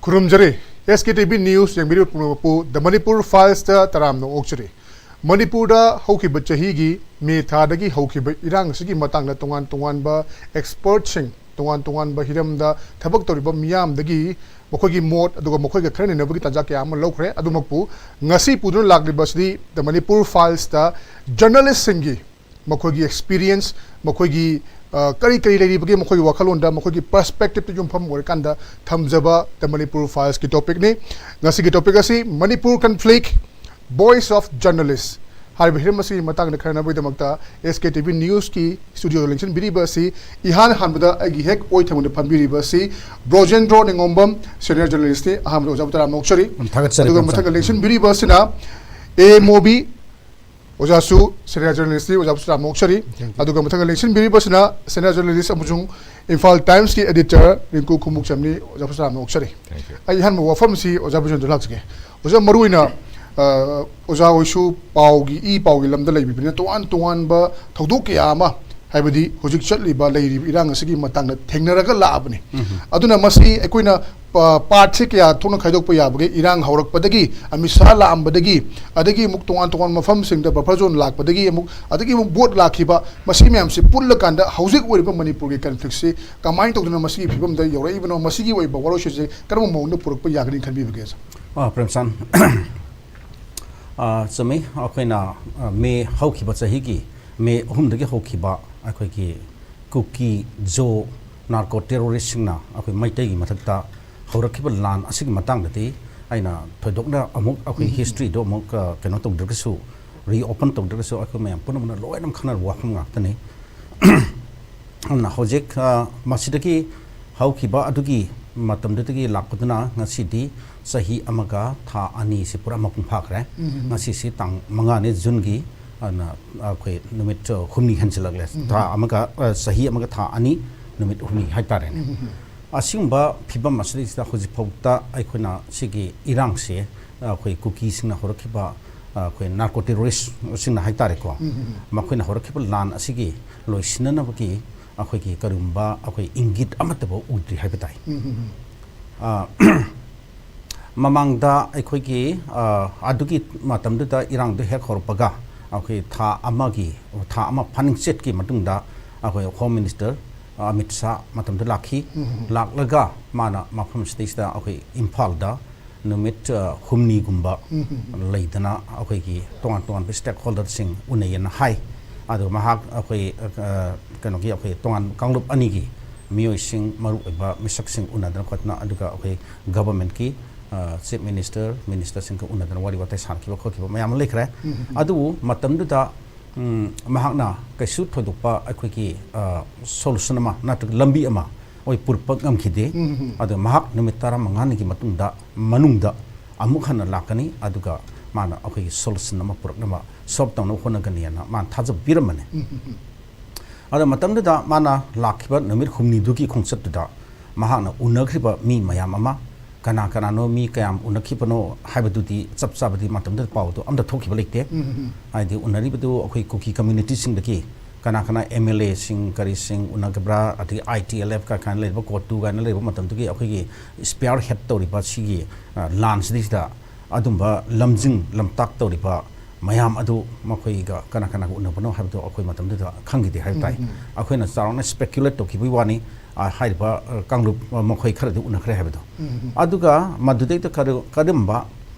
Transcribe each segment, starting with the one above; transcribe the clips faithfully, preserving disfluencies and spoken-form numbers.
ꯈꯨꯔꯨꯝꯖꯔꯤ꯫ ꯑꯦꯁ ꯀꯦ T V news ꯌꯦꯡꯕꯤꯔꯤꯕ ꯄꯨꯝꯅꯃꯛꯄꯨ ꯗ ꯃꯅꯤꯄꯨꯔ ꯐꯥꯏꯜꯁꯇ ꯇꯔꯥꯝꯅ ꯑꯣꯛꯆꯔꯤ꯫ ꯃꯅꯤꯄꯨꯔꯗ ꯍꯧꯈꯤꯕ ꯆꯍꯤꯒꯤ ꯃꯦ ꯊꯥꯗꯒꯤ ꯍꯧꯈꯤꯕ ꯏꯔꯥꯡ ꯑꯁꯤꯒꯤ ꯃꯇꯥꯡꯗ ꯇꯣꯉꯥꯟ ꯇꯣꯉꯥꯟꯕ ꯑꯦꯛꯁꯄꯔꯠꯁꯤꯡ, ꯇꯣꯉꯥꯟ ꯇꯣꯉꯥꯟꯕ ꯍꯤꯔꯝꯗ ꯊꯕꯛ ꯇꯧꯔꯤꯕ ꯃꯤꯌꯥꯝꯗꯒꯤ ꯃꯈꯣꯏꯒꯤ ꯃꯣꯠ ꯑꯗꯨꯒ ꯃꯈꯣꯏꯒ ꯈꯔ ꯅꯩꯅꯕꯒꯤ ꯇꯥꯟꯖꯥ ꯀꯌꯥ ꯑꯃ ꯂꯧꯈ꯭ꯔꯦ꯫ ꯑꯗꯨꯃꯛꯄꯨ ꯉꯁꯤ ꯄꯨꯗꯨꯅ ꯂꯥꯛꯂꯤꯕ ꯑꯁꯤꯗꯤ ꯗ ꯃꯅꯤꯄꯨꯔ ꯐꯥꯏꯜꯁꯇ ꯖꯔꯅꯦꯂꯤꯁꯁꯤꯡꯒꯤ ꯃꯈꯣꯏꯒꯤ ꯑꯦꯛꯁꯄꯤꯔꯤꯌꯦꯟꯁ, ꯃꯈꯣꯏꯒꯤ, ꯑ, ꯀꯔꯤ ꯀꯔꯤ ꯂꯩꯔꯤꯕꯒꯦ, ꯃꯈꯣꯏꯒꯤ ꯋꯥꯈꯜꯂꯣꯟꯗ, ꯃꯈꯣꯏꯒꯤ ꯄꯔꯁꯄꯦꯛꯇꯤꯞꯇ ꯌꯨꯝꯐꯝ ꯑꯣꯏꯔꯀꯥꯟꯗ ꯊꯝꯖꯕ ꯗ ꯃꯅꯤꯄꯨꯔ ꯐꯥꯏꯜꯁꯀꯤ ꯇꯣꯄꯤꯛꯅꯤ꯫ ꯉꯁꯤꯒꯤ ꯇꯣꯄꯤꯛ ꯑꯁꯤ Manipur conflict, voice of journalist ꯍꯥꯏꯔꯤꯕ ꯍꯤꯔꯝ ꯑꯁꯤꯒꯤ ꯃꯇꯥꯡꯗ ꯈꯟꯅꯅꯕꯒꯤꯗꯃꯛꯇ ꯑꯦꯁ ꯀꯦ ꯇꯤ ꯚꯤ ꯅ꯭ꯌꯨꯁꯀꯤ ꯁ꯭ꯇꯨꯗꯤꯑꯣꯗ ꯂꯦꯡꯁꯤꯟꯕꯤꯔꯤꯕ ꯑꯁꯤ ꯏꯍꯥꯟ ꯍꯥꯟꯕꯗ ꯑꯩꯒꯤ ꯍꯦꯛ ꯑꯣꯏ ꯊꯪꯕꯗ ꯐꯝꯕꯤꯔꯤꯕ ꯑꯁꯤ ꯕ꯭ꯔꯣꯖꯦꯟꯗ꯭ꯔꯣ ꯅꯤꯉꯣꯝꯕꯝ, ꯁꯦꯅꯤꯌꯔ ꯖꯔꯅꯦꯂꯤꯁꯅꯤ꯫ ꯑꯍꯥꯟꯕꯗ ꯑꯣꯖꯥꯕꯨ ꯇꯔꯥꯝꯅ ꯑꯣꯛꯆꯔꯤ꯫ ꯊꯥꯒꯠꯆꯔꯤ, ꯑꯗꯨꯒ ꯊꯥꯒꯠꯆꯔꯤ꯫ ꯃꯊꯪꯗ ꯂꯦꯡꯁꯤꯟꯕꯤꯔꯤꯕ ꯑꯁꯤꯅ ꯑꯦ ꯃꯣꯕꯤ, ꯑꯣꯖꯥꯁꯨ ꯁꯦꯅꯤꯌꯔ ꯖꯔꯅꯦꯂꯤꯁꯅꯤ, ꯑꯣꯖꯥꯕꯨꯁꯨ ꯇꯔꯥꯝꯅ ꯑꯣꯛꯆꯔꯤ꯫ Thank you. ꯑꯗꯨꯒ ꯃꯊꯪꯗ ꯂꯦꯡꯁꯤꯟꯕꯤꯔꯤꯕꯁꯤꯅ ꯁꯦꯅꯤꯌꯔ ꯖꯔꯅꯦꯂꯤꯁ ꯑꯃꯁꯨꯡ ꯏꯝꯐꯥꯜ ꯇꯥꯏꯝꯁꯀꯤ ꯑꯦꯗꯤꯇꯔ ꯔꯤꯡꯀꯨ ꯈꯣꯡꯎꯞꯆꯝꯅꯤ, ꯑꯣꯖꯥꯕꯨꯁꯨ ꯇꯔꯥꯝꯅ ꯑꯣꯛꯆꯔꯤ꯫ Thank you. ꯑꯩ ꯑꯍꯥꯟꯕ ꯋꯥꯐꯝꯁꯤ ꯑꯣꯖꯥ ꯕꯤꯖꯦꯟꯗ꯭ꯔ ꯂꯥꯛꯆꯒꯦ꯫ ꯑꯣꯖꯥ, ꯃꯔꯨꯑꯣꯏꯅ, ꯑ, ꯑꯣꯖꯥ ꯍꯣꯏꯁꯨ ꯄꯥꯎꯒꯤ, ꯏ ꯄꯥꯎꯒꯤ ꯂꯝꯗ ꯂꯩꯕꯤꯕꯅꯤꯅ ꯇꯣꯉꯥꯟ ꯇꯣꯉꯥꯟꯕ ꯊꯧꯗꯣꯛ ꯀꯌꯥ ꯑꯃ, ꯍꯥꯏꯕꯗꯤ ꯍꯧꯖꯤꯛ ꯆꯠꯂꯤꯕ, ꯂꯩꯔꯤꯕ ꯏꯔꯥꯡ ꯑꯁꯤꯒꯤ ꯃꯇꯥꯡꯗ ꯊꯦꯡꯅꯔꯒ ꯂꯥꯛꯑꯕꯅꯤ꯫ ꯎꯝ꯫ ꯑꯗꯨꯅ ꯃꯁꯤ ꯑꯩꯈꯣꯏꯅ ꯄꯥ-, ꯄꯥꯔꯠꯁꯦ ꯀꯌꯥ ꯊꯣꯛꯅ ꯈꯥꯏꯗꯣꯛꯄ ꯌꯥꯕꯒꯦ? ꯏꯔꯥꯡ ꯍꯧꯔꯛꯄꯗꯒꯤ, ꯑꯃꯤꯠ ꯁꯥꯍ ꯂꯥꯛꯑꯝꯕꯗꯒꯤ, ꯑꯗꯒꯤ ꯑꯃꯨꯛ ꯇꯣꯉꯥꯟ ꯇꯣꯉꯥꯟꯕ ꯃꯐꯝꯁꯤꯡꯗ ꯕꯐꯔ ꯖꯣꯟ ꯂꯥꯛꯄꯗꯒꯤ ꯑꯃꯨꯛ, ꯑꯗꯒꯤ ꯑꯃꯨꯛ ꯚꯣꯠ ꯂꯥꯛꯈꯤꯕ, ꯃꯁꯤ ꯃꯌꯥꯝꯁꯤ ꯄꯨꯜꯂꯀꯥꯟꯗ ꯍꯧꯖꯤꯛ ꯑꯣꯏꯔꯤꯕ ꯃꯅꯤꯄꯨꯔꯒꯤ ꯀꯟꯐ꯭ꯂꯤꯛꯁꯤ ꯀꯃꯥꯏꯅ ꯇꯧꯗꯅ ꯃꯁꯤꯒꯤ ꯐꯤꯕꯝꯗ ꯌꯧꯔꯛꯏꯕꯅꯣ? ꯃꯁꯤꯒꯤ ꯑꯣꯏꯕ ꯋꯥꯔꯣꯏꯁꯤꯟꯁꯦ ꯀꯔꯝꯕ ꯃꯑꯣꯡꯗ ꯄꯨꯔꯛꯄ ꯌꯥꯒꯅꯤ ꯈꯟꯕꯤꯕꯒꯦ, ꯁꯥꯔ? ꯑ, ꯄ꯭ꯔꯦꯝꯆꯥꯟ, ꯑ, ꯆꯨꯝꯃꯤ꯫ ꯑꯩꯈꯣꯏꯅ, ꯑ, ꯃꯦ ꯍꯧꯈꯤꯕ ꯆꯍꯤꯒꯤ ꯃꯦ ꯑꯍꯨꯝꯗꯒꯤ ꯍꯧꯈꯤꯕ ꯑꯩꯈꯣꯏꯒꯤ ꯀꯨꯀꯤ ꯖꯣ ꯅꯥꯔꯀꯣ ꯇꯦꯔꯣꯔꯤꯁꯁꯤꯡꯅ ꯑꯩꯈꯣꯏ ꯃꯩꯇꯩꯒꯤ ꯃꯊꯛꯇ ꯍꯧꯔꯛꯈꯤꯕ ꯂꯥꯟ ꯑꯁꯤꯒꯤ ꯃꯇꯥꯡꯗꯗꯤ ꯑꯩꯅ ꯊꯣꯏꯗꯣꯛꯅ ꯑꯃꯨꯛ ꯑꯩꯈꯣꯏ ꯎꯝ꯫ ꯍꯤꯁꯇ꯭ꯔꯤꯗꯣ ꯑꯃꯨꯛ, ꯑ, ꯀꯩꯅꯣ ꯇꯧꯗ꯭ꯔꯒꯁꯨ, ꯔꯤꯑꯣꯄꯟ ꯇꯧꯗ꯭ꯔꯒꯁꯨ ꯑꯩꯈꯣꯏ ꯃꯌꯥꯝ ꯄꯨꯝꯅꯃꯛꯅ ꯂꯣꯏꯅꯃꯛ ꯈꯪꯅꯔꯕ ꯋꯥꯐꯝ ꯉꯥꯛꯇꯅꯤ꯫ ꯑꯗꯨꯅ ꯍꯧꯖꯤꯛ, ꯑ, ꯃꯁꯤꯗꯒꯤ ꯍꯧꯈꯤꯕ ꯑꯗꯨꯒꯤ ꯃꯇꯝꯗꯨꯗꯒꯤ ꯂꯥꯛꯄꯗꯨꯅ ꯉꯁꯤꯗꯤ ꯆꯍꯤ ꯑꯃꯒ ꯊꯥ ꯑꯅꯤꯁꯤ ꯄꯨꯔꯥ ꯃꯄꯨꯡ ꯐꯥꯈ꯭ꯔꯦ꯫ ꯎꯝ꯫ ꯉꯁꯤꯁꯤ ꯇꯥꯡ ꯃꯉꯥꯅꯤ ꯖꯨꯟꯒꯤ, ꯑꯗꯨꯅ ꯑꯩꯈꯣꯏ ꯅꯨꯃꯤꯠ, ꯑ, ꯍꯨꯝꯅꯤ ꯍꯦꯟꯖꯤꯜꯂꯛꯂꯦ꯫ ꯎꯝ꯫ ꯊꯥ ꯑꯃꯒ, ꯑ, ꯆꯍꯤ ꯑꯃꯒ ꯊꯥ ꯑꯅꯤ, ꯅꯨꯃꯤꯠ ꯍꯨꯝꯅꯤ ꯍꯥꯏꯇꯥꯔꯦꯅꯦ꯫ ꯎꯝ꯫ ꯑꯁꯤꯒꯨꯝꯕ ꯐꯤꯕꯝ ꯑꯁꯤꯗꯩꯁꯤꯗ ꯍꯧꯖꯤꯛ ꯐꯥꯎꯗ ꯑꯩꯈꯣꯏꯅ ꯁꯤꯒꯤ ꯏꯔꯥꯡꯁꯦ, ꯑ, ꯑꯩꯈꯣꯏ ꯀꯨꯀꯤꯁꯤꯡꯅ ꯍꯧꯔꯛꯈꯤꯕ, ꯑ, ꯑꯩꯈꯣꯏ ꯅꯥꯔꯀꯣ ꯇꯦꯔꯣꯔꯤꯁꯁꯤꯡꯅ ꯍꯥꯏꯇꯥꯔꯦꯀꯣ, ꯎꯝ꯫ ꯃꯈꯣꯏꯅ ꯍꯧꯔꯛꯈꯤꯕ ꯂꯥꯟ ꯑꯁꯤꯒꯤ ꯂꯣꯏꯁꯤꯟꯅꯅꯕꯒꯤ ꯑꯩꯈꯣꯏꯒꯤ ꯀꯔꯤꯒꯨꯝꯕ ꯑꯩꯈꯣꯏ ꯏꯪꯒꯤꯠ ꯑꯃꯠꯇꯐꯥꯎ ꯎꯗ꯭ꯔꯤ ꯍꯥꯏꯕ ꯇꯥꯏ꯫ ꯎꯝ꯫ ꯑ, ꯃꯃꯥꯡꯗ ꯑꯩꯈꯣꯏꯒꯤ ꯑ, ꯑꯗꯨꯒꯤ ꯃꯇꯝꯗꯨꯗ ꯏꯔꯥꯡꯗꯨ ꯍꯦꯛ ꯍꯧꯔꯛꯄꯒ ꯑꯩꯈꯣꯏ ꯊꯥ ꯑꯃꯒꯤ, ꯊꯥ ꯑꯃ ꯐꯥꯅꯤꯡꯆꯦꯠꯀꯤ ꯃꯇꯨꯡꯗ ꯑꯩꯈꯣꯏ Home Minister ꯑꯃꯤꯠ ꯁꯥ ꯃꯇꯝꯗꯨ ꯂꯥꯛꯈꯤ꯫ ꯂꯥꯛꯂꯒ ꯃꯥꯅ ꯃꯐꯝ ꯁꯤꯗꯩꯁꯤꯗ ꯑꯩꯈꯣꯏ ꯏꯝꯐꯥꯜꯗ ꯅꯨꯃꯤꯠ ꯑ, ꯍꯨꯝꯅꯤꯒꯨꯝꯕ ꯂꯩꯗꯅ ꯑꯩꯈꯣꯏꯒꯤ ꯇꯣꯉꯥꯟ ꯇꯣꯉꯥꯟꯕ stakeholderꯁꯤꯡ ꯎꯅꯩꯌꯦꯅ ꯍꯥꯏ꯫ ꯑꯗꯨ ꯃꯍꯥꯛ ꯑꯩꯈꯣꯏ ꯑ, ꯀꯩꯅꯣꯒꯤ ꯑꯩꯈꯣꯏ ꯇꯣꯉꯥꯟ ꯀꯥꯡꯂꯨꯞ ꯑꯅꯤꯒꯤ ꯃꯤꯑꯣꯏꯁꯤꯡ, ꯃꯔꯨꯑꯣꯏꯕ ꯃꯤꯁꯛꯁꯤꯡ ꯎꯅꯗꯅ ꯈꯣꯠꯇꯅ, ꯑꯗꯨꯒ ꯑꯩꯈꯣꯏ governmentꯀꯤ ꯑ, Chief Minister, ministerꯁꯤꯡꯒ ꯎꯅꯗꯅ ꯋꯥꯔꯤ ꯋꯥꯇꯥꯏ ꯁꯥꯟꯅꯈꯤꯕ ꯈꯣꯠꯈꯤꯕ ꯃꯌꯥꯝ ꯑꯃ ꯂꯩꯈ꯭ꯔꯦ꯫ ꯑꯗꯨꯕꯨ ꯃꯇꯝꯗꯨꯗ ꯎꯝ, ꯃꯍꯥꯛꯅ ꯀꯩꯁꯨ ꯊꯣꯏꯗꯣꯛꯄ ꯑꯩꯈꯣꯏꯒꯤ ꯑ, solution ꯑꯃ ꯅꯠꯇ꯭ꯔꯒ ꯂꯝꯕꯤ ꯑꯃ ꯑꯩꯈꯣꯏ ꯄꯨꯔꯛꯄ ꯉꯝꯈꯤꯗꯦ꯫ ꯑꯗꯣ ꯃꯍꯥꯛ ꯅꯨꯃꯤꯠ ꯇꯔꯥꯃꯉꯥꯅꯤꯒꯤ ꯃꯇꯨꯡꯗ, ꯃꯅꯨꯡꯗ ꯑꯃꯨꯛ ꯍꯟꯅ ꯂꯥꯛꯀꯅꯤ, ꯑꯗꯨꯒ ꯃꯥꯅ ꯑꯩꯈꯣꯏꯒꯤ solution ꯑꯃ ꯄꯨꯔꯛꯅꯕ, solve ꯇꯧꯅꯕ ꯍꯣꯠꯅꯒꯅꯤꯅ ꯃꯥꯅ ꯊꯥꯖꯕ ꯄꯤꯔꯝꯕꯅꯦ꯫ ꯑꯗꯣ ꯃꯇꯝꯗꯨꯗ ꯃꯥꯅ ꯂꯥꯛꯈꯤꯕ ꯅꯨꯃꯤꯠ ꯍꯨꯝꯅꯤꯗꯨꯒꯤ ꯈꯣꯡꯆꯠꯇꯨꯗ ꯃꯍꯥꯛꯅ ꯎꯅꯈ꯭ꯔꯤꯕ ꯃꯤ ꯃꯌꯥꯝ ꯑꯃ, ꯀꯅꯥ ꯀꯅꯥꯅꯣ, ꯃꯤ ꯀꯌꯥꯝ ꯎꯅꯈꯤꯕꯅꯣ ꯍꯥꯏꯕꯗꯨꯗꯤ ꯆꯞ ꯆꯥꯕꯗꯤ ꯃꯇꯝꯗꯨꯗ ꯄꯥꯎꯗꯣ ꯑꯝꯇ ꯊꯣꯛꯈꯤꯕ ꯂꯩꯇꯦ꯫ ꯍꯥꯏꯗꯤ ꯎꯅꯔꯤꯕꯗꯨ ꯑꯩꯈꯣꯏ ꯀꯨꯀꯤ communityꯁꯤꯡꯗꯒꯤ ꯀꯅꯥ ꯀꯅꯥ MLAꯁꯤꯡ ꯀꯔꯤꯁꯤꯡ ꯎꯅꯈꯤꯕ꯭ꯔꯥ, ꯑꯗꯒꯤ ITLF ꯀ ꯀꯥꯏꯅ ꯂꯩꯔꯤꯕ, COTU ꯀꯥꯏꯅ ꯂꯩꯔꯤꯕ ꯃꯇꯝꯗꯨꯒꯤ ꯑꯩꯈꯣꯏꯒꯤ spearhead ꯇꯧꯔꯤꯕ ꯁꯤꯒꯤ, ꯑ, ꯂꯥꯟꯁꯤꯗꯩꯁꯤꯗ ꯑꯗꯨꯝꯕ ꯂꯝꯖꯤꯡ ꯂꯝꯇꯥꯛ ꯇꯧꯔꯤꯕ ꯃꯌꯥꯝ ꯑꯗꯨ ꯃꯈꯣꯏꯒ ꯀꯅꯥ ꯀꯅꯥꯒ ꯎꯅꯕꯅꯣ ꯍꯥꯏꯕꯗꯣ ꯑꯩꯈꯣꯏ ꯃꯇꯝꯗꯨꯗ ꯈꯪꯈꯤꯗꯦ ꯍꯥꯏꯕ ꯇꯥꯏ꯫ ꯑꯩꯈꯣꯏꯅ ꯆꯥꯎꯔꯥꯛꯅ speculate ꯇꯧꯈꯤꯕꯒꯤ ꯋꯥꯅꯤ, ꯑ, ꯍꯥꯏꯔꯤꯕ, ꯑ, ꯀꯥꯡꯂꯨꯞ, ꯑ, ꯃꯈꯣꯏ ꯈꯔꯗꯤ ꯎꯅꯈ꯭ꯔꯦ ꯍꯥꯏꯕꯗꯣ꯫ ꯑꯗꯨꯒ ꯃꯗꯨꯗꯩꯗ ꯀꯔ-, ꯀꯔꯝꯕ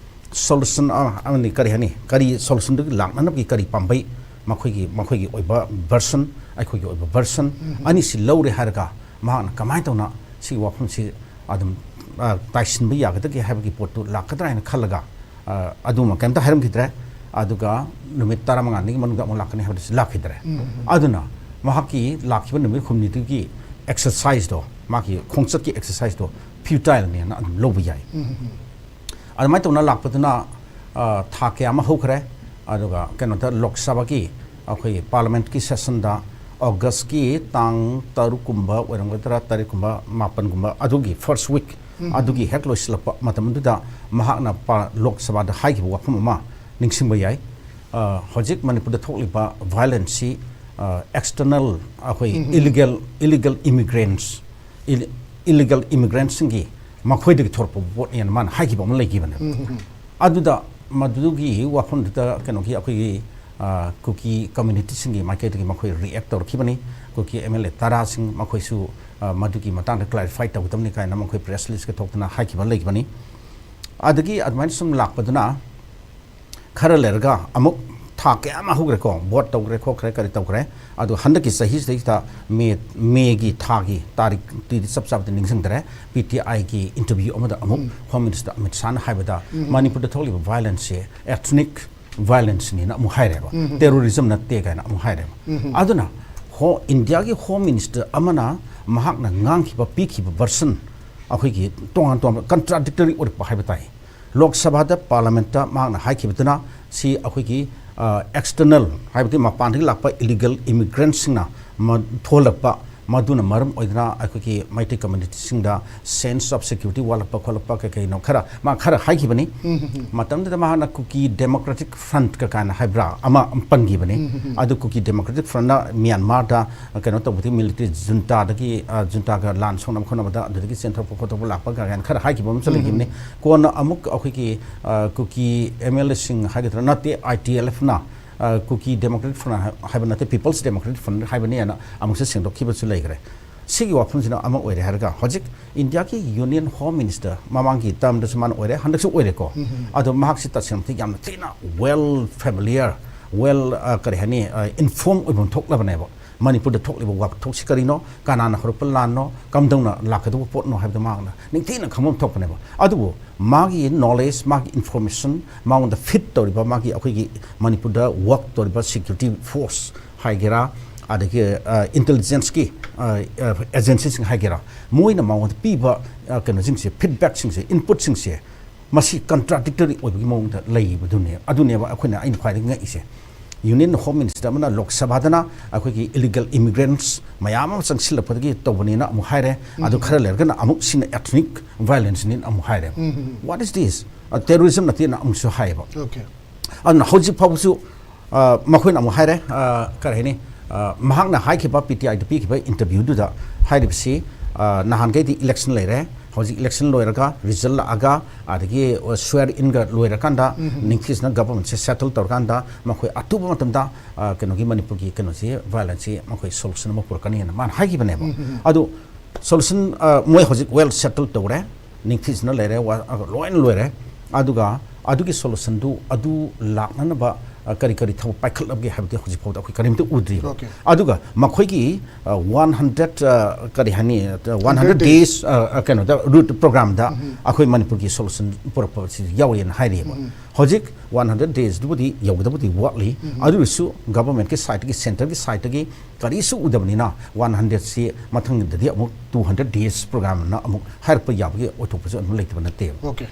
solution ꯑ-, ꯑꯃꯅꯤ, ꯀꯔꯤ ꯍꯥꯏꯅꯤ, ꯀꯔꯤ solutionꯗꯨꯒꯤ ꯂꯥꯛꯅꯅꯕꯒꯤ ꯀꯔꯤ ꯄꯥꯝꯕꯩ, ꯃꯈꯣꯏꯒꯤ, ꯃꯈꯣꯏꯒꯤ ꯑꯣꯏꯕ version, ꯑꯩꯈꯣꯏꯒꯤ ꯑꯣꯏꯕ version, ꯑꯅꯤꯁꯤ ꯂꯧꯔꯦ ꯍꯥꯏꯔꯒ ꯃꯍꯥꯛꯅ ꯀꯃꯥꯏꯅ ꯇꯧꯅ ꯁꯤꯒꯤ ꯋꯥꯐꯝꯁꯤ ꯑꯗꯨꯝ, ꯑ, ꯇꯥꯏꯁꯤꯟꯕ ꯌꯥꯒꯗꯒꯦ ꯍꯥꯏꯕꯒꯤ ꯄꯣꯠꯇꯨ ꯂꯥꯛꯀꯗ꯭ꯔꯥ ꯍꯥꯏꯅ ꯈꯜꯂꯒ, ꯑ, ꯑꯗꯨꯃ ꯀꯩꯝꯇ ꯍꯥꯏꯔꯝꯈꯤꯗ꯭ꯔꯦ꯫ ꯑꯗꯨꯒ ꯅꯨꯃꯤꯠ ꯇꯔꯥꯃꯉꯥꯅꯤꯒꯤ ꯃꯅꯨꯡꯗ ꯑꯃꯨꯛ ꯂꯥꯛꯀꯅꯤ ꯍꯥꯏꯕꯗꯨꯁꯨ ꯂꯥꯛꯈꯤꯗ꯭ꯔꯦ꯫ ꯑꯗꯨꯅ ꯃꯍꯥꯛꯀꯤ ꯂꯥꯛꯈꯤꯕ ꯅꯨꯃꯤꯠ ꯍꯨꯝꯅꯤꯗꯨꯒꯤ exerciseꯗꯣ, ꯃꯥꯒꯤ ꯈꯣꯡꯆꯠꯀꯤ exerciseꯗꯣ futileꯅꯦꯅ ꯑꯗꯨꯝ ꯂꯧꯕ ꯌꯥꯏ꯫ ꯑꯗꯨꯃꯥꯏꯅ ꯇꯧꯅ ꯂꯥꯛꯄꯗꯨꯅ, ꯑ, ꯊꯥ ꯀꯌꯥ ꯑꯃ ꯍꯧꯈ꯭ꯔꯦ꯫ ꯑꯗꯨꯒ ꯀꯩꯅꯣꯗ, ꯂꯣꯛ ꯁꯚꯥꯒꯤ ꯑꯩꯈꯣꯏ parliamentꯀꯤ sessionꯗ Augustꯀꯤ ꯇꯥꯡ ꯇꯔꯨꯛꯀꯨꯝꯕ ꯑꯣꯏꯔꯝꯒꯗ꯭ꯔꯥ, ꯇꯔꯦꯠꯀꯨꯝꯕ, ꯃꯥꯄꯟꯒꯨꯝꯕ, ꯑꯗꯨꯒꯤ first week, ꯑꯗꯨꯒꯤ ꯍꯦꯛ ꯂꯣꯏꯁꯤꯜꯂꯛꯄ ꯃꯇꯝꯗꯨꯗ ꯃꯍꯥꯛꯅ ꯄꯥ-, ꯂꯣꯛ ꯁꯚꯥꯗ ꯍꯥꯏꯈꯤꯕ ꯋꯥꯐꯝ ꯑꯃ ꯅꯤꯡꯁꯤꯡꯕ ꯌꯥꯏ꯫ ꯑ, ꯍꯧꯖꯤꯛ ꯃꯅꯤꯄꯨꯔꯗ ꯊꯣꯛꯂꯤꯕ violenceꯁꯤ, ꯑ, external ꯑꯩꯈꯣꯏ illegal, illegal immigrants, illegal immigrantꯁꯤꯡꯒꯤ ꯃꯈꯣꯏꯗꯒꯤ ꯊꯣꯔꯛꯄ ꯄꯣꯠꯅꯦꯅ ꯃꯥꯅ ꯍꯥꯏꯈꯤꯕ ꯑꯃ ꯂꯩꯈꯤꯕꯅꯦ꯫ ꯑꯗꯨꯗ ꯃꯗꯨꯒꯤ ꯋꯥꯐꯝꯗꯨꯗ ꯀꯩꯅꯣꯒꯤ ꯑꯩꯈꯣꯏꯒꯤ, ꯑ, ꯀꯨꯀꯤ ꯀꯝꯃ꯭ꯌꯨꯅꯤꯇꯤꯁꯤꯡꯒꯤ ꯃꯥꯏꯀꯩꯗꯒꯤ ꯃꯈꯣꯏ react ꯇꯧꯔꯛꯈꯤꯕꯅꯤ꯫ Kuki M L A ꯇꯔꯥꯁꯤꯡ ꯃꯈꯣꯏꯁꯨ, ꯑ, ꯃꯗꯨꯒꯤ ꯃꯇꯥꯡꯗ ꯀ꯭ꯂꯦꯔꯤꯐꯥꯏ ꯇꯧꯒꯗꯕꯅꯤ ꯀꯥꯏꯅ ꯃꯈꯣꯏ ꯄ꯭ꯔꯦꯁ ꯔꯤꯂꯤꯖꯀ ꯊꯣꯛꯇꯅ ꯍꯥꯏꯈꯤꯕ ꯂꯩꯈꯤꯕꯅꯤ꯫ ꯑꯗꯒꯤ ꯑꯗꯨꯃꯥꯏꯅ ꯁꯨꯝ ꯂꯥꯛꯄꯗꯨꯅ ꯈꯔ ꯂꯩꯔꯒ ꯑꯃꯨꯛ ꯊꯥ ꯀꯌꯥ ꯑꯃ ꯍꯧꯈ꯭ꯔꯦꯀꯣ, ꯚꯣꯠ ꯇꯧꯈ꯭ꯔꯦ, ꯈꯣꯠꯈ꯭ꯔꯦ, ꯀꯔꯤ ꯇꯧꯈ꯭ꯔꯦ꯫ ꯑꯗꯣ ꯍꯟꯗꯛꯀꯤ ꯆꯍꯤꯁꯤꯗꯩꯗ ꯃꯦ, ꯃꯦꯒꯤ ꯊꯥꯒꯤ ꯇꯥꯔꯤꯛꯇꯨꯗꯤ ꯆꯞ ꯆꯥꯕꯗꯤ ꯅꯤꯡꯁꯤꯡꯗ꯭ꯔꯦ, ꯄꯤ ꯇꯤ ꯑꯥꯏꯒꯤ ꯏꯟꯇꯔꯚ꯭ꯌꯨ ꯑꯃꯗ ꯑꯃꯨꯛ ꯍꯣꯝ ꯃꯤꯅꯤꯁꯇꯔ ꯑꯃꯤꯠ ꯁꯥꯍꯅ ꯍꯥꯏꯕꯗ ꯃꯅꯤꯄꯨꯔꯗ ꯊꯣꯛꯂꯤꯕ ꯚꯥꯏꯂꯦꯟꯁꯁꯦ ꯑꯦꯊꯅꯤꯛ ꯚꯥꯏꯂꯦꯟꯁꯅꯤꯅ ꯑꯃꯨꯛ ꯍꯥꯏꯔꯦꯕ, ꯇꯦꯔꯣꯔꯤꯖꯝ ꯅꯠꯇꯦ ꯀꯥꯏꯅ ꯑꯃꯨꯛ ꯍꯥꯏꯔꯦꯕ꯫ ꯑꯗꯨꯅ ꯍꯣ-, ꯏꯟꯗꯤꯌꯥꯒꯤ ꯍꯣꯝ ꯃꯤꯅꯤꯁꯇꯔ ꯑꯃꯅ ꯃꯍꯥꯛꯅ ꯉꯥꯡꯈꯤꯕ, ꯄꯤꯈꯤꯕ ꯚꯔꯁꯟ ꯑꯩꯈꯣꯏꯒꯤ ꯇꯣꯉꯥꯟ ꯇꯣꯉꯥꯟꯕ ꯀꯟꯇ꯭ꯔꯥꯗꯤꯛꯇꯔꯤ ꯑꯣꯏꯔꯛꯄ ꯍꯥꯏꯕ ꯇꯥꯏ꯫ ꯂꯣꯛ ꯁꯚꯥꯗ, ꯄꯥꯔꯂꯥꯃꯦꯟꯠꯇ ꯃꯍꯥꯛꯅ ꯍꯥꯏꯈꯤꯕꯗꯨꯅ ꯁꯤ ꯑꯩꯈꯣꯏꯒꯤ, ꯑ, ꯑꯦꯛꯁꯇꯔꯅꯦꯜ, ꯍꯥꯏꯕꯗꯤ ꯃꯄꯥꯟꯗꯒꯤ ꯂꯥꯛꯄ ꯏꯂꯤꯒꯦꯜ ꯏꯃꯤꯒ꯭ꯔꯦꯟꯠꯁꯤꯡꯅ ꯃ-, ꯊꯣꯛꯍꯜꯂꯛꯄ, ꯃꯗꯨꯅ ꯃꯔꯝ ꯑꯣꯏꯗꯨꯅ ꯑꯩꯈꯣꯏꯒꯤ ꯃꯩꯇꯩ ꯀꯝꯃ꯭ꯌꯨꯅꯤꯇꯤꯁꯤꯡꯗ ꯁꯦꯟꯁ ꯑꯣꯐ ꯁꯦꯀ꯭ꯌꯨꯔꯤꯇꯤ ꯋꯥꯠꯂꯛꯄ ꯈꯣꯠꯂꯛꯄ ꯀꯩ ꯀꯩꯅꯣ ꯈꯔ ꯃꯥ ꯈꯔ ꯍꯥꯏꯈꯤꯕꯅꯤ꯫ ꯃꯇꯝꯗꯨꯗ ꯃꯍꯥꯛꯅ ꯀꯨꯀꯤ ꯗꯦꯃꯣꯀ꯭ꯔꯦꯇꯤꯛ ꯐ꯭ꯔꯟꯠꯀ ꯀꯥꯏꯅ ꯍꯥꯏꯕ꯭ꯔꯥ ꯑꯃ ꯄꯟꯈꯤꯕꯅꯤ꯫ ꯑꯗꯨ ꯀꯨꯀꯤ ꯗꯦꯃꯣꯀ꯭ꯔꯦꯇꯤꯛ ꯐ꯭ꯔꯟꯠꯅ ꯃ꯭ꯌꯥꯟꯃꯥꯔꯗ ꯀꯩꯅꯣ ꯇꯧꯕꯗꯤ ꯃꯤꯂꯤꯇꯔꯤ ꯖꯨꯟꯇꯥꯗꯒꯤ, ꯑ, ꯖꯨꯟꯇꯥꯒ ꯂꯥꯟ ꯁꯣꯛꯅꯕ ꯈꯣꯠꯅꯕꯗ ꯑꯗꯨꯗꯒꯤ ꯆꯦꯟꯊꯣꯛꯄ ꯈꯣꯠꯇꯣꯛꯄ ꯂꯥꯛꯄ ꯀꯥꯏꯅ ꯈꯔ ꯍꯥꯏꯈꯤꯕ ꯑꯃꯁꯨ ꯂꯩꯈꯤꯕꯅꯤ꯫ ꯀꯣꯟꯅ ꯑꯃꯨꯛ ꯑꯩꯈꯣꯏꯒꯤ, ꯑ, ꯀꯨꯀꯤ ꯑꯦꯝ ꯑꯦꯜ ꯑꯦꯁꯤꯡ ꯍꯥꯏꯒꯗ꯭ꯔꯥ, ꯅꯠꯇꯦ, ꯑꯥꯏ ꯇꯤ ꯑꯦꯜ ꯑꯦꯐꯅ, ꯑ, ꯀꯨꯀꯤ ꯗꯦꯃꯣꯀ꯭ꯔꯦꯇꯤꯛ ꯐ꯭ꯔꯟꯠ ꯍꯥꯏ-, ꯍꯥꯏꯕ ꯅꯠꯇꯦ, ꯄꯤꯄꯜꯁ ꯗꯦꯃꯣꯀ꯭ꯔꯦꯇꯤꯛ ꯐ꯭ꯔꯟꯠ ꯍꯥꯏꯕꯅꯦꯅ ꯑꯃꯨꯛꯁꯨ ꯁꯦꯡꯗꯣꯛꯈꯤꯕꯁꯨ ꯂꯩꯈ꯭ꯔꯦ꯫ ꯁꯤꯒꯤ ꯋꯥꯐꯝꯁꯤꯅ ꯑꯃ ꯑꯣꯏꯔꯦ ꯍꯥꯏꯔꯒ, ꯍꯧꯖꯤꯛ ꯏꯟꯗꯤꯌꯥꯒꯤ ꯌꯨꯅꯤꯌꯟ ꯍꯣꯝ ꯃꯤꯅꯤꯁꯇꯔ ꯃꯃꯥꯡꯒꯤ ꯇꯔꯝꯗꯁꯨ ꯃꯥꯅ ꯑꯣꯏꯔꯦ, ꯍꯟꯗꯛꯁꯨ ꯑꯣꯏꯔꯦꯀꯣ꯫ ꯑꯗꯣ ꯃꯍꯥꯛꯁꯤ ꯇꯁꯦꯡꯅ ꯃꯇꯤꯛ ꯌꯥꯝꯅ ꯊꯤꯅ ꯋꯦꯜ ꯐꯦꯃꯤꯂꯤꯌꯔ, ꯋꯦꯜ, ꯑ, ꯀꯔꯤ ꯍꯥꯏꯅꯤ, ꯑ, ꯏꯟꯐꯣꯔꯝ ꯑꯣꯏꯕ ꯑꯃ ꯊꯣꯛꯂꯕꯅꯦꯕ꯫ ꯃꯅꯤꯄꯨꯔꯗ ꯊꯣꯛꯂꯤꯕ ꯋꯥꯊꯣꯛꯁꯤ ꯀꯔꯤꯅꯣ, ꯀꯅꯥꯅ ꯍꯧꯔꯛꯄ ꯂꯥꯟꯅꯣ, ꯀꯝꯗꯧꯅ ꯂꯥꯛꯀꯗꯧꯕ ꯄꯣꯠꯅꯣ ꯍꯥꯏꯕꯗꯣ ꯃꯍꯥꯛꯅ ꯅꯤꯡꯊꯤꯅ ꯈꯪꯕ ꯑꯃ ꯊꯣꯛꯄꯅꯦꯕ꯫ ꯑꯗꯨꯕꯨ ꯃꯥꯒꯤ ꯅꯣꯂꯦꯖ, ꯃꯥꯒꯤ ꯏꯟꯐꯣꯔꯃꯦꯁꯟ, ꯃꯉꯣꯟꯗ ꯐꯤꯠ ꯇꯧꯔꯤꯕ ꯃꯥꯒꯤ ꯑꯩꯈꯣꯏꯒꯤ ꯃꯅꯤꯄꯨꯔꯗ ꯋꯥꯔꯛ ꯇꯧꯔꯤꯕ ꯁꯦꯀ꯭ꯌꯨꯔꯤꯇꯤ ꯐꯣꯔꯁ ꯍꯥꯏꯒꯦꯔꯥ, ꯑꯗꯒꯤ, ꯑ, ꯏꯟꯇꯦꯂꯤꯖꯦꯟꯁꯀꯤ, ꯑ, ꯑ, ꯑꯦꯖꯦꯟꯁꯤꯁꯤꯡ ꯍꯥꯏꯒꯦꯔꯥ, ꯃꯣꯏꯅ ꯃꯉꯣꯟꯗ ꯄꯤꯕ, ꯑ, ꯀꯩꯅꯣꯁꯤꯡꯁꯦ, ꯐꯤꯗꯕꯦꯛꯁꯤꯡꯁꯦ, ꯏꯟꯄꯨꯠꯁꯤꯡꯁꯦ, ꯃꯁꯤ ꯀꯟꯇ꯭ꯔꯥꯗꯤꯛꯇꯔꯤ ꯑꯣꯏꯕꯒꯤ ꯃꯑꯣꯡꯗ ꯂꯩꯕꯗꯨꯅꯦ꯫ ꯑꯗꯨꯅꯦꯕ ꯑꯩꯈꯣꯏꯅ, ꯑꯩꯅ ꯈ꯭ꯋꯥꯏꯗꯒꯤ ꯉꯛꯏꯁꯦ꯫ ꯌꯨꯅꯤꯌꯟ ꯍꯣꯝ ꯃꯤꯅꯤꯁꯇꯔ ꯑꯃꯅ ꯂꯣꯛ ꯁꯚꯥꯗꯅ ꯑꯩꯈꯣꯏꯒꯤ ꯏꯂꯤꯒꯦꯜ ꯏꯃꯤꯒ꯭ꯔꯦꯟꯠꯁ ꯃꯌꯥꯝ ꯑꯃ ꯆꯪꯁꯤꯜꯂꯛꯄꯗꯒꯤ ꯇꯧꯕꯅꯤꯅ ꯑꯃꯨꯛ ꯍꯥꯏꯔꯦ, ꯑꯗꯨ ꯈꯔ ꯂꯩꯔꯒꯅ ꯑꯃꯨꯛ ꯁꯤꯅ ꯑꯦꯊꯅꯤꯛ ꯚꯥꯏꯂꯦꯟꯁꯅꯤꯅ ꯑꯃꯨꯛ ꯍꯥꯏꯔꯦꯕ꯫ What is this? ꯑ, ꯇꯦꯔꯣꯔꯤꯖꯝ ꯅꯠꯇꯦꯅ ꯑꯃꯨꯛꯁꯨ ꯍꯥꯏꯌꯦꯕ꯫ Okay. ꯑꯗꯨꯅ ꯍꯧꯖꯤꯛ ꯐꯥꯎꯕꯁꯨ, ꯑ, ꯃꯈꯣꯏꯅ ꯑꯃꯨꯛ ꯍꯥꯏꯔꯦ, ꯑ, ꯀꯔꯤ ꯍꯥꯏꯅꯤ, ꯑ, ꯃꯍꯥꯛꯅ ꯍꯥꯏꯈꯤꯕ, ꯄꯤ ꯇꯤ ꯑꯥꯏꯗ ꯄꯤꯈꯤꯕ ꯏꯟꯇꯔꯚ꯭ꯌꯨꯗꯨꯗ ꯍꯥꯏꯔꯤꯕꯁꯤ, ꯑ, ꯅꯍꯥꯟꯈꯩꯗꯤ ꯏꯂꯦꯛꯁꯟ ꯂꯩꯔꯦ, ꯍꯧꯖꯤꯛ ꯏꯂꯦꯛꯁꯟ ꯂꯣꯏꯔꯒ ꯔꯤꯖꯜ ꯂꯥꯛꯑꯒ ꯑꯗꯒꯤ ꯁ꯭ꯋꯦꯔ ꯏꯟꯒ ꯂꯣꯏꯔꯀꯥꯟꯗ ꯅꯤꯡꯊꯤꯖꯅ ꯒꯕꯔꯟꯃꯦꯟꯁꯦ ꯁꯦꯇꯜ ꯇꯧꯔꯀꯥꯟꯗ ꯃꯈꯣꯏ ꯑꯊꯨꯕ ꯃꯇꯝꯗ ꯑ, ꯀꯩꯅꯣꯒꯤ ꯃꯅꯤꯄꯨꯔꯒꯤ ꯀꯩꯅꯣꯁꯤ ꯚꯥꯏꯑꯣꯂꯦꯟꯁꯁꯤ ꯃꯈꯣꯏ ꯁꯣꯂꯨꯁꯟ ꯑꯃ ꯄꯨꯔꯛꯀꯅꯤꯅ ꯃꯥꯅ ꯍꯥꯏꯈꯤꯕꯅꯦꯕ꯫ ꯑꯗꯨ ꯁꯣꯂꯨꯁꯟ ꯃꯣꯏ ꯍꯧꯖꯤꯛ ꯋꯦꯜ ꯁꯦꯇꯜ ꯇꯧꯔꯦ, ꯅꯤꯡꯊꯤꯖꯅ ꯂꯩꯔꯦ, ꯋꯥ- ꯑ, ꯂꯣꯏꯅ ꯂꯣꯏꯔꯦ꯫ ꯑꯗꯨꯒ ꯑꯗꯨꯒꯤ ꯁꯣꯂꯨꯁꯟꯗꯨ ꯑꯗꯨ ꯂꯥꯛꯅꯅꯕ ꯑ, ꯀꯔꯤ ꯀꯔꯤ ꯊꯕꯛ ꯄꯥꯏꯈꯠꯂꯕꯒꯦ ꯍꯥꯏꯕꯗꯤ ꯍꯧꯖꯤꯛ ꯐꯥꯎꯗ ꯑꯩꯈꯣꯏ ꯀꯔꯤꯝꯇ ꯎꯗ꯭ꯔꯤꯕ꯫ Okay. ꯑꯗꯨꯒ ꯃꯈꯣꯏꯒꯤ ꯋꯥꯟ ꯍꯟꯗ꯭ꯔꯦꯠ ꯀꯔꯤ ꯍꯥꯏꯅꯤ, one Hundred hundred days. Days ꯀꯩꯅꯣꯗ ꯔꯨꯠ ꯄ꯭ꯔꯣꯒ꯭ꯔꯥꯝꯗ ꯑꯩꯈꯣꯏ ꯃꯅꯤꯄꯨꯔꯒꯤ ꯁꯣꯂꯨꯁꯟ ꯄꯨꯔꯛꯄꯁꯤ ꯌꯥꯎꯋꯦꯅ ꯍꯥꯏꯔꯤꯑꯕ꯫ ꯍꯧꯖꯤꯛ ꯋꯥꯟ ꯍꯟꯗ꯭ꯔꯦꯠ ꯗꯦꯖꯗꯨꯕꯨꯗꯤ ꯌꯧꯒꯗꯕꯨꯗꯤ ꯋꯥꯠꯂꯤ꯫ ꯑꯗꯨ ꯑꯣꯏꯔꯁꯨ ꯒꯚꯔꯟꯃꯦꯟꯠꯀꯤ ꯁꯥꯏꯠꯇꯒꯤ, ꯁꯦꯟꯇꯔꯒꯤ ꯁꯥꯏꯠꯇꯒꯤ ꯀꯔꯤꯁꯨ ꯎꯗꯕꯅꯤꯅ ꯋꯥꯟ ꯍꯟꯗ꯭ꯔꯦꯠꯁꯤ ꯃꯊꯪꯗꯗꯤ ꯑꯃꯨꯛ ꯇꯨ ꯍꯟꯗ꯭ꯔꯦꯠ ꯗꯦꯖ ꯄ꯭ꯔꯣꯒ꯭ꯔꯥꯝꯅ ꯑꯃꯨꯛ ꯍꯥꯏꯔꯛꯄ ꯌꯥꯕꯒꯤ ꯑꯣꯏꯊꯣꯛꯄꯁꯨ ꯑꯗꯨꯝ ꯂꯩꯇꯕ ꯅꯠꯇꯦꯕ꯫ Okay.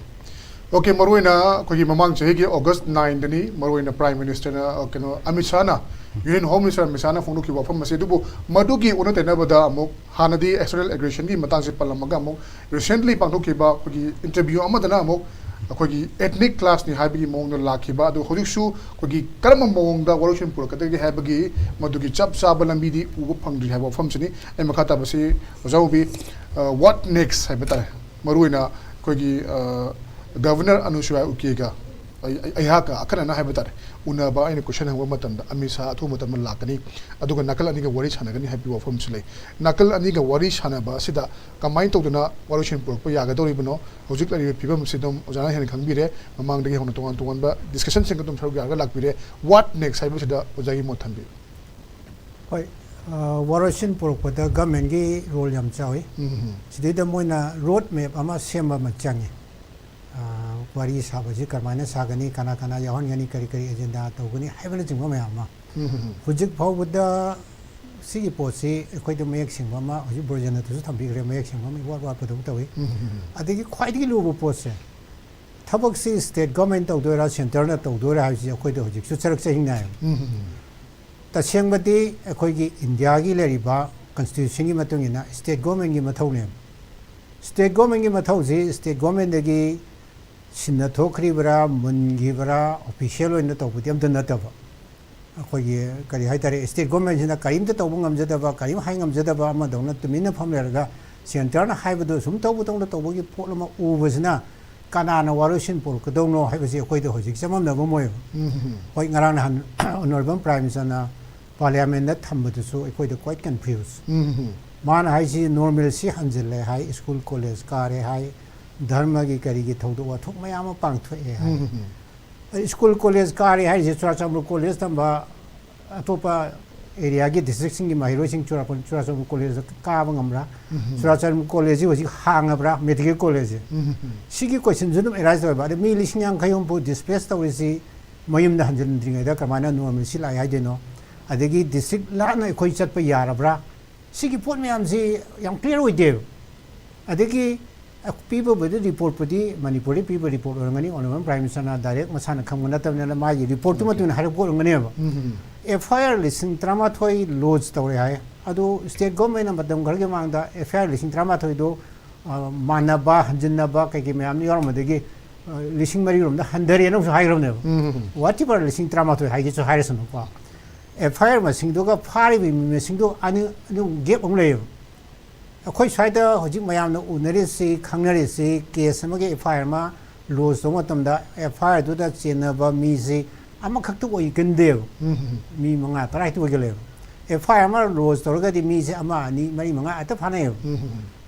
Okay, ꯃꯔꯨꯑꯣꯏꯅ ꯑꯩꯈꯣꯏꯒꯤ ꯃꯃꯥꯡ ꯆꯍꯤꯒꯤ ꯑꯣꯒꯁ ꯅꯥꯏꯟꯗꯅꯤ, ꯃꯔꯨꯑꯣꯏꯅ ꯄ꯭ꯔꯥꯏꯝ ꯃꯤꯅꯤꯁꯇꯔꯅ, ꯑ, ꯀꯩꯅꯣ, ꯑꯃꯤꯠ ꯁꯥꯍꯅ, ꯌꯨꯅꯤꯌꯟ ꯍꯣꯝ ꯃꯤꯅꯤꯁꯇꯔ ꯑꯃꯤꯠ ꯁꯥꯍꯅ ꯐꯣꯡꯗꯣꯛꯈꯤꯕ ꯋꯥꯐꯝ ꯑꯁꯤ꯫ ꯑꯗꯨꯕꯨ ꯃꯗꯨꯒꯤ ꯑꯣꯟꯅ ꯇꯩꯅꯕꯗ ꯑꯃꯨꯛ ꯍꯥꯟꯅꯗꯤ ꯑꯦꯛꯁꯇꯔꯅꯦꯜ ꯑꯦꯒ꯭ꯔꯦꯁꯟꯒꯤ ꯃꯇꯥꯡꯁꯦ ꯄꯜꯂꯝꯃꯒ ꯑꯃꯨꯛ ꯔꯤꯁꯦꯟꯠꯂꯤ ꯄꯥꯡꯊꯣꯛꯈꯤꯕ ꯑꯩꯈꯣꯏꯒꯤ ꯏꯟꯇꯔꯚ꯭ꯌꯨ ꯑꯃꯗꯅ ꯑꯃꯨꯛ ꯑꯩꯈꯣꯏꯒꯤ ethnic clashꯅꯤ ꯍꯥꯏꯕꯒꯤ ꯃꯑꯣꯡꯗ ꯂꯥꯛꯈꯤꯕ꯫ ꯑꯗꯨ ꯍꯧꯖꯤꯛꯁꯨ ꯑꯩꯈꯣꯏꯒꯤ ꯀꯔꯝꯕ ꯃꯑꯣꯡꯗ ꯋꯥꯔꯣꯏꯁꯤꯟ ꯄꯨꯔꯛꯀꯗꯒꯦ ꯍꯥꯏꯕꯒꯤ ꯃꯗꯨꯒꯤ ꯆꯞ ꯆꯥꯕ ꯂꯝꯕꯤꯗꯤ ꯎꯕ ꯐꯪꯗ꯭ꯔꯤ ꯍꯥꯏꯕ ꯋꯥꯐꯝꯁꯤꯅꯤ꯫ ꯑꯩ ꯃꯈꯥ ꯇꯥꯕꯁꯤ ꯑꯣꯖꯥ ꯎꯕꯤ, ꯑ, what next ꯍꯥꯏꯕ ꯇꯥꯔꯦ꯫ ꯃꯔꯨꯑꯣꯏꯅ ꯑꯩꯈꯣꯏꯒꯤ, ꯑ, ꯒꯚꯔꯅꯔ ꯑꯅꯨꯁꯨꯌꯥ ꯎꯀꯦꯒ ꯑꯩ-, ꯑꯩ-, ꯑꯩꯍꯥꯛꯀ ꯑꯈꯟꯅꯅ ꯍꯥꯏꯕ ꯇꯥꯔꯦ, ꯎꯅꯕ ꯑꯩꯅ ꯀꯣꯏꯁꯟ ꯍꯪꯕ ꯃꯇꯝꯗ ꯑꯃꯤꯠ ꯁꯥꯍ ꯑꯊꯨꯕ ꯃꯇꯝꯗ ꯂꯥꯛꯀꯅꯤ, ꯑꯗꯨꯒ ꯅꯥꯀꯜ ꯑꯅꯤꯒ ꯋꯥꯔꯤ ꯁꯥꯟꯅꯒꯅꯤ ꯍꯥꯏꯕꯒꯤ ꯋꯥꯐꯝꯁꯨ ꯂꯩ꯫ ꯅꯥꯀꯜ ꯑꯅꯤꯒ ꯋꯥꯔꯤ ꯁꯥꯟꯅꯕ ꯑꯁꯤꯗ ꯀꯃꯥꯏꯅ ꯇꯧꯗꯅ ꯋꯥꯔꯣꯏꯁꯤꯟ ꯄꯨꯔꯛꯄ ꯌꯥꯒꯗꯧꯔꯤꯕꯅꯣ? ꯍꯧꯖꯤꯛ ꯂꯩꯔꯤꯕ ꯐꯤꯕꯝ ꯑꯁꯤ ꯑꯗꯨꯝ ꯑꯣꯖꯥꯅ ꯍꯦꯟꯅ ꯈꯪꯕꯤꯔꯦ, ꯃꯃꯥꯡꯗꯒꯤ ꯍꯧꯅ ꯇꯣꯉꯥꯟ ꯇꯣꯉꯥꯟꯕ ꯗꯤꯁꯀꯁꯟꯁꯤꯡ ꯑꯗꯨꯝ ꯁꯔꯨꯛ ꯌꯥꯔꯒ ꯂꯥꯛꯄꯤꯔꯦ꯫ What next ꯍꯥꯏꯕꯁꯤꯗ ꯑꯣꯖꯥꯒꯤ ꯃꯣꯠ ꯊꯝꯕꯤꯌꯨ꯫ ꯍꯣꯏ, ꯑ, ꯋꯥꯔꯣꯏꯁꯤꯟ ꯄꯨꯔꯛꯄꯗ ꯒꯃꯦꯟꯒꯤ ꯔꯣꯜ ꯌꯥꯝ ꯆꯥꯎꯏ꯫ ꯎꯝ. ꯁꯤꯗꯩꯗ ꯃꯣꯏꯅ ꯔꯣꯗ ꯃꯦꯞ ꯑꯃ ꯁꯦꯝꯕ ꯑꯃ ꯆꯪꯉꯤ꯫ ꯑ, ꯋꯥꯔꯤ ꯁꯥꯕꯁꯤ ꯀꯔꯝꯍꯥꯏꯅ ꯁꯥꯒꯅꯤ, ꯀꯅꯥ ꯀꯅꯥ ꯌꯥꯎꯍꯟꯒꯅꯤ, ꯀꯔꯤ ꯀꯔꯤ ꯑꯦꯖꯦꯟꯗꯥ ꯇꯧꯒꯅꯤ ꯍꯥꯏꯕꯅꯆꯤꯡꯕ ꯃꯌꯥꯝ ꯑꯃ꯫ ꯎꯝ. ꯍꯧꯖꯤꯛ ꯐꯥꯎꯕꯗ ꯁꯤꯒꯤ ꯄꯣꯠꯁꯤ ꯑꯩꯈꯣꯏꯗ ꯃꯌꯦꯛ ꯁꯦꯡꯕ ꯑꯃ, ꯍꯧꯖꯤꯛ ꯕ꯭ꯔꯣꯖꯦꯟꯅꯗꯁꯨ ꯊꯝꯕꯤꯈ꯭ꯔꯦ, ꯃꯌꯦꯛ ꯁꯦꯡꯕ ꯑꯃ ꯏꯋꯥꯠ ꯋꯥꯠꯄꯗꯧ ꯇꯧꯏ꯫ ꯎꯝ. ꯑꯗꯒꯤ ꯈ꯭ꯋꯥꯏꯗꯒꯤ ꯂꯨꯕ ꯄꯣꯠꯁꯦ, ꯊꯕꯛꯁꯤ ꯁ꯭ꯇꯦꯠ ꯒꯣꯔꯃꯦꯟ ꯇꯧꯗꯣꯏꯔꯥ, ꯁꯦꯟꯇꯔꯅ ꯇꯧꯗꯣꯏꯔꯥ ꯍꯥꯏꯕꯁꯤ ꯑꯩꯈꯣꯏꯗ ꯍꯧꯖꯤꯛꯁꯨ ꯆꯔꯛ ꯆꯍꯤꯡꯅꯩ ꯍꯥꯏꯕ꯫ ꯎꯝ. ꯇꯁꯦꯡꯕꯗꯤ ꯑꯩꯈꯣꯏꯒꯤ ꯏꯟꯗꯤꯌꯥꯒꯤ ꯂꯩꯔꯤꯕ ꯀꯟꯁꯇꯤꯇ꯭ꯌꯨꯁꯟꯒꯤ ꯃꯇꯨꯡ ꯏꯟꯅ ꯁ꯭ꯇꯦꯠ ꯒꯣꯔꯃꯦꯟꯒꯤ ꯃꯊꯧꯅꯦꯕ꯫ ꯁ꯭ꯇꯦꯠ ꯒꯣꯔꯃꯦꯟꯒꯤ ꯃꯊꯧꯁꯤ ꯁ꯭ꯇꯦꯠ ꯒꯣꯔꯃꯦꯟꯗꯒꯤ ꯁꯤꯟꯅ ꯊꯣꯛꯈ꯭ꯔꯤꯕ꯭ꯔꯥ, ꯃꯨꯟꯈꯤꯕ꯭ꯔꯥ, ꯑꯣꯐꯤꯁꯤꯌꯦꯜ ꯑꯣꯏꯅ ꯇꯧꯕꯗꯤ ꯑꯝꯇ ꯅꯠꯇꯕ꯫ ꯑꯩꯈꯣꯏꯒꯤ ꯀꯔꯤ ꯍꯥꯏꯇꯥꯔꯦ, ꯁ꯭ꯇꯦꯠ ꯒꯣꯔꯃꯦꯟꯁꯤꯅ ꯀꯔꯤꯝꯇ ꯇꯧꯕ ꯉꯝꯖꯗꯕ, ꯀꯔꯤꯝ ꯍꯥꯏ ꯉꯝꯖꯗꯕ ꯑꯃꯗꯧꯅ ꯇꯨꯃꯤꯟꯅ ꯐꯝ ꯂꯩꯔꯒ ꯁꯦꯟꯇꯔꯅ ꯍꯥꯏꯕꯗꯨ ꯁꯨꯝ ꯇꯧꯕ ꯇꯧꯅ ꯇꯧꯕꯒꯤ ꯄꯣꯠ ꯑꯃ ꯎꯕꯁꯤꯅ ꯀꯅꯥꯅ ꯋꯥꯔꯣꯏꯁꯤꯟ ꯄꯨꯔꯛꯀꯗꯧꯅꯣ ꯍꯥꯏꯕꯁꯤ ꯑꯩꯈꯣꯏꯗ ꯍꯧꯖꯤꯛ ꯆꯃꯝꯅꯕ ꯑꯃ ꯑꯣꯏꯕ꯫ ꯎꯝ꯫ ꯍꯣꯏ, ꯉꯔꯥꯡ ꯅꯍꯥꯟ Honourable Prime Ministerꯅ Parliamentꯗ ꯊꯝꯕꯗꯨꯁꯨ ꯑꯩꯈꯣꯏꯗ quite confuse꯫ ꯎꯝ꯫ ꯃꯥꯅ ꯍꯥꯏꯁꯤ normalcy ꯍꯟꯖꯤꯜꯂꯦ ꯍꯥꯏ, ꯁ꯭ꯀꯨꯜ ꯀꯣꯂꯦꯖ ꯀꯥꯔꯦ ꯍꯥꯏ, ꯙꯔꯃꯒꯤ ꯀꯔꯤꯒꯤ ꯊꯧꯗꯣꯛ ꯋꯥꯊꯣꯛ ꯃꯌꯥꯝ ꯑꯃ ꯄꯥꯡꯊꯣꯛꯑꯦ ꯍꯥꯏ꯫ ꯎꯝ꯫ ꯁ꯭ꯀꯨꯜ ꯀꯣꯂꯦꯖ ꯀꯥꯔꯦ ꯍꯥꯏꯔꯤꯁꯦ ꯆꯨꯔꯥꯆꯥꯟꯄꯨꯔ ꯀꯣꯂꯦꯖ ꯇꯝꯕ ꯑꯇꯣꯞꯄ areaꯒꯤ districtꯁꯤꯡꯒꯤ ꯃꯍꯩꯔꯣꯏꯁꯤꯡ ꯆꯨꯔꯥꯆꯥꯟꯄꯨꯔ, ꯆꯨꯔꯥꯆꯥꯟꯄꯨꯔ ꯀꯣꯂꯦꯖꯇ ꯀꯥꯕ ꯉꯝꯕ꯭ꯔꯥ? ꯎꯝ꯫ ꯆꯨꯔꯥꯆꯥꯟꯄꯨꯔ ꯀꯣꯂꯦꯖꯁꯤ ꯍꯧꯖꯤꯛ ꯍꯥꯡꯉꯕ꯭ꯔꯥ, medical ꯀꯣꯂꯦꯖꯁꯦ? ꯎꯝ꯫ ꯁꯤꯒꯤ questionꯁꯨ ꯑꯗꯨꯝ arise ꯇꯧꯋꯦꯕ꯫ ꯑꯗ ꯃꯤ ꯂꯤꯁꯤꯡ ꯌꯥꯡꯈꯩ ꯍꯨꯝꯐꯨ displace ꯇꯧꯔꯤꯁꯤ ꯃꯌꯨꯝꯗ ꯍꯟꯖꯤꯟꯗ꯭ꯔꯤꯉꯩꯗ ꯀꯃꯥꯏꯅ normalcy ꯂꯥꯛꯑꯦ ꯍꯥꯏꯗꯣꯏꯅꯣ? ꯑꯗꯒꯤ district ꯂꯥꯞꯅ ꯑꯩꯈꯣꯏ ꯆꯠꯄ ꯌꯥꯔꯕ꯭ꯔꯥ? ꯁꯤꯒꯤ ꯄꯣꯠ ꯃꯌꯥꯝꯁꯤ ꯌꯥꯝ clear ꯑꯣꯏꯗꯦꯕ꯫ ꯑꯗꯒꯤ ꯄꯤꯕꯕꯨꯗꯤ reportꯄꯨꯗꯤ ꯃꯅꯤꯄꯨꯔꯗ ꯄꯤꯕ report ꯑꯣꯏꯔꯝꯒꯅꯤ, Honourable Prime Ministerꯅ direct ꯃꯁꯥꯅ ꯈꯪꯕ ꯅꯠꯇꯕꯅꯤꯅ ꯃꯥꯒꯤ reportꯇꯨ ꯃꯇꯨꯡ ꯏꯟꯅ ꯍꯥꯏꯔꯛꯄ ꯑꯣꯏꯔꯝꯒꯅꯦꯕ꯫ ꯎꯝ꯫ FIR ꯂꯤꯁꯤꯡ ꯇꯔꯥꯃꯥꯊꯣꯏ lodge ꯇꯧꯔꯦ ꯍꯥꯏ꯫ ꯑꯗꯨ state governmentꯅ ꯃꯇꯝ ꯈꯔꯒꯤ ꯃꯃꯥꯡꯗ FIR ꯂꯤꯁꯤꯡ ꯇꯔꯥꯃꯥꯊꯣꯏꯗꯣ, ꯑ, ꯃꯥꯟꯅꯕ, ꯍꯟꯖꯤꯟꯅꯕ ꯀꯩꯀꯩ ꯃꯌꯥꯝ ꯌꯥꯎꯔꯝꯕꯗꯒꯤ, ꯑ, ꯂꯤꯁꯤꯡ ꯃꯔꯤꯔꯣꯝꯗ ꯍꯟꯊꯔꯦꯅ ꯑꯃꯁꯨ ꯍꯥꯏꯈ꯭ꯔꯕꯅꯦꯕ꯫ ꯎꯝ꯫ Whatever ꯂꯤꯁꯤꯡ ꯇꯔꯥꯃꯥꯊꯣꯏ ꯍꯥꯏꯒꯦꯁꯨ ꯍꯥꯏꯔꯁꯅꯨꯀꯣ꯫ FIR ꯃꯁꯤꯡꯗꯨꯒ ꯐꯥꯔꯤꯕ ꯃꯤ ꯃꯁꯤꯡꯗꯨ ꯑꯅꯤ, ꯑꯅꯤ gap ꯑꯃ ꯂꯩꯌꯦꯕ꯫ ꯑꯩꯈꯣꯏ ꯁ꯭ꯋꯥꯏꯗ ꯍꯧꯖꯤꯛ ꯃꯌꯥꯝꯅ ꯎꯅꯔꯤꯁꯤ, ꯈꯪꯅꯔꯤꯁꯤ, case ꯑꯃꯒꯤ FIR ꯑꯃ lodge ꯇꯧꯕ ꯃꯇꯝꯗ FIRꯗꯨꯗ ꯆꯦꯟꯅꯕ ꯃꯤꯁꯤ ꯑꯃꯈꯛꯇ ꯑꯣꯏꯒꯟꯗꯦꯕ꯫ ꯎꯝ꯫ ꯃꯤ ꯃꯉꯥ ꯇꯔꯥ ꯍꯦꯛꯇ ꯑꯣꯏꯒꯜꯂꯦꯕ꯫ FIR ꯑꯃ lodge ꯇꯧꯔꯒꯗꯤ ꯃꯤꯁꯦ ꯑꯃ, ꯑꯅꯤ, ꯃꯔꯤ, ꯃꯉꯥ ꯍꯦꯛꯇ ꯐꯥꯅꯩꯌꯦꯕ꯫ ꯎꯝ꯫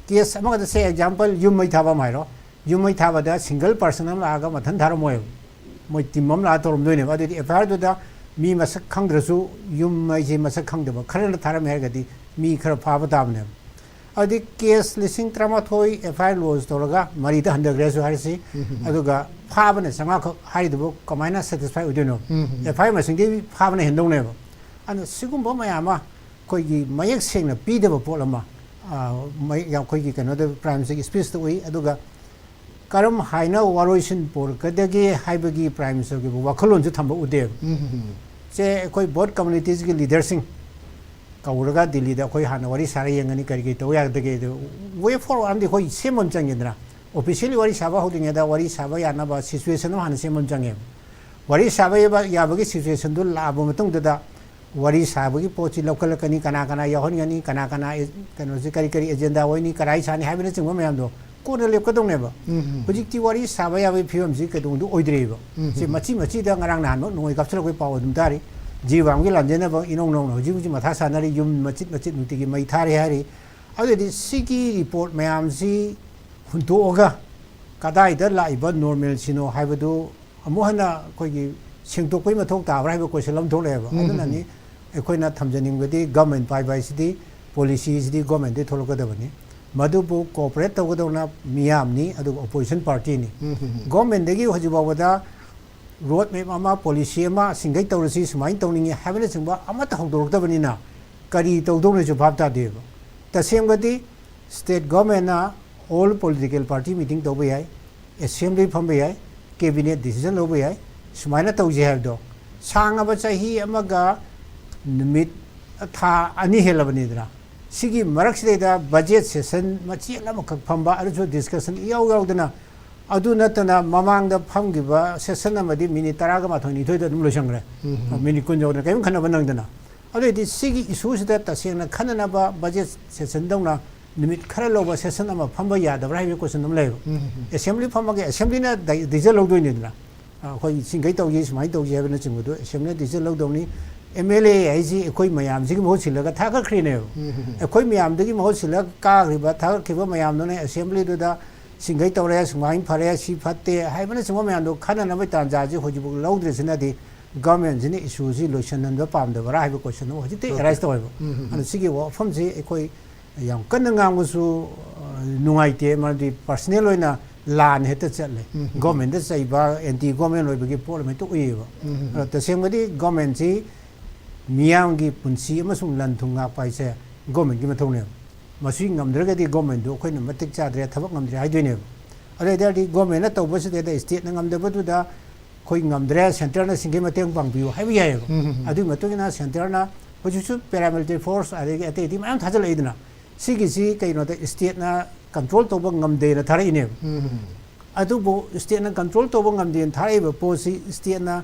Case ꯑꯃꯈꯛꯇ, say example, ꯌꯨꯝ ꯃꯩ ꯊꯥꯕ ꯑꯃ ꯍꯥꯏꯔꯣ꯫ ꯌꯨꯝ ꯃꯩ ꯊꯥꯕꯗ single person ꯑꯃ ꯂꯥꯛꯑꯒ ꯃꯊꯟ ꯊꯥꯔꯝꯃꯣꯏꯕ꯫ ꯃꯣꯏ team ꯑꯃ ꯂꯥꯛꯑ ꯇꯧꯔꯝꯗꯣꯏꯅꯦꯕ꯫ ꯑꯗꯨꯗꯤ FIRꯗꯨꯗ ꯃꯤ ꯃꯁꯛ ꯈꯪꯗ꯭ꯔꯁꯨ ꯌꯨꯝ ꯃꯩꯁꯦ ꯃꯁꯛ ꯈꯪꯗꯕ ꯈꯔꯅ ꯊꯥꯔꯝꯃꯦ ꯍꯥꯏꯔꯒꯗꯤ ꯃꯤ ꯈꯔ ꯐꯥꯕ ꯇꯥꯕꯅꯦꯕ꯫ ꯑꯗꯨꯗꯤ case ꯂꯤꯁꯤꯡ ꯇꯔꯥꯃꯥꯊꯣꯏ FIR lodge ꯇꯧꯔꯒ ꯃꯔꯤꯗ ꯍꯟꯊꯈ꯭ꯔꯦꯁꯨ ꯍꯥꯏꯔꯁꯤ, ꯎꯝ꯫ ꯑꯗꯨꯒ ꯐꯥꯕꯅ ꯆꯥꯝꯃꯉꯥ ꯈꯛ ꯍꯥꯏꯔꯤꯗꯨꯕꯨ ꯀꯃꯥꯏꯅ satisfy ꯑꯣꯏꯗꯣꯏꯅꯣ? ꯎꯝ꯫ FIR ꯃꯁꯤꯡꯗꯤ ꯐꯥꯕꯅ ꯍꯦꯟꯗꯧꯅꯦꯕ꯫ ꯑꯗꯨꯅ ꯁꯤꯒꯨꯝꯕ ꯃꯌꯥꯝ ꯑꯃ ꯑꯩꯈꯣꯏꯒꯤ ꯃꯌꯦꯛ ꯁꯦꯡꯅ ꯄꯤꯗꯕ ꯄꯣꯠ ꯑꯃ, ꯑ, ꯃꯌꯦꯛ ꯌꯥꯝ ꯑꯩꯈꯣꯏꯒꯤ ꯀꯩꯅꯣꯗ Prime Ministerꯒꯤ speechꯇ ꯎꯏ꯫ ꯑꯗꯨꯒ ꯀꯔꯝ ꯍꯥꯏꯅ ꯋꯥꯔꯣꯏꯁꯤꯟ ꯄꯨꯔꯛꯀꯗꯒꯦ ꯍꯥꯏꯕꯒꯤ Prime Ministerꯒꯤ ꯋꯥꯈꯜꯂꯣꯟꯁꯨ ꯊꯝꯕ ꯎꯗꯦꯕ꯫ ꯎꯝ꯫ ꯁꯦ ꯑꯩꯈꯣꯏ both communitiesꯀꯤ leaderꯁꯤꯡ ꯀꯧꯔꯒ ꯗꯤꯜꯂꯤꯗ ꯑꯩꯈꯣꯏ ꯍꯥꯟꯅ ꯋꯥꯔꯤ ꯁꯥꯔ ꯌꯦꯡꯒꯅꯤ, ꯀꯔꯤ ꯀꯔꯤ ꯇꯧ ꯌꯥꯒꯗꯒꯦ꯫ ꯑꯗꯨ way forward ꯑꯃꯗꯤ ꯑꯩꯈꯣꯏ ꯁꯦꯝꯕ ꯑꯃ ꯆꯪꯉꯦꯗꯅ꯫ Officially ꯋꯥꯔꯤ ꯁꯥꯕ ꯍꯧꯗ꯭ꯔꯤꯉꯩꯗ ꯋꯥꯔꯤ ꯁꯥꯕ ꯌꯥꯅꯕ situation ꯑꯃ ꯍꯥꯟꯅ ꯁꯦꯝꯕ ꯑꯃ ꯆꯪꯉꯦꯕ꯫ ꯋꯥꯔꯤ ꯁꯥꯕ ꯌꯥꯕ, ꯌꯥꯕꯒꯤ situationꯗꯨ ꯂꯥꯛꯑꯕ ꯃꯇꯨꯡꯗꯨꯗ ꯋꯥꯔꯤ ꯁꯥꯕꯒꯤ ꯄꯣꯠꯁꯤ ꯂꯧꯈꯠꯂꯛꯀꯅꯤ, ꯀꯅꯥ ꯀꯅꯥ ꯌꯥꯎꯍꯟꯒꯅꯤ, ꯀꯅꯥ ꯀꯅꯥ ꯑꯦ-, ꯀꯩꯅꯣꯁꯤ ꯀꯔꯤ ꯀꯔꯤ ꯑꯦꯖꯦꯟꯗꯥ ꯑꯣꯏꯅꯤ, ꯀꯗꯥꯏ ꯁꯥꯅꯤ ꯍꯥꯏꯕꯅꯆꯤꯡꯕ ꯃꯌꯥꯝꯗꯣ ꯀꯣꯟꯅ ꯂꯦꯞꯀꯗꯧꯅꯦꯕ꯫ ꯍꯧꯖꯤꯛꯇꯤ ꯋꯥꯔꯤ ꯁꯥꯕ ꯌꯥꯕꯒꯤ ꯐꯤꯕꯝꯁꯤ ꯀꯩꯗꯧꯅꯨꯡꯗ ꯑꯣꯏꯗ꯭ꯔꯤꯕ꯫ ꯁꯤ ꯃꯆꯤ ꯃꯆꯤꯗ ꯉꯔꯥꯡ ꯅꯍꯥꯟꯃꯛ ꯅꯣꯡꯃꯩ ꯀꯥꯞꯁꯤꯜꯂꯛꯄꯒꯤ ꯄꯥꯎ ꯑꯗꯨꯝ ꯇꯥꯔꯤ꯫ ꯖꯤꯔꯤꯕꯥꯝꯒꯤ ꯂꯥꯟꯖꯦꯟꯅꯕ ꯏꯅꯧ ꯅꯧꯅ ꯍꯧꯖꯤꯛ ꯍꯧꯖꯤꯛ ꯃꯊꯥ ꯁꯥꯟꯅꯔꯤ, ꯌꯨꯝ ꯃꯆꯤꯠ ꯃꯆꯤꯠ ꯅꯨꯡꯇꯤꯒꯤ ꯃꯩ ꯊꯥꯔꯤ ꯍꯥꯏꯔꯤ꯫ ꯑꯗꯨꯗꯤ ꯁꯤꯒꯤ ꯔꯤꯄꯣꯔꯠ ꯃꯌꯥꯝꯁꯤ ꯍꯨꯟꯗꯣꯛꯑꯒ ꯀꯗꯥꯏꯗ ꯂꯥꯛꯏꯕ ꯅꯣꯔꯃꯦꯜꯁꯤꯅꯣ ꯍꯥꯏꯕꯗꯨ ꯑꯃꯨꯛ ꯍꯟꯅ ꯑꯩꯈꯣꯏꯒꯤ ꯁꯦꯡꯗꯣꯛꯄꯒꯤ ꯃꯊꯧ ꯇꯥꯕ꯭ꯔꯥ ꯍꯥꯏꯕ ꯀꯣꯏꯁꯟ ꯑꯃ ꯊꯣꯛꯂꯛꯑꯦꯕ꯫ ꯑꯗꯨꯅꯅꯤ ꯑꯩꯈꯣꯏꯅ ꯊꯝꯖꯅꯤꯡꯕꯗꯤ ꯒꯃꯦꯟ ꯄꯥꯏꯕ ꯍꯥꯏꯁꯤꯗꯤ ꯄꯣꯂꯤꯁꯤꯁꯤꯗꯤ ꯒꯣꯔꯃꯦꯟꯗꯒꯤ ꯊꯣꯛꯂꯛꯀꯗꯕꯅꯤ꯫ ꯃꯗꯨꯕꯨ ꯀꯣꯑꯣꯄꯔꯦꯠ ꯇꯧꯒꯗꯧꯅ ꯃꯤꯌꯥꯝꯅꯤ, ꯑꯗꯨꯒ ꯑꯣꯄꯣꯖꯤꯁꯟ ꯄꯥꯔꯇꯤꯅꯤ꯫ ꯒꯣꯔꯃꯦꯟꯗꯒꯤ ꯍꯧꯖꯤꯛ ꯐꯥꯎꯕꯗ ꯔꯣꯗ ꯃꯦꯞ ꯑꯃ, ꯄꯣꯂꯤꯁꯤ ꯑꯃ, ꯁꯤꯡꯒꯩ ꯇꯧꯔꯁꯤ, ꯁꯨꯃꯥꯏꯅ ꯇꯧꯅꯤꯡꯉꯤ ꯍꯥꯏꯕꯅꯆꯤꯡꯕ ꯑꯃꯠꯇ ꯍꯧꯗꯣꯔꯛꯇꯕꯅꯤꯅ ꯀꯔꯤ ꯇꯧꯗꯧꯅꯣꯁꯨ ꯚꯥꯞ ꯇꯥꯗꯦꯕ꯫ ꯇꯁꯦꯡꯕꯗꯤ ꯁ꯭ꯇꯦꯠ ꯒꯣꯔꯃꯦꯟꯅ ꯑꯣꯜ ꯄꯣꯂꯤꯇꯤꯀꯦꯜ ꯄꯥꯔꯇꯤ ꯃꯤꯇꯤꯡ ꯇꯧꯕ ꯌꯥꯏ, ꯑꯦꯁꯦꯝꯕ꯭ꯂꯤ ꯐꯝꯕ ꯌꯥꯏ, ꯀꯦꯕꯤꯅꯦꯠ ꯗꯤꯁꯤꯖꯟ ꯂꯧꯕ ꯌꯥꯏ, ꯁꯨꯃꯥꯏꯅ ꯇꯧꯁꯤ ꯍꯥꯏꯕꯗꯣ ꯁꯥꯡꯉꯕ ꯆꯍꯤ ꯑꯃꯒ ꯅꯨꯃꯤꯠ ꯊꯥ ꯑꯅꯤ ꯍꯦꯜꯂꯕꯅꯤꯗꯅ꯫ ꯁꯤꯒꯤ ꯃꯔꯛꯁꯤꯗꯩꯗ ꯕꯖꯦꯠ ꯁꯦꯁꯟ ꯃꯆꯦꯠ ꯑꯃꯈꯛ ꯐꯝꯕ, ꯑꯗꯨꯁꯨ ꯗꯤꯁꯀꯁꯟ ꯏꯌꯥꯎ ꯌꯥꯎꯗꯅ, ꯑꯗꯨ ꯅꯠꯇꯅ ꯃꯃꯥꯡꯗ ꯐꯝꯈꯤꯕ ꯁꯦꯁꯟ ꯑꯃꯗꯤ ꯃꯤꯅꯤꯠ ꯇꯔꯥꯒ ꯃꯥꯊꯣꯏ ꯅꯤꯊꯣꯏꯗ ꯑꯗꯨꯝ ꯂꯣꯏꯁꯟꯈ꯭ꯔꯦ꯫ ꯃꯤꯅꯤꯠ ꯀꯨꯟ ꯌꯧꯗꯅ ꯀꯔꯤꯝ ꯈꯟꯅꯕ ꯅꯪꯗꯅ꯫ ꯑꯗꯨꯑꯣꯏꯗꯤ ꯁꯤꯒꯤ ꯏꯁꯨꯁꯤꯗ ꯇꯁꯦꯡꯅ ꯈꯟꯅꯅꯕ ꯕꯖꯦꯠ ꯁꯦꯁꯟꯗꯧꯅ ꯅꯨꯃꯤꯠ ꯈꯔ ꯂꯧꯕ ꯁꯦꯁꯟ ꯑꯃ ꯐꯝꯕ ꯌꯥꯗꯕ꯭ꯔꯥ ꯍꯥꯏꯕꯒꯤ ꯀꯣꯏꯁꯟ ꯑꯃ ꯂꯩꯌꯦꯕ꯫ ꯑꯦꯁꯦꯝꯕ꯭ꯂꯤ ꯐꯝꯃꯒ ꯑꯦꯁꯦꯝꯕ꯭ꯂꯤꯅ ꯗꯥꯏ-, ꯗꯤꯁꯤꯖꯟ ꯂꯧꯗꯣꯏꯅꯤꯗꯅ꯫ ꯑ, ꯑꯩꯈꯣꯏ ꯁꯤꯡꯈꯩ ꯇꯧꯁꯤ, ꯁꯨꯃꯥꯏꯅ ꯇꯧꯁꯤ ꯍꯥꯏꯕꯅꯆꯤꯡꯕꯗꯣ ꯑꯦꯁꯦꯝꯕ꯭ꯂꯤꯅ ꯗꯤꯁꯤꯖꯟ ꯂꯧꯗꯧꯅꯤ꯫ ꯑꯦꯝ ꯑꯦꯜ ꯑꯦ ꯍꯥꯏꯁꯤ ꯑꯩꯈꯣꯏ ꯃꯌꯥꯝꯁꯤꯒꯤ ꯃꯍꯨꯠ ꯁꯤꯜꯂꯒ ꯊꯥꯒꯠꯈ꯭ꯔꯤꯅꯦꯕ꯫ ꯑꯩꯈꯣꯏ ꯃꯌꯥꯝꯗꯒꯤ ꯃꯍꯨꯠ ꯁꯤꯜꯂꯒ ꯀꯥꯈ꯭ꯔꯤꯕ, ꯊꯥꯒꯠꯈꯤꯕ ꯃꯌꯥꯝꯗꯨꯅ ꯑꯦꯁꯦꯝꯕ꯭ꯂꯤꯗꯨꯗ ꯁꯤꯡꯈꯩ ꯇꯧꯔꯦ, ꯁꯨꯃꯥꯏꯅ ꯐꯔꯦ, ꯁꯤ ꯐꯠꯇꯦ ꯍꯥꯏꯕꯅꯆꯤꯡꯕ ꯃꯌꯥꯝꯗꯣ ꯈꯟꯅꯅꯕꯒꯤ ꯇꯥꯟꯖꯥꯁꯤ ꯍꯧꯖꯤꯛꯐꯥꯎ ꯂꯧꯗ꯭ꯔꯤꯁꯤꯅꯗꯤ ꯒꯚꯔꯟꯃꯦꯟꯁꯤꯅ ꯏꯁꯨꯁꯤ ꯂꯣꯏꯁꯤꯟꯍꯟꯕ ꯄꯥꯝꯗꯕ꯭ꯔꯥ ꯍꯥꯏꯕ ꯀꯣꯏꯁꯟ ꯑꯃ ꯍꯧꯖꯤꯛꯇꯤ ꯑꯦꯔꯥꯏꯁ ꯇꯧꯋꯦꯕ꯫ ꯑꯗꯣ ꯁꯤꯒꯤ ꯋꯥꯐꯝꯁꯤ ꯑꯩꯈꯣꯏ ꯌꯥꯝ ꯀꯟꯅ ꯉꯥꯡꯕꯁꯨ, ꯑ, ꯅꯨꯡꯉꯥꯏꯇꯦ, ꯃꯔꯝꯗꯤ ꯄꯔꯁꯅꯦꯜ ꯑꯣꯏꯅ ꯂꯥꯟ ꯍꯦꯛꯇ ꯆꯠꯂꯦ꯫ ꯒꯣꯔꯃꯦꯟꯗ ꯆꯩꯕ, ꯑꯦꯟꯇꯤ ꯒꯣꯔꯃꯦꯟ ꯑꯣꯏꯕꯒꯤ ꯄꯣꯠ ꯑꯃ ꯍꯦꯛꯇ ꯎꯏꯌꯦꯕ꯫ ꯑꯗꯣ ꯇꯁꯦꯡꯕꯗꯤ ꯒꯣꯔꯃꯦꯟꯁꯤ ꯃꯤꯌꯥꯝꯒꯤ ꯄꯨꯟꯁꯤ ꯑꯃꯁꯨꯡ ꯂꯟ ꯊꯨꯝ ꯉꯥꯛꯄ ꯍꯥꯏꯁꯦ ꯒꯣꯔꯃꯦꯟꯒꯤ ꯃꯊꯧꯅꯦꯕ꯫ ꯃꯁꯤ ꯉꯝꯗ꯭ꯔꯒꯗꯤ ꯒꯣꯔꯃꯦꯟꯗꯨ ꯑꯩꯈꯣꯏꯅ ꯃꯇꯤꯛ ꯆꯥꯗ꯭ꯔꯦ, ꯊꯕꯛ ꯉꯝꯗ꯭ꯔꯦ ꯍꯥꯏꯗꯣꯏꯅꯦꯕ꯫ ꯑꯗꯨ ꯑꯣꯏ ꯇꯥꯔꯗꯤ ꯒꯣꯔꯃꯦꯟꯅ ꯇꯧꯕꯁꯤꯗꯩꯗ ꯏꯁꯇꯦꯠꯅ ꯉꯝꯗꯕꯗꯨꯗ ꯑꯩꯈꯣꯏ ꯉꯝꯗ꯭ꯔꯦ, ꯁꯦꯟꯇꯔꯅ ꯁꯤꯡꯒꯩ ꯃꯇꯦꯡ ꯄꯥꯡꯕꯤꯌꯨ ꯍꯥꯏꯕ ꯌꯥꯏꯑꯕ꯫ ꯑꯗꯨꯒꯤ ꯃꯇꯨꯡ ꯏꯟꯅ ꯁꯦꯟꯇꯔꯅ ꯍꯧꯖꯤꯛꯁꯨ ꯄꯦꯔꯥꯃꯤꯂꯤꯇꯔꯤ ꯐꯣꯔꯁ ꯑꯗꯒꯤ ꯑꯇꯩ ꯑꯇꯩ ꯃꯌꯥꯝ ꯊꯥꯖꯤꯜꯂꯛꯏꯗꯅ, ꯁꯤꯒꯤꯁꯤ ꯀꯩꯅꯣꯗ ꯏꯁꯇꯦꯠꯅ ꯀꯟꯇ꯭ꯔꯣꯜ ꯇꯧꯕ ꯉꯝꯗꯦꯅ ꯊꯥꯔꯛꯏꯅꯦꯕ꯫ ꯑꯗꯨꯕꯨ ꯏꯁꯇꯦꯠꯅ ꯀꯟꯇ꯭ꯔꯣꯜ ꯇꯧꯕ ꯉꯝꯗꯦꯅ ꯊꯥꯔꯛꯏꯕ ꯄꯣꯠꯁꯤ ꯏꯁꯇꯦꯠꯅ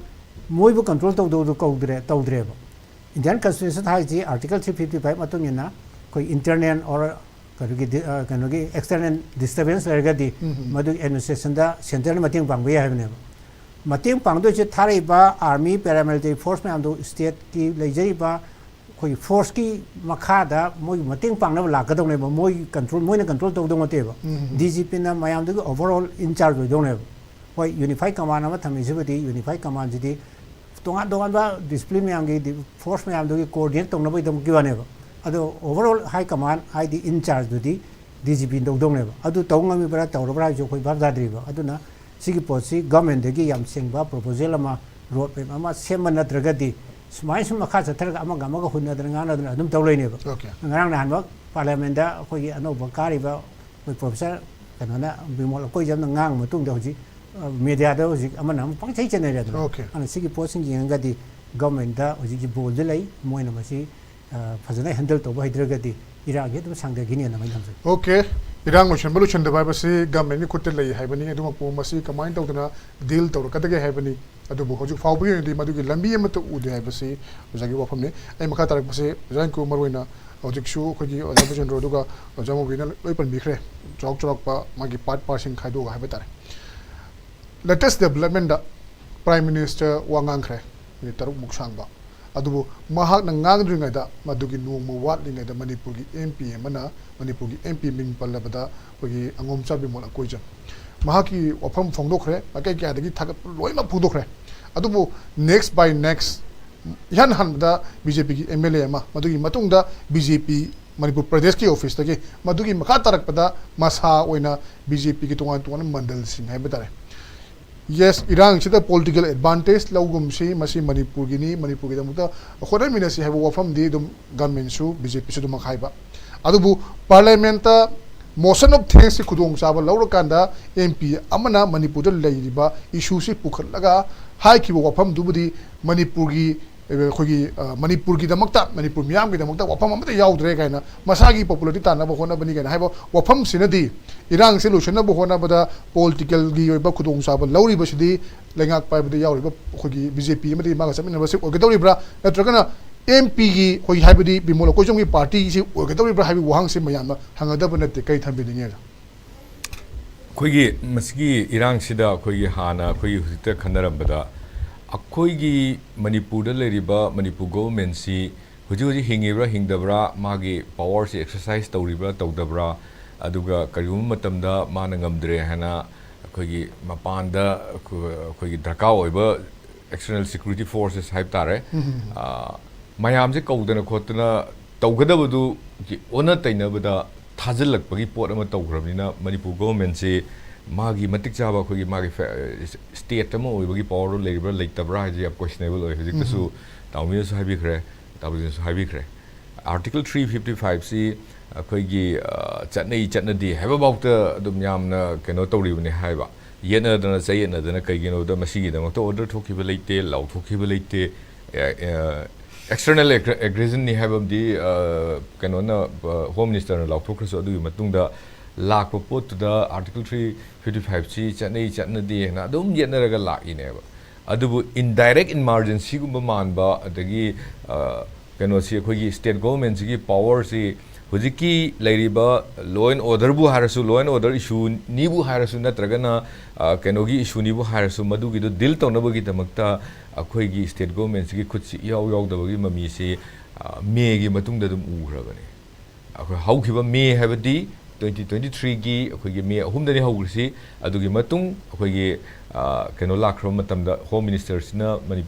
ꯃꯣꯏꯕꯨ ꯀꯟꯇ꯭ꯔꯣꯜ ꯇꯧꯗꯧꯗꯨ ꯀꯧꯗ꯭ꯔꯦ, ꯇꯧꯗ꯭ꯔꯦꯕ꯫ Indian Constitution ꯍꯥꯏꯁꯤ Article three fifty five ꯃꯇꯨꯡ ꯏꯟꯅ ꯑꯩꯈꯣꯏ internal or ꯀꯩꯅꯣꯒꯤ ꯗꯤ- ꯑ, ꯀꯩꯅꯣꯒꯤ external disturbance ꯂꯩꯔꯒꯗꯤ ꯎꯝ, ꯎꯝ꯫ ꯃꯗꯨꯒꯤ administrationꯗ centreꯅ ꯃꯇꯦꯡ ꯄꯥꯡꯕ ꯌꯥꯏ ꯍꯥꯏꯕꯅꯦꯕ꯫ ꯃꯇꯦꯡ ꯄꯥꯡꯗꯣꯏꯁꯦ ꯊꯥꯔꯛꯏꯕ army, paramilitary force ꯃꯌꯥꯝꯗꯣ stateꯀꯤ ꯂꯩꯖꯔꯤꯕ ꯑꯩꯈꯣꯏꯒꯤ forceꯀꯤ ꯃꯈꯥꯗ ꯃꯣꯏꯒꯤ ꯃꯇꯦꯡ ꯄꯥꯡꯅꯕ ꯂꯥꯛꯀꯗꯧꯅꯦꯕ꯫ ꯃꯣꯏꯒꯤ control, ꯃꯣꯏꯅ control ꯇꯧꯗꯧ ꯅꯠꯇꯦꯕ꯫ ꯎꯝ, ꯎꯝ꯫ DGPꯅ ꯃꯌꯥꯝꯗꯨꯒꯤ overall in charge ꯑꯣꯏꯗꯧꯅꯦꯕ꯫ ꯍꯣꯏ, unified command ꯑꯃ ꯊꯝꯃꯤꯁꯤꯕꯨꯗꯤ, unified commandꯁꯤꯗꯤ ꯇꯣꯉꯥꯟ ꯇꯣꯉꯥꯟꯕ discipline ꯃꯌꯥꯝꯒꯤ ꯗꯤ- force ꯃꯌꯥꯝꯗꯨꯒꯤ coordinate ꯇꯧꯅꯕꯒꯤꯗꯃꯛꯀꯤ ꯋꯥꯅꯦꯕ꯫ ꯑꯗꯣ overall high command ꯍꯥꯏꯗꯤ in chargeꯗꯨꯗꯤ DGP ꯇꯧꯗꯧꯅꯦꯕ꯫ ꯑꯗꯨ ꯇꯧ ꯉꯝꯃꯤꯕ꯭ꯔꯥ ꯇꯧꯔꯕ꯭ꯔꯥ ꯍꯥꯏꯕꯁꯨ ꯑꯩꯈꯣꯏ ꯚꯥꯞ ꯇꯥꯗ꯭ꯔꯤꯕ꯫ ꯑꯗꯨꯅ ꯁꯤꯒꯤ ꯄꯣꯠꯁꯤ governmentꯗꯒꯤ ꯌꯥꯝ ꯁꯦꯡꯕ proposal ꯑꯃ, road map ꯑꯃ ꯁꯦꯝꯕ ꯅꯠꯇ꯭ꯔꯒꯗꯤ ꯁꯨꯃꯥꯏꯅ ꯁꯨꯝ ꯃꯈꯥ ꯆꯠꯊꯔꯒ ꯑꯃꯒ ꯑꯃꯒ ꯍꯨꯟꯅꯗꯅ ꯉꯥꯡꯅꯗꯅ ꯑꯗꯨꯝ ꯇꯧ ꯂꯩꯅꯦꯕ꯫ Okay꯫ ꯉꯔꯥꯡ ꯅꯍꯥꯟꯃꯛ parliamentꯗ ꯑꯩꯈꯣꯏꯒꯤ ꯑꯅꯧꯕ ꯀꯥꯔꯤꯕ ꯑꯩꯈꯣꯏ professor ꯀꯩꯅꯣꯅ, ꯕꯤꯃꯣꯜ ꯑꯀꯣꯏꯖꯝꯅ ꯉꯥꯡꯕ ꯃꯇꯨꯡꯗ ꯍꯧꯖꯤꯛ, ꯑ, mediaꯗ ꯍꯧꯖꯤꯛ ꯑꯃꯅ ꯑꯃ ꯄꯪꯆꯩ ꯆꯩꯅꯔꯦꯗꯅ꯫ Okay꯫ ꯑꯗꯨꯅ ꯁꯤꯒꯤ ꯄꯣꯠꯁꯤꯡ ꯌꯦꯡꯉꯒꯗꯤ governmentꯗ ꯍꯧꯖꯤꯛꯀꯤ ballꯗꯤ ꯂꯩ, ꯃꯣꯏꯅ ꯃꯁꯤ, ꯑ, ꯐꯖꯅ handle ꯇꯧꯕ ꯍꯩꯇ꯭ꯔꯒꯗꯤ ꯏꯔꯥꯡꯁꯤ ꯑꯗꯨꯝ ꯁꯥꯡꯊꯈꯤꯅꯤ ꯑꯗꯨꯃꯥꯏꯅ ꯊꯝꯖꯒꯦ꯫ Okay꯫ ꯏꯔꯥꯡ ꯂꯣꯏꯁꯤꯟꯕ ꯂꯣꯏꯁꯤꯟꯗꯕ ꯍꯥꯏꯕꯁꯤ governmentꯒꯤ ꯈꯨꯠꯇ ꯂꯩ ꯍꯥꯏꯕꯅꯤ꯫ ꯑꯗꯨꯃꯛꯄꯨ ꯃꯁꯤ ꯀꯃꯥꯏꯅ ꯇꯧꯗꯅ deal ꯇꯧꯔꯛꯀꯗꯒꯦ ꯍꯥꯏꯕꯅꯤ꯫ ꯑꯗꯨꯕꯨ ꯍꯧꯖꯤꯛ ꯐꯥꯎꯕꯒꯤ ꯑꯣꯏꯅꯗꯤ ꯃꯗꯨꯒꯤ ꯂꯝꯕꯤ ꯑꯃꯠꯇ ꯎꯗꯦ ꯍꯥꯏꯕꯁꯤ ꯑꯣꯖꯥꯒꯤ ꯋꯥꯐꯝꯅꯤ꯫ ꯑꯩ ꯃꯈꯥ ꯇꯥꯔꯛꯄꯁꯤ ꯑꯣꯖꯥ ꯏꯟꯀꯨ ꯃꯔꯨꯑꯣꯏꯅ ꯍꯧꯖꯤꯛꯁꯨ ꯑꯩꯈꯣꯏꯒꯤ ꯑꯣꯖꯥ ꯕꯤꯖꯦꯟꯗ꯭ꯔꯣ ꯑꯗꯨꯒ ꯑꯣꯖꯥ ꯃꯧꯕꯤꯅ ꯂꯣꯏ ꯄꯟꯕꯤꯈ꯭ꯔꯦ꯫ ꯆꯥꯎꯔꯥꯛ ꯆꯥꯎꯔꯥꯛꯄ ꯃꯥꯒꯤ part partꯁꯤꯡ ꯈꯥꯏꯗꯣꯛꯑꯒ ꯍꯥꯏꯕ ꯇꯥꯔꯦ꯫ Latest developmentꯗ Prime Minister ꯋꯥ ꯉꯥꯡꯈ꯭ꯔꯦ, ꯃꯤꯅꯤꯠ ꯇꯔꯨꯛꯃꯨꯛ ꯁꯥꯡꯕ꯫ ꯑꯗꯨꯕꯨ ꯃꯍꯥꯛꯅ ꯉꯥꯡꯗ꯭ꯔꯤꯉꯩꯗ, ꯃꯗꯨꯒꯤ ꯅꯣꯡꯃ ꯋꯥꯠꯂꯤꯉꯩꯗ ꯃꯅꯤꯄꯨꯔꯒꯤ MP ꯑꯃꯅ, ꯃꯅꯤꯄꯨꯔꯒꯤ MP ꯃꯤꯡ ꯄꯜꯂꯕꯗ ꯑꯩꯈꯣꯏꯒꯤ ꯑꯉꯣꯝꯆꯥ ꯕꯤꯃꯣꯜ ꯑꯀꯣꯏꯖꯝ, ꯃꯍꯥꯛꯀꯤ ꯋꯥꯐꯝ ꯐꯣꯡꯗꯣꯛꯈ꯭ꯔꯦ, ꯃꯥꯏꯀꯩ ꯀꯌꯥꯗꯒꯤ ꯊꯥꯒꯠꯄ ꯂꯣꯏꯅꯃꯛ ꯐꯣꯡꯗꯣꯛꯈ꯭ꯔꯦ꯫ ꯑꯗꯨꯕꯨ next by next, ꯏꯍꯥꯟ ꯍꯥꯟꯕꯗ BJPꯒꯤ MLA ꯑꯃ, ꯃꯗꯨꯒꯤ ꯃꯇꯨꯡꯗ BJP ꯃꯅꯤꯄꯨꯔ ꯄ꯭ꯔꯗꯦꯁꯀꯤ officeꯇꯒꯤ, ꯃꯗꯨꯒꯤ ꯃꯈꯥ ꯇꯥꯔꯛꯄꯗ ꯃꯁꯥ ꯑꯣꯏꯅ BJPꯒꯤ ꯇꯣꯉꯥꯟ ꯇꯣꯉꯥꯟꯕ ꯃꯟꯗꯜꯁꯤꯡ ꯍꯥꯏꯕ ꯇꯥꯔꯦ꯫ Yes, ꯏꯔꯥꯡꯁꯤꯗ political advantage ꯂꯧꯒꯨꯝꯁꯤ, ꯃꯁꯤ ꯃꯅꯤꯄꯨꯔꯒꯤꯅꯤ, ꯃꯅꯤꯄꯨꯔꯒꯤꯗꯃꯛꯇ ꯍꯣꯠꯅꯃꯤꯟꯅꯁꯤ ꯍꯥꯏꯕ ꯋꯥꯐꯝꯗꯤ ꯑꯗꯨꯝ governmentꯁꯨ BJPꯁꯨ ꯑꯗꯨꯃꯛ ꯍꯥꯏꯕ꯫ ꯑꯗꯨꯕꯨ parliamentꯇ motion of thanksꯀꯤ ꯈꯨꯗꯣꯡꯆꯥꯕ ꯂꯧꯔꯀꯥꯟꯗ MP ꯑꯃꯅ ꯃꯅꯤꯄꯨꯔꯗ ꯂꯩꯔꯤꯕ issueꯁꯤ ꯄꯨꯈꯠꯂꯒ ꯍꯥꯏꯈꯤꯕ ꯋꯥꯐꯝꯗꯨꯕꯨꯗꯤ ꯃꯅꯤꯄꯨꯔꯒꯤ, ꯑꯩꯈꯣꯏꯒꯤ, ꯑ, ꯃꯅꯤꯄꯨꯔꯒꯤꯗꯃꯛꯇ, ꯃꯅꯤꯄꯨꯔ ꯃꯤꯌꯥꯝꯒꯤꯗꯃꯛꯇ ꯋꯥꯐꯝ ꯑꯃꯠꯇ ꯌꯥꯎꯗ꯭ꯔꯦ ꯀꯥꯏꯅ, ꯃꯁꯥꯒꯤ popularity ꯇꯥꯟꯅꯕ ꯍꯣꯠꯅꯕꯅꯤ ꯀꯥꯏꯅ ꯍꯥꯏꯕ ꯋꯥꯐꯝꯁꯤꯅꯗꯤ ꯏꯔꯥꯡꯁꯦ ꯂꯣꯏꯁꯤꯟꯅꯕ ꯍꯣꯠꯅꯕꯗ politicalꯒꯤ ꯑꯣꯏꯕ ꯈꯨꯗꯣꯡꯆꯥꯕ ꯂꯧꯔꯤꯕꯁꯤꯗꯤ ꯂꯩꯉꯥꯛ ꯄꯥꯏꯕꯗ ꯌꯥꯎꯔꯤꯕ ꯑꯩꯈꯣꯏꯒꯤ BJP ꯑꯃꯗꯤ ꯃꯥꯒ ꯆꯠꯃꯤꯟꯅꯕꯁꯤ ꯑꯣꯏꯒꯗꯧꯔꯤꯕ꯭ꯔꯥ, ꯅꯠꯇ꯭ꯔꯒꯅ ꯑꯦꯝ ꯄꯤꯒꯤ ꯑꯩꯈꯣꯏ ꯍꯥꯏꯕꯗꯤ ꯕꯤꯃꯣꯜ ꯑꯩꯈꯣꯏ ꯁꯣꯝꯒꯤ ꯄꯥꯔꯇꯤꯁꯤ ꯑꯣꯏꯒꯗꯧꯔꯤꯕ꯭ꯔꯥ ꯍꯥꯏꯕꯒꯤ ꯋꯥꯍꯪꯁꯤ ꯃꯌꯥꯝꯅ ꯍꯪꯒꯗꯕ ꯅꯠꯇꯦ, ꯀꯔꯤ ꯊꯝꯕꯤꯅꯤꯡꯉꯦ? ꯑꯩꯈꯣꯏꯒꯤ ꯃꯁꯤꯒꯤ ꯏꯔꯥꯡꯁꯤꯗ ꯑꯩꯈꯣꯏꯒꯤ ꯍꯥꯟꯅ ꯑꯩꯈꯣꯏꯒꯤ ꯍꯧꯖꯤꯛꯇ ꯈꯟꯅꯔꯝꯕꯗ ꯑꯩꯈꯣꯏꯒꯤ ꯃꯅꯤꯄꯨꯔꯗ ꯂꯩꯔꯤꯕ ꯃꯅꯤꯄꯨꯔ ꯒꯣꯚꯔꯟꯃꯦꯟꯁꯤ ꯍꯧꯖꯤꯛ ꯍꯧꯖꯤꯛ ꯍꯤꯡꯉꯤꯕ꯭ꯔꯥ ꯍꯤꯡꯗꯕ꯭ꯔꯥ, ꯃꯥꯒꯤ ꯄꯋꯥꯔꯁꯤ ꯑꯦꯛꯁꯔꯁꯥꯏꯁ ꯇꯧꯔꯤꯕ꯭ꯔꯥ ꯇꯧꯗꯕ꯭ꯔꯥ, ꯑꯗꯨꯒ ꯀꯔꯤꯒꯨꯝꯕ ꯃꯇꯝꯗ ꯃꯥꯅ ꯉꯝꯗ꯭ꯔꯦ ꯍꯥꯏꯅ ꯑꯩꯈꯣꯏꯒꯤ ꯃꯄꯥꯟꯗ ꯑꯩꯈꯣꯏꯒꯤ ꯗꯔꯀꯥꯔ ꯑꯣꯏꯕ external security forces ꯍꯥꯏꯕ ꯇꯥꯔꯦ, ꯃꯌꯥꯝꯁꯦ ꯀꯧꯗꯅ ꯈꯣꯠꯇꯅ ꯇꯧꯒꯗꯕꯗꯨ ꯑꯣꯟꯅ ꯇꯩꯅꯕꯗ ꯊꯥꯖꯤꯜꯂꯛꯄꯒꯤ ꯄꯣꯠ ꯑꯃ ꯇꯧꯈ꯭ꯔꯕꯅꯤꯅ ꯃꯅꯤꯄꯨꯔ ꯒꯣꯚꯔꯟꯃꯦꯟꯁꯤ ꯃꯥꯒꯤ ꯃꯇꯤꯛ ꯆꯥꯕ ꯑꯩꯈꯣꯏꯒꯤ ꯃꯥꯒꯤ ꯁ꯭ꯇꯦꯠ ꯑꯃ ꯑꯣꯏꯕꯒꯤ ꯄꯋꯥꯔꯗꯣ ꯂꯩꯔꯤꯕ꯭ꯔꯥ ꯂꯩꯇꯕ꯭ꯔꯥ ꯍꯥꯏꯁꯦ ꯌꯥꯝ ꯀꯣꯏꯁꯅꯦꯕꯜ ꯑꯣꯏ꯫ ꯍꯧꯖꯤꯛꯇꯁꯨ ꯇꯥꯃꯣꯅꯁꯨ ꯍꯥꯏꯕꯤꯈ꯭ꯔꯦ, ꯇꯥꯕꯖꯤꯅꯁꯨ ꯍꯥꯏꯕꯤꯈ꯭ꯔꯦ꯫ ꯑꯥꯔꯇꯤꯀꯜ ꯊ꯭ꯔꯤ ꯐꯤꯐꯇꯤ ꯐꯥꯏꯚꯁꯤ ꯑꯩꯈꯣꯏꯒꯤ ꯆꯠꯅꯩ ꯆꯠꯅꯗꯦ ꯍꯥꯏꯕꯐꯥꯎꯗ ꯑꯗꯨꯝ ꯌꯥꯝꯅ ꯀꯩꯅꯣ ꯇꯧꯔꯤꯕꯅꯤ ꯍꯥꯏꯕ, ꯌꯦꯠꯅꯗꯅ ꯆꯌꯦꯠꯅꯗꯅ꯫ ꯀꯩꯒꯤꯅꯣꯗ ꯃꯁꯤꯒꯤꯗꯃꯛꯇ ꯑꯣꯔꯗꯔ ꯊꯣꯛꯈꯤꯕ ꯂꯩꯇꯦ, ꯂꯥꯎꯊꯣꯛꯈꯤꯕ ꯂꯩꯇꯦ꯫ ꯑꯦꯛꯁꯇꯔꯅꯦꯜ ꯑꯦꯒ꯭ꯔꯦꯁꯟꯅꯤ ꯍꯥꯏꯕ ꯑꯃꯗꯤ ꯀꯩꯅꯣꯅ, ꯍꯣꯝ ꯃꯤꯅꯤꯁꯇꯔꯅ ꯂꯥꯎꯊꯣꯛꯈ꯭ꯔꯁꯨ ꯑꯗꯨꯒꯤ ꯃꯇꯨꯡꯗ ꯂꯥꯛꯄ ꯄꯣꯠꯇꯨꯗ ꯑꯥꯔꯇꯤꯀꯜ ꯊ꯭ꯔꯤ ꯐꯤꯐꯇꯤ ꯐꯥꯏꯚꯁꯤ ꯆꯠꯅꯩ ꯆꯠꯅꯗꯦ ꯍꯥꯏꯅ ꯑꯗꯨꯝ ꯌꯦꯠꯅꯔꯒ ꯂꯥꯛꯏꯅꯦꯕ꯫ ꯑꯗꯨꯕꯨ ꯏꯟꯗꯥꯏꯔꯦꯛ ꯏꯃꯥꯔꯖꯦꯟꯁꯤꯒꯨꯝꯕ ꯃꯥꯟꯕ, ꯑꯗꯒꯤ ꯀꯩꯅꯣꯁꯤ ꯑꯩꯈꯣꯏꯒꯤ ꯁ꯭ꯇꯦꯠ ꯒꯣꯚꯔꯟꯃꯦꯟꯁꯤꯒꯤ ꯄꯋꯥꯔꯁꯤ ꯍꯧꯖꯤꯛꯀꯤ ꯂꯩꯔꯤꯕ law and orderꯕꯨ ꯍꯥꯏꯔꯁꯨ, law and order issueꯅꯤꯕꯨ ꯍꯥꯏꯔꯁꯨ, ꯅꯠꯇ꯭ꯔꯒꯅ ꯀꯩꯅꯣꯒꯤ issueꯅꯤꯕꯨ ꯍꯥꯏꯔꯁꯨ, ꯃꯗꯨꯒꯤꯗꯣ ꯗꯤꯜ ꯇꯧꯅꯕꯒꯤꯗꯃꯛꯇ ꯑꯩꯈꯣꯏꯒꯤ ꯁ꯭ꯇꯦꯠ ꯒꯣꯚꯔꯟꯃꯦꯟꯁꯤꯒꯤ ꯈꯨꯠꯁꯤ ꯏꯌꯥꯎ ꯌꯥꯎꯗꯕꯒꯤ ꯃꯃꯤꯁꯤ ꯃꯦꯒꯤ ꯃꯇꯨꯡꯗ ꯑꯗꯨꯝ ꯎꯈ꯭ꯔꯕꯅꯤ꯫ ꯑꯩꯈꯣꯏ ꯍꯧꯈꯤꯕ ꯃꯦ ꯍꯥꯏꯕꯗꯤ twenty twenty threeꯒꯤ ꯑꯩꯈꯣꯏꯒꯤ ꯃꯦ ꯑꯍꯨꯝꯗꯅꯤ ꯍꯧꯈ꯭ꯔꯤꯁꯤ꯫ ꯑꯗꯨꯒꯤ ꯃꯇꯨꯡ ꯑꯩꯈꯣꯏꯒꯤ ꯀꯩꯅꯣ ꯂꯥꯛꯈ꯭ꯔꯕ ꯃꯇꯝꯗ, ꯍꯣꯝ ꯃꯤꯅꯤꯁꯇꯔꯁꯤꯅ,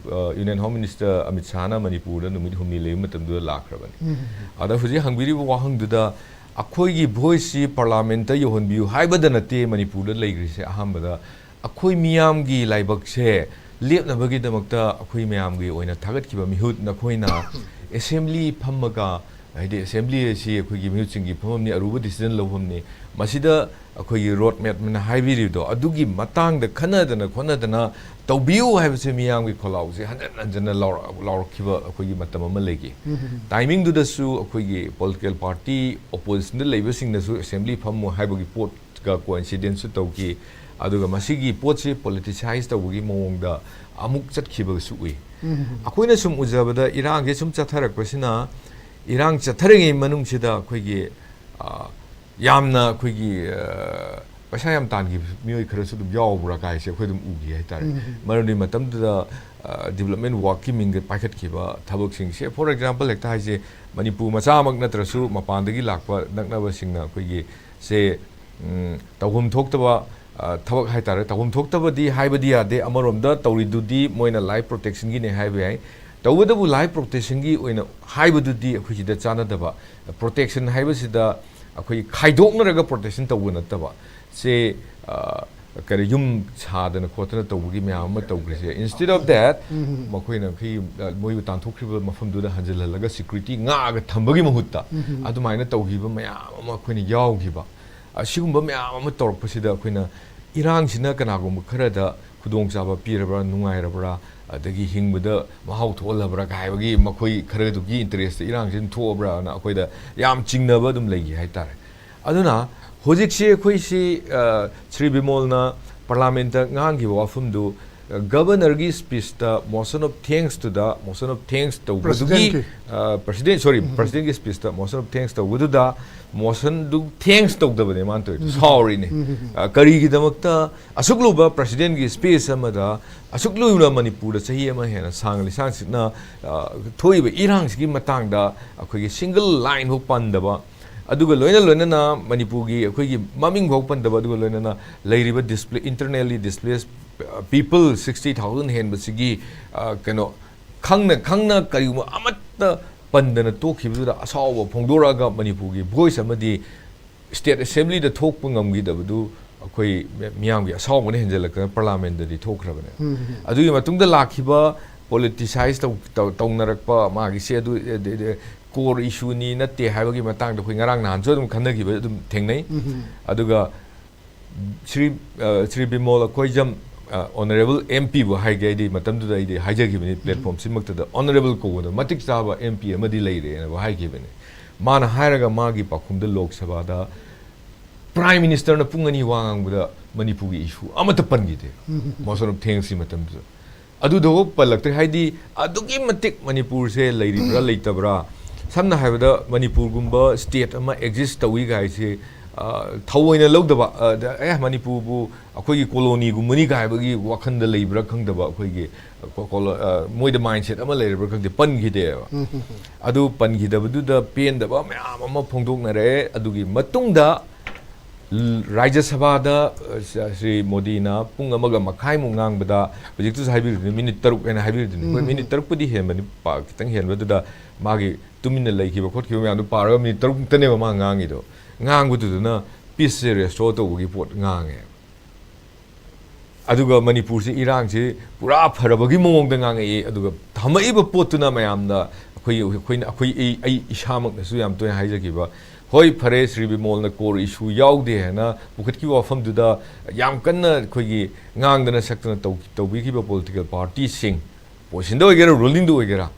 ꯌꯨꯅꯤꯌꯟ ꯍꯣꯝ ꯃꯤꯅꯤꯁꯇꯔ ꯑꯃꯤꯠ ꯁꯥꯍꯅ ꯃꯅꯤꯄꯨꯔꯗ ꯅꯨꯃꯤꯠ ꯍꯨꯝꯅꯤ ꯂꯩꯕ ꯃꯇꯝꯗꯨꯗ ꯂꯥꯛꯈ꯭ꯔꯕꯅꯤ꯫ ꯑꯗ ꯍꯧꯖꯤꯛ ꯍꯪꯕꯤꯔꯤꯕ ꯋꯥꯍꯪꯗꯨꯗ ꯑꯩꯈꯣꯏꯒꯤ ꯚꯣꯏꯁꯁꯤ ꯄꯥꯔꯂꯥꯃꯦꯟꯠꯇ ꯌꯧꯍꯟꯕꯤꯌꯨ ꯍꯥꯏꯕꯗ ꯅꯠꯇꯦ ꯃꯅꯤꯄꯨꯔꯗ ꯂꯩꯈ꯭ꯔꯤꯁꯦ꯫ ꯑꯍꯥꯟꯕꯗ ꯑꯩꯈꯣꯏ ꯃꯤꯌꯥꯝꯒꯤ ꯂꯥꯏꯕꯛꯁꯦ ꯂꯦꯞꯅꯕꯒꯤꯗꯃꯛꯇ ꯑꯩꯈꯣꯏ ꯃꯌꯥꯝꯒꯤ ꯑꯣꯏꯅ ꯊꯥꯒꯠꯈꯤꯕ ꯃꯤꯍꯨꯠ ꯅꯈꯣꯏꯅ ꯑꯦꯁꯦꯝꯕ꯭ꯂꯤ ꯐꯝꯃꯒ, ꯍꯥꯏꯗꯤ ꯑꯦꯁꯦꯝꯕ꯭ꯂꯤ ꯑꯁꯤ ꯑꯩꯈꯣꯏꯒꯤ ꯃꯤꯍꯨꯠꯁꯤꯡꯒꯤ ꯐꯝꯐꯝꯅꯤ, ꯑꯔꯨꯕ ꯗꯤꯁꯤꯖꯟ ꯂꯧꯐꯝꯅꯤ, ꯃꯁꯤꯗ ꯑꯩꯈꯣꯏꯒꯤ ꯔꯣꯗ ꯃꯦꯞꯅ ꯍꯥꯏꯕꯤꯔꯤꯕꯗꯣ ꯑꯗꯨꯒꯤ ꯃꯇꯥꯡꯗ ꯈꯟꯅꯗꯅ ꯈꯣꯠꯅꯗꯅ ꯇꯧꯕꯤꯌꯨ ꯍꯥꯏꯕꯁꯦ ꯃꯤꯌꯥꯝꯒꯤ ꯈꯣꯜꯂꯥꯎꯁꯦ ꯍꯟꯖꯟ ꯍꯟꯖꯟꯅ ꯂꯥꯎꯔ-, ꯂꯥꯎꯔꯛꯈꯤꯕ ꯑꯩꯈꯣꯏꯒꯤ ꯃꯇꯝ ꯑꯃ ꯂꯩꯈꯤ꯫ ꯇꯥꯏꯃꯤꯡꯗꯨꯗꯁꯨ ꯑꯩꯈꯣꯏꯒꯤ ꯄꯣꯂꯤꯇꯤꯀꯦꯜ ꯄꯥꯔꯇꯤ ꯑꯣꯄꯣꯖꯤꯁꯟꯗ ꯂꯩꯕꯁꯤꯡꯅꯁꯨ ꯑꯦꯁꯦꯝꯕ꯭ꯂꯤ ꯐꯝꯃꯨ ꯍꯥꯏꯕꯒꯤ ꯄꯣꯠ ꯒ ꯀꯣꯏꯟꯁꯤꯗꯦꯟꯁꯁꯨ ꯇꯧꯈꯤ꯫ ꯑꯗꯨꯒ ꯃꯁꯤꯒꯤ ꯄꯣꯠꯁꯤ ꯄꯣꯂꯤꯇꯤꯁꯥꯏꯁ ꯇꯧꯕꯒꯤ ꯃꯑꯣꯡꯗ ꯑꯃꯨꯛ ꯆꯠꯈꯤꯕꯁꯨ ꯎꯏ꯫ ꯑꯩꯈꯣꯏꯅ ꯁꯨꯝ ꯎꯖꯕꯗ ꯏꯔꯥꯡꯁꯦ ꯁꯨꯝ ꯆꯠꯊꯔꯛꯄꯁꯤꯅ ꯏꯔꯥꯡ ꯆꯠꯊꯔꯤꯉꯩ ꯃꯅꯨꯡꯁꯤꯗ ꯑꯩꯈꯣꯏꯒꯤ, ꯑ, ꯌꯥꯝꯅ ꯑꯩꯈꯣꯏꯒꯤ, ꯑ, ꯄꯩꯁꯥ ꯌꯥꯝ ꯇꯥꯟꯈꯤꯕ ꯃꯤꯑꯣꯏ ꯈꯔꯁꯨ ꯑꯗꯨꯝ ꯌꯥꯎꯕ꯭ꯔꯥ ꯀꯥꯏꯁꯦ ꯑꯩꯈꯣꯏ ꯑꯗꯨꯝ ꯎꯈꯤ ꯍꯥꯏꯇꯥꯔꯦ꯫ ꯃꯔꯝꯗꯤ ꯃꯇꯝꯗꯨꯗ, ꯑ, ꯗꯤꯕꯂꯞꯃꯦꯟ ꯋꯥꯔꯛꯀꯤ ꯃꯤꯡꯗ ꯄꯥꯏꯈꯠꯈꯤꯕ ꯊꯕꯛꯁꯤꯡꯁꯦ, ꯐꯣꯔ ꯑꯦꯛꯖꯥꯝꯄꯜ ꯍꯦꯛꯇ ꯍꯥꯏꯁꯦ, ꯃꯅꯤꯄꯨꯔ ꯃꯆꯥꯃꯛ ꯅꯠꯇ꯭ꯔꯁꯨ ꯃꯄꯥꯟꯗꯒꯤ ꯂꯥꯛꯄ ꯅꯛꯅꯕꯁꯤꯡꯅ ꯑꯩꯈꯣꯏꯒꯤ ꯁꯦ, ꯎꯝ, ꯇꯧꯐꯝ ꯊꯣꯛꯇꯕ, ꯑ, ꯊꯕꯛ ꯍꯥꯏꯇꯥꯔꯦ, ꯇꯧꯐꯝ ꯊꯣꯛꯇꯕꯗꯤ ꯍꯥꯏꯕꯗꯤ ꯌꯥꯗꯦ꯫ ꯑꯃꯔꯣꯝꯗ ꯇꯧꯔꯤꯗꯨꯗꯤ ꯃꯣꯏꯅ ꯂꯥꯏꯐ ꯄ꯭ꯔꯣꯇꯦꯛꯁꯟꯒꯤꯅꯦ ꯍꯥꯏꯕ ꯌꯥꯏ꯫ ꯇꯧꯕꯇꯕꯨ ꯂꯥꯏꯐ ꯄ꯭ꯔꯣꯇꯦꯛꯁꯟꯒꯤ ꯑꯣꯏꯅ ꯍꯥꯏꯕꯗꯨꯗꯤ ꯑꯩꯈꯣꯏ ꯁꯤꯗ ꯆꯥꯟꯅꯗꯕ꯫ ꯄ꯭ꯔꯣꯇꯦꯛꯁꯟ ꯍꯥꯏꯕꯁꯤꯗ ꯑꯩꯈꯣꯏ ꯈꯥꯏꯗꯣꯛꯅꯔꯒ ꯄ꯭ꯔꯣꯇꯦꯛꯁꯟ ꯇꯧꯕ ꯅꯠꯇꯕ꯫ ꯁꯦ, ꯑ, ꯀꯔꯤ, ꯌꯨꯝ ꯁꯥꯗꯅ ꯈꯣꯠꯇꯅ ꯇꯧꯕꯒꯤ ꯃꯌꯥꯝ ꯑꯃ ꯇꯧꯈ꯭ꯔꯤꯁꯦ꯫ Instead of that, ꯃꯈꯣꯏꯅ ꯑꯩꯈꯣꯏꯒꯤ, ꯑ, ꯃꯣꯏꯕꯨ ꯇꯥꯟꯊꯣꯛꯈ꯭ꯔꯤꯕ ꯃꯐꯝꯗꯨꯗ ꯍꯟꯖꯤꯜꯍꯜꯂꯒ ꯁꯦꯀ꯭ꯌꯨꯔꯤꯇꯤ ꯉꯥꯛꯑꯒ ꯊꯝꯕꯒꯤ ꯃꯍꯨꯠꯇ ꯑꯗꯨꯃꯥꯏꯅ ꯇꯧꯈꯤꯕ ꯃꯌꯥꯝ ꯑꯃ ꯑꯩꯈꯣꯏꯅ ꯌꯥꯎꯈꯤꯕ꯫ ꯑꯁꯤꯒꯨꯝꯕ ꯃꯌꯥꯝ ꯑꯃ ꯇꯧꯔꯛꯄꯁꯤꯗ ꯑꯩꯈꯣꯏꯅ ꯏꯔꯥꯡꯁꯤꯅ ꯀꯅꯥꯒꯨꯝꯕ ꯈꯔꯗ ꯈꯨꯗꯣꯡꯆꯥꯕ ꯄꯤꯔꯕ꯭ꯔꯥ, ꯅꯨꯡꯉꯥꯏꯔꯕ꯭ꯔꯥ, ꯑꯗꯒꯤ ꯍꯤꯡꯕꯗ ꯃꯍꯥꯎ ꯊꯣꯛꯍꯜꯂꯕ꯭ꯔꯥ ꯀꯥꯏ ꯍꯥꯏꯕꯒꯤ ꯃꯈꯣꯏ ꯈꯔꯗꯨꯒꯤ ꯏꯟꯇꯔꯦꯁꯇ ꯏꯔꯥꯡꯁꯤ ꯑꯗꯨꯝ ꯊꯣꯛꯑꯕ꯭ꯔꯥꯅ ꯑꯩꯈꯣꯏꯗ ꯌꯥꯝ ꯆꯤꯡꯅꯕ ꯑꯗꯨꯝ ꯂꯩꯈꯤ ꯍꯥꯏꯇꯥꯔꯦ꯫ ꯑꯗꯨꯅ ꯍꯧꯖꯤꯛꯁꯤ ꯑꯩꯈꯣꯏꯁꯤ, ꯑ, ꯁ꯭ꯔꯤ ꯕꯤꯃꯣꯜꯅ ꯄꯥꯔꯂꯥꯃꯦꯟꯠꯇ ꯉꯥꯡꯈꯤꯕ ꯋꯥꯐꯝꯗꯨ, ꯑ, ꯒꯕꯔꯅꯔꯒꯤ ꯁ꯭ꯄꯤꯆꯇ motion of thanks to the, motion of thanks ꯇꯧꯕꯗꯨꯒꯤ, ꯄ꯭ꯔꯁꯤꯗꯦꯟꯠꯀꯤ꯫ ꯑ, ꯄ꯭ꯔꯁꯤꯗꯦꯟꯠ, ꯁꯣꯔꯤ, ꯄ꯭ꯔꯁꯤꯗꯦꯟꯠꯀꯤ ꯁ꯭ꯄꯤꯆꯇ motion of thanks ꯇꯧꯕꯗꯨꯗ motionꯗꯨ thanks ꯇꯧꯗꯕꯅꯦ ꯃꯥꯅ ꯇꯧꯔꯤꯗꯣ꯫ ꯁꯥꯎꯔꯤꯅꯦ꯫ ꯑ, ꯀꯔꯤꯒꯤꯗꯃꯛꯇ ꯑꯁꯨꯛ ꯂꯨꯕ ꯄ꯭ꯔꯁꯤꯗꯦꯟꯠꯀꯤ ꯁ꯭ꯄꯤꯆ ꯑꯃꯗ ꯑꯁꯨꯛ ꯂꯨꯅ ꯃꯅꯤꯄꯨꯔꯗ ꯆꯍꯤ ꯑꯃ ꯍꯦꯟꯅ ꯁꯥꯡꯅ ꯂꯤꯁꯥꯡ ꯁꯤꯠꯅ, ꯑ, ꯊꯣꯛꯏꯕ ꯏꯔꯥꯡꯁꯤꯒꯤ ꯃꯇꯥꯡꯗ ꯑꯩꯈꯣꯏꯒꯤ ꯁꯤꯡꯒꯜ ꯂꯥꯏꯟ ꯐꯥꯎ ꯄꯟꯗꯕ, ꯑꯗꯨꯒ ꯂꯣꯏꯅ ꯂꯣꯏꯅꯅ ꯃꯅꯤꯄꯨꯔꯒꯤ ꯑꯩꯈꯣꯏꯒꯤ ꯃꯃꯤꯡ ꯐꯥꯎ ꯄꯟꯗꯕ, ꯑꯗꯨꯒ ꯂꯣꯏꯅꯅ ꯂꯩꯔꯤꯕ display-, internally displaced people sixty thousand ꯍꯦꯟꯕꯁꯤꯒꯤ, ꯑ, ꯀꯩꯅꯣ, ꯈꯪꯅ ꯈꯪꯅ ꯀꯔꯤꯒꯨꯝꯕ ꯑꯃꯠꯇ ꯄꯟꯗꯅ ꯇꯣꯛꯈꯤꯕꯗꯨꯗ ꯑꯁꯥꯎꯕ ꯐꯣꯡꯗꯣꯔꯛꯑꯒ ꯃꯅꯤꯄꯨꯔꯒꯤ ꯚꯣꯏꯁ ꯑꯃꯗꯤ ꯁ꯭ꯇꯦꯠ ꯑꯦꯁꯦꯝꯕ꯭ꯂꯤꯗ ꯊꯣꯛꯄ ꯉꯝꯈꯤꯗꯕꯗꯨ ꯑꯩꯈꯣꯏ ꯃꯤ-, ꯃꯤꯌꯥꯝꯒꯤ ꯑꯁꯥꯎꯕꯅ ꯍꯦꯟꯖꯜꯂꯛꯇꯅ ꯄꯥꯔꯂꯥꯃꯦꯟꯗꯗꯤ ꯊꯣꯛꯈ꯭ꯔꯕꯅꯦ꯫ ꯑꯗꯨꯒꯤ ꯃꯇꯨꯡꯗ ꯂꯥꯛꯈꯤꯕ ꯄꯣꯂꯤꯇꯤꯁꯥꯏꯁ ꯇꯧ-, ꯇꯧ-, ꯇꯧꯅꯔꯛꯄ ꯃꯥꯒꯤꯁꯦ ꯑꯗꯨ, ꯑ, ꯗ-, ꯗ-, core issue ꯅꯤ ꯅꯠꯇꯦ ꯍꯥꯏꯕꯒꯤ ꯃꯇꯥꯡꯗ ꯑꯩꯈꯣꯏ ꯉꯔꯥꯡ ꯅꯍꯥꯟꯁꯨ ꯑꯗꯨꯝ ꯈꯟꯅꯈꯤꯕ ꯑꯗꯨꯝ ꯊꯦꯡꯅꯩ꯫ ꯑꯗꯨꯒ ꯁ꯭ꯔꯤ, ꯑ, ꯁ꯭ꯔꯤ ꯕꯤꯃꯣꯜ ꯑꯩꯈꯣꯏꯖꯝ, ꯑ, honourable M P ꯕꯨ ꯍꯥꯏꯒꯦ, ꯑꯩꯗꯤ ꯃꯇꯝꯗꯨꯗ ꯑꯩꯗꯤ ꯍꯥꯏꯖꯈꯤꯕꯅꯤ, ꯄ꯭ꯂꯦꯠꯐꯣꯝ ꯁꯤꯃꯛꯇꯗ honourable ꯀꯧꯕꯗ ꯃꯇꯤꯛ ꯆꯥꯕ M P ꯑꯃꯗꯤ ꯂꯩꯔꯦꯅꯕꯨ ꯍꯥꯏꯈꯤꯕꯅꯤ꯫ ꯃꯥꯅ ꯍꯥꯏꯔꯒ ꯃꯥꯒꯤ ꯄꯥꯎꯈꯨꯝꯗ ꯂꯣꯛ ꯁꯚꯥꯗ Prime Ministerꯅ ꯄꯨꯡ ꯑꯅꯤ ꯋꯥ ꯉꯥꯡꯕꯗ ꯃꯅꯤꯄꯨꯔꯒꯤ issue ꯑꯃꯠꯇ ꯄꯟꯈꯤꯗꯦ꯫ Motion of thanksꯀꯤ ꯃꯇꯝꯗꯨꯗ꯫ ꯑꯗꯨꯗꯐꯥꯎ ꯄꯜꯂꯛꯇ꯭ꯔꯦ꯫ ꯍꯥꯏꯗꯤ, ꯑꯗꯨꯛꯀꯤ ꯃꯇꯤꯛ ꯃꯅꯤꯄꯨꯔꯁꯦ ꯂꯩꯔꯤꯕ꯭ꯔꯥ ꯂꯩꯇꯕ꯭ꯔꯥ, ꯁꯝꯅ ꯍꯥꯏꯔꯕꯗ ꯃꯅꯤꯄꯨꯔꯒꯨꯝꯕ state ꯑꯃ exist ꯇꯧꯏ ꯀꯥꯏꯁꯦ, ꯑ, ꯊꯑꯣꯏꯅ ꯂꯧꯗꯕ, ꯑ, ꯗ-, ꯑꯦ, ꯃꯅꯤꯄꯨꯔꯕꯨ ꯑꯩꯈꯣꯏꯒꯤ colonyꯒꯨꯝꯕꯅꯤ ꯀꯥꯏꯕꯒꯤ ꯋꯥꯈꯜꯗ ꯂꯩꯕ꯭ꯔꯥ ꯈꯪꯗꯕ, ꯑꯩꯈꯣꯏꯒꯤ, ꯑ, ꯀꯣ-, ꯀꯣꯂꯣ-, ꯑ, ꯃꯣꯏꯗ mindset ꯑꯃ ꯂꯩꯔꯕ꯭ꯔꯥ ꯈꯪꯗꯦ, ꯄꯟꯈꯤꯗꯦꯕ꯫ ꯑꯗꯨ ꯄꯟꯈꯤꯗꯕꯗꯨꯗ ꯄꯦꯟꯗꯕ ꯃꯌꯥꯝ ꯑꯃ ꯐꯣꯡꯗꯣꯛꯅꯔꯦ꯫ ꯑꯗꯨꯒꯤ ꯃꯇꯨꯡꯗ ꯔꯥꯖ꯭ꯌ ꯁꯚꯥꯗ, ꯑ, ꯁ-, ꯁ꯭ꯔꯤ ꯃꯣꯗꯤꯅ ꯄꯨꯡ ꯑꯃꯒ ꯃꯈꯥꯏꯃꯨꯛ ꯉꯥꯡꯕꯗ, ꯍꯧꯖꯤꯛꯇꯁꯨ ꯍꯥꯏꯕꯤꯔꯤꯗꯨꯅꯤ, minute ꯇꯔꯨꯛ ꯍꯥꯏꯅ ꯍꯥꯏꯕꯤꯔꯤꯗꯨꯅꯤ꯫ ꯑꯩꯈꯣꯏ ꯎꯝ꯫ Minute ꯇꯔꯨꯛꯄꯨꯗꯤ ꯍꯦꯟꯕꯅꯤ, ꯄ-, ꯈꯤꯇꯪ ꯍꯦꯟꯕꯗꯨꯗ ꯃꯥꯒꯤ ꯇꯨꯃꯤꯟꯅ ꯂꯩꯈꯤꯕ ꯈꯣꯠꯈꯤꯕ ꯃꯌꯥꯝꯗꯣ ꯄꯥꯔꯒ minute ꯇꯔꯨꯛꯇꯅꯦꯕ ꯃꯥ ꯉꯥꯡꯉꯤꯗꯣ꯫ ꯉꯥꯡꯕꯗꯨꯗꯅ peaceꯁꯦ restore ꯇꯧꯕꯒꯤ ꯄꯣꯠ ꯉꯥꯡꯉꯦ꯫ ꯑꯗꯨꯒ ꯃꯅꯤꯄꯨꯔꯁꯤ ꯏꯔꯥꯡꯁꯤ ꯄꯨꯔꯥ ꯐꯔꯕꯒꯤ ꯃꯑꯣꯡꯗ ꯉꯥꯡꯉꯛꯏ꯫ ꯑꯗꯨꯒ ꯊꯝꯃꯛꯏꯕ ꯄꯣꯠꯇꯨꯅ ꯃꯌꯥꯝꯗ ꯑꯩꯈꯣꯏ, ꯑꯩꯈꯣꯏꯅ, ꯑꯩꯈꯣꯏ, ꯑꯩ, ꯑꯩ ꯏꯁꯥꯃꯛꯅꯁꯨ ꯌꯥꯝ ꯇꯣꯏꯅ ꯍꯥꯏꯖꯈꯤꯕ, "ꯍꯣꯏ, ꯐꯔꯦ, ꯁ꯭ꯔꯤ ꯕꯤꯃꯣꯜꯅ core issue ꯌꯥꯎꯗꯦ" ꯍꯥꯏꯅ ꯄꯨꯈꯠꯈꯤꯕ ꯋꯥꯐꯝꯗꯨꯗ ꯌꯥꯝ ꯀꯟꯅ ꯑꯩꯈꯣꯏꯒꯤ ꯉꯥꯡꯗꯅ ꯁꯛꯇꯅ ꯇꯧ-, ꯇꯧꯕꯤꯈꯤꯕ political partyꯁꯤꯡ, oppositionꯗ ꯑꯣꯏꯒꯦꯔꯥ, rulingꯗ ꯑꯣꯏꯒꯦꯔꯥ,